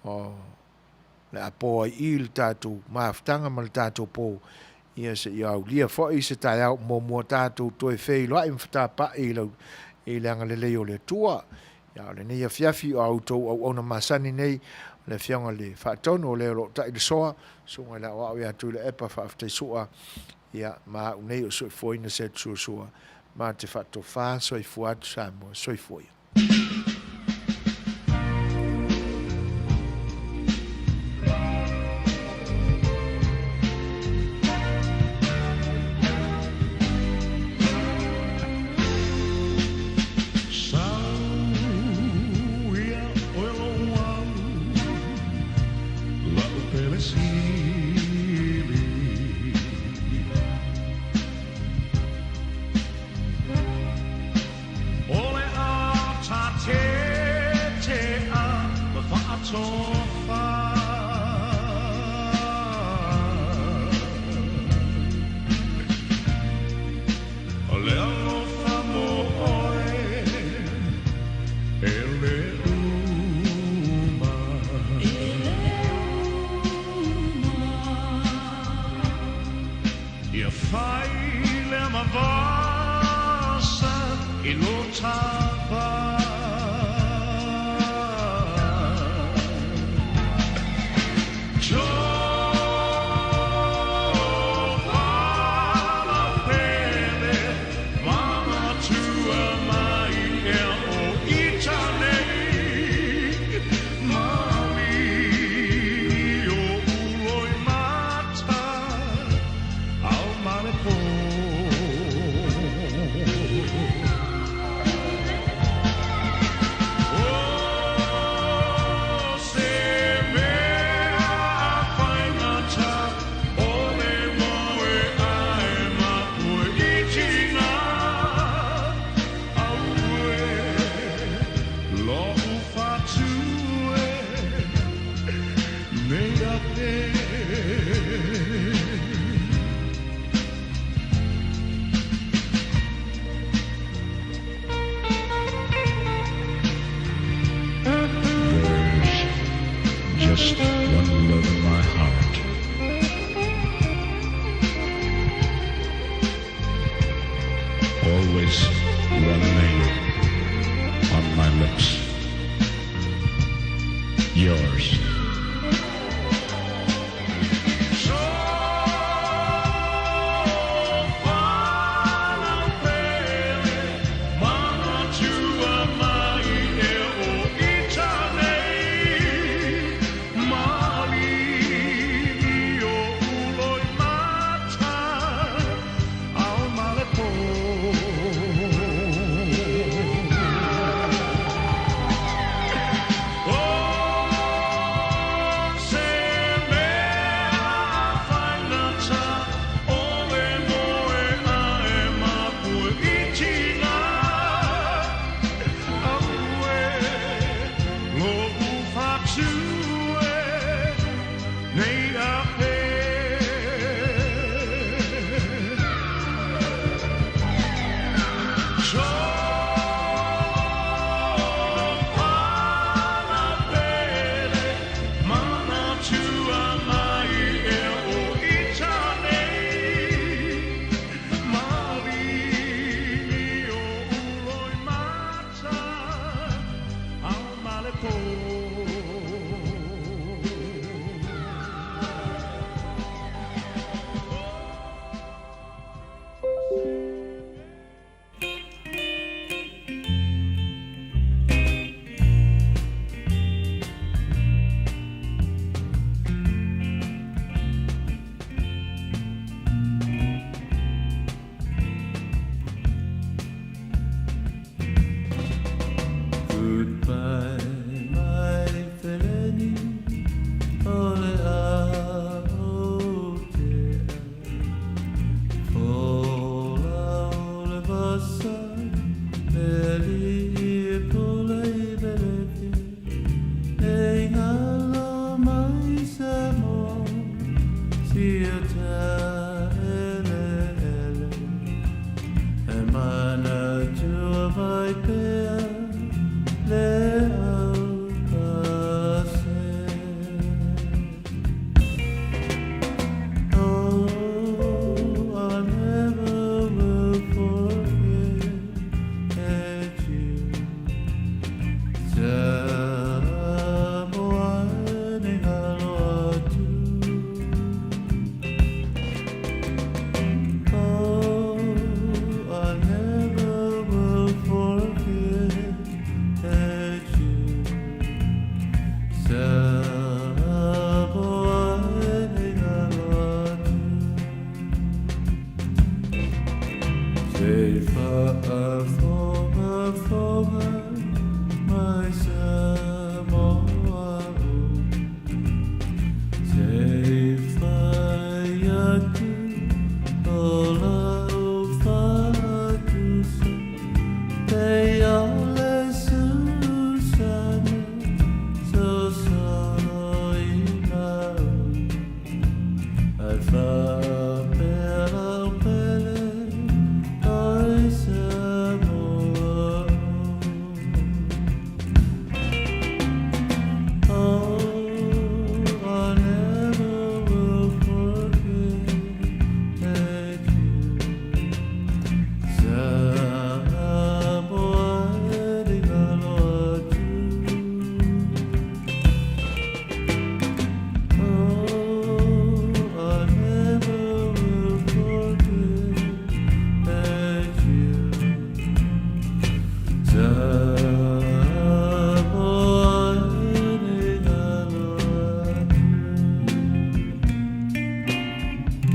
o le a po ai i le tatou mafutaga ma le tatou po, ia seia aulia foi se taeao muamua tatou toe feiloai ma fetapaai i, lau, i le agalelei o le Atua. Ia, o lenei afiafi o a outou auauna masani nei, o le Afioga i le Faatonu o le o lo o tai le soa, Susuga i le Aoao ia Tuilaepa Faafetai Sua, ia, ma au nei o Soifuaina Seatusuasua, ma te faatofa soifua atu Samoa, soifua ia. Just one love in my heart. Always one name on my lips. Yours.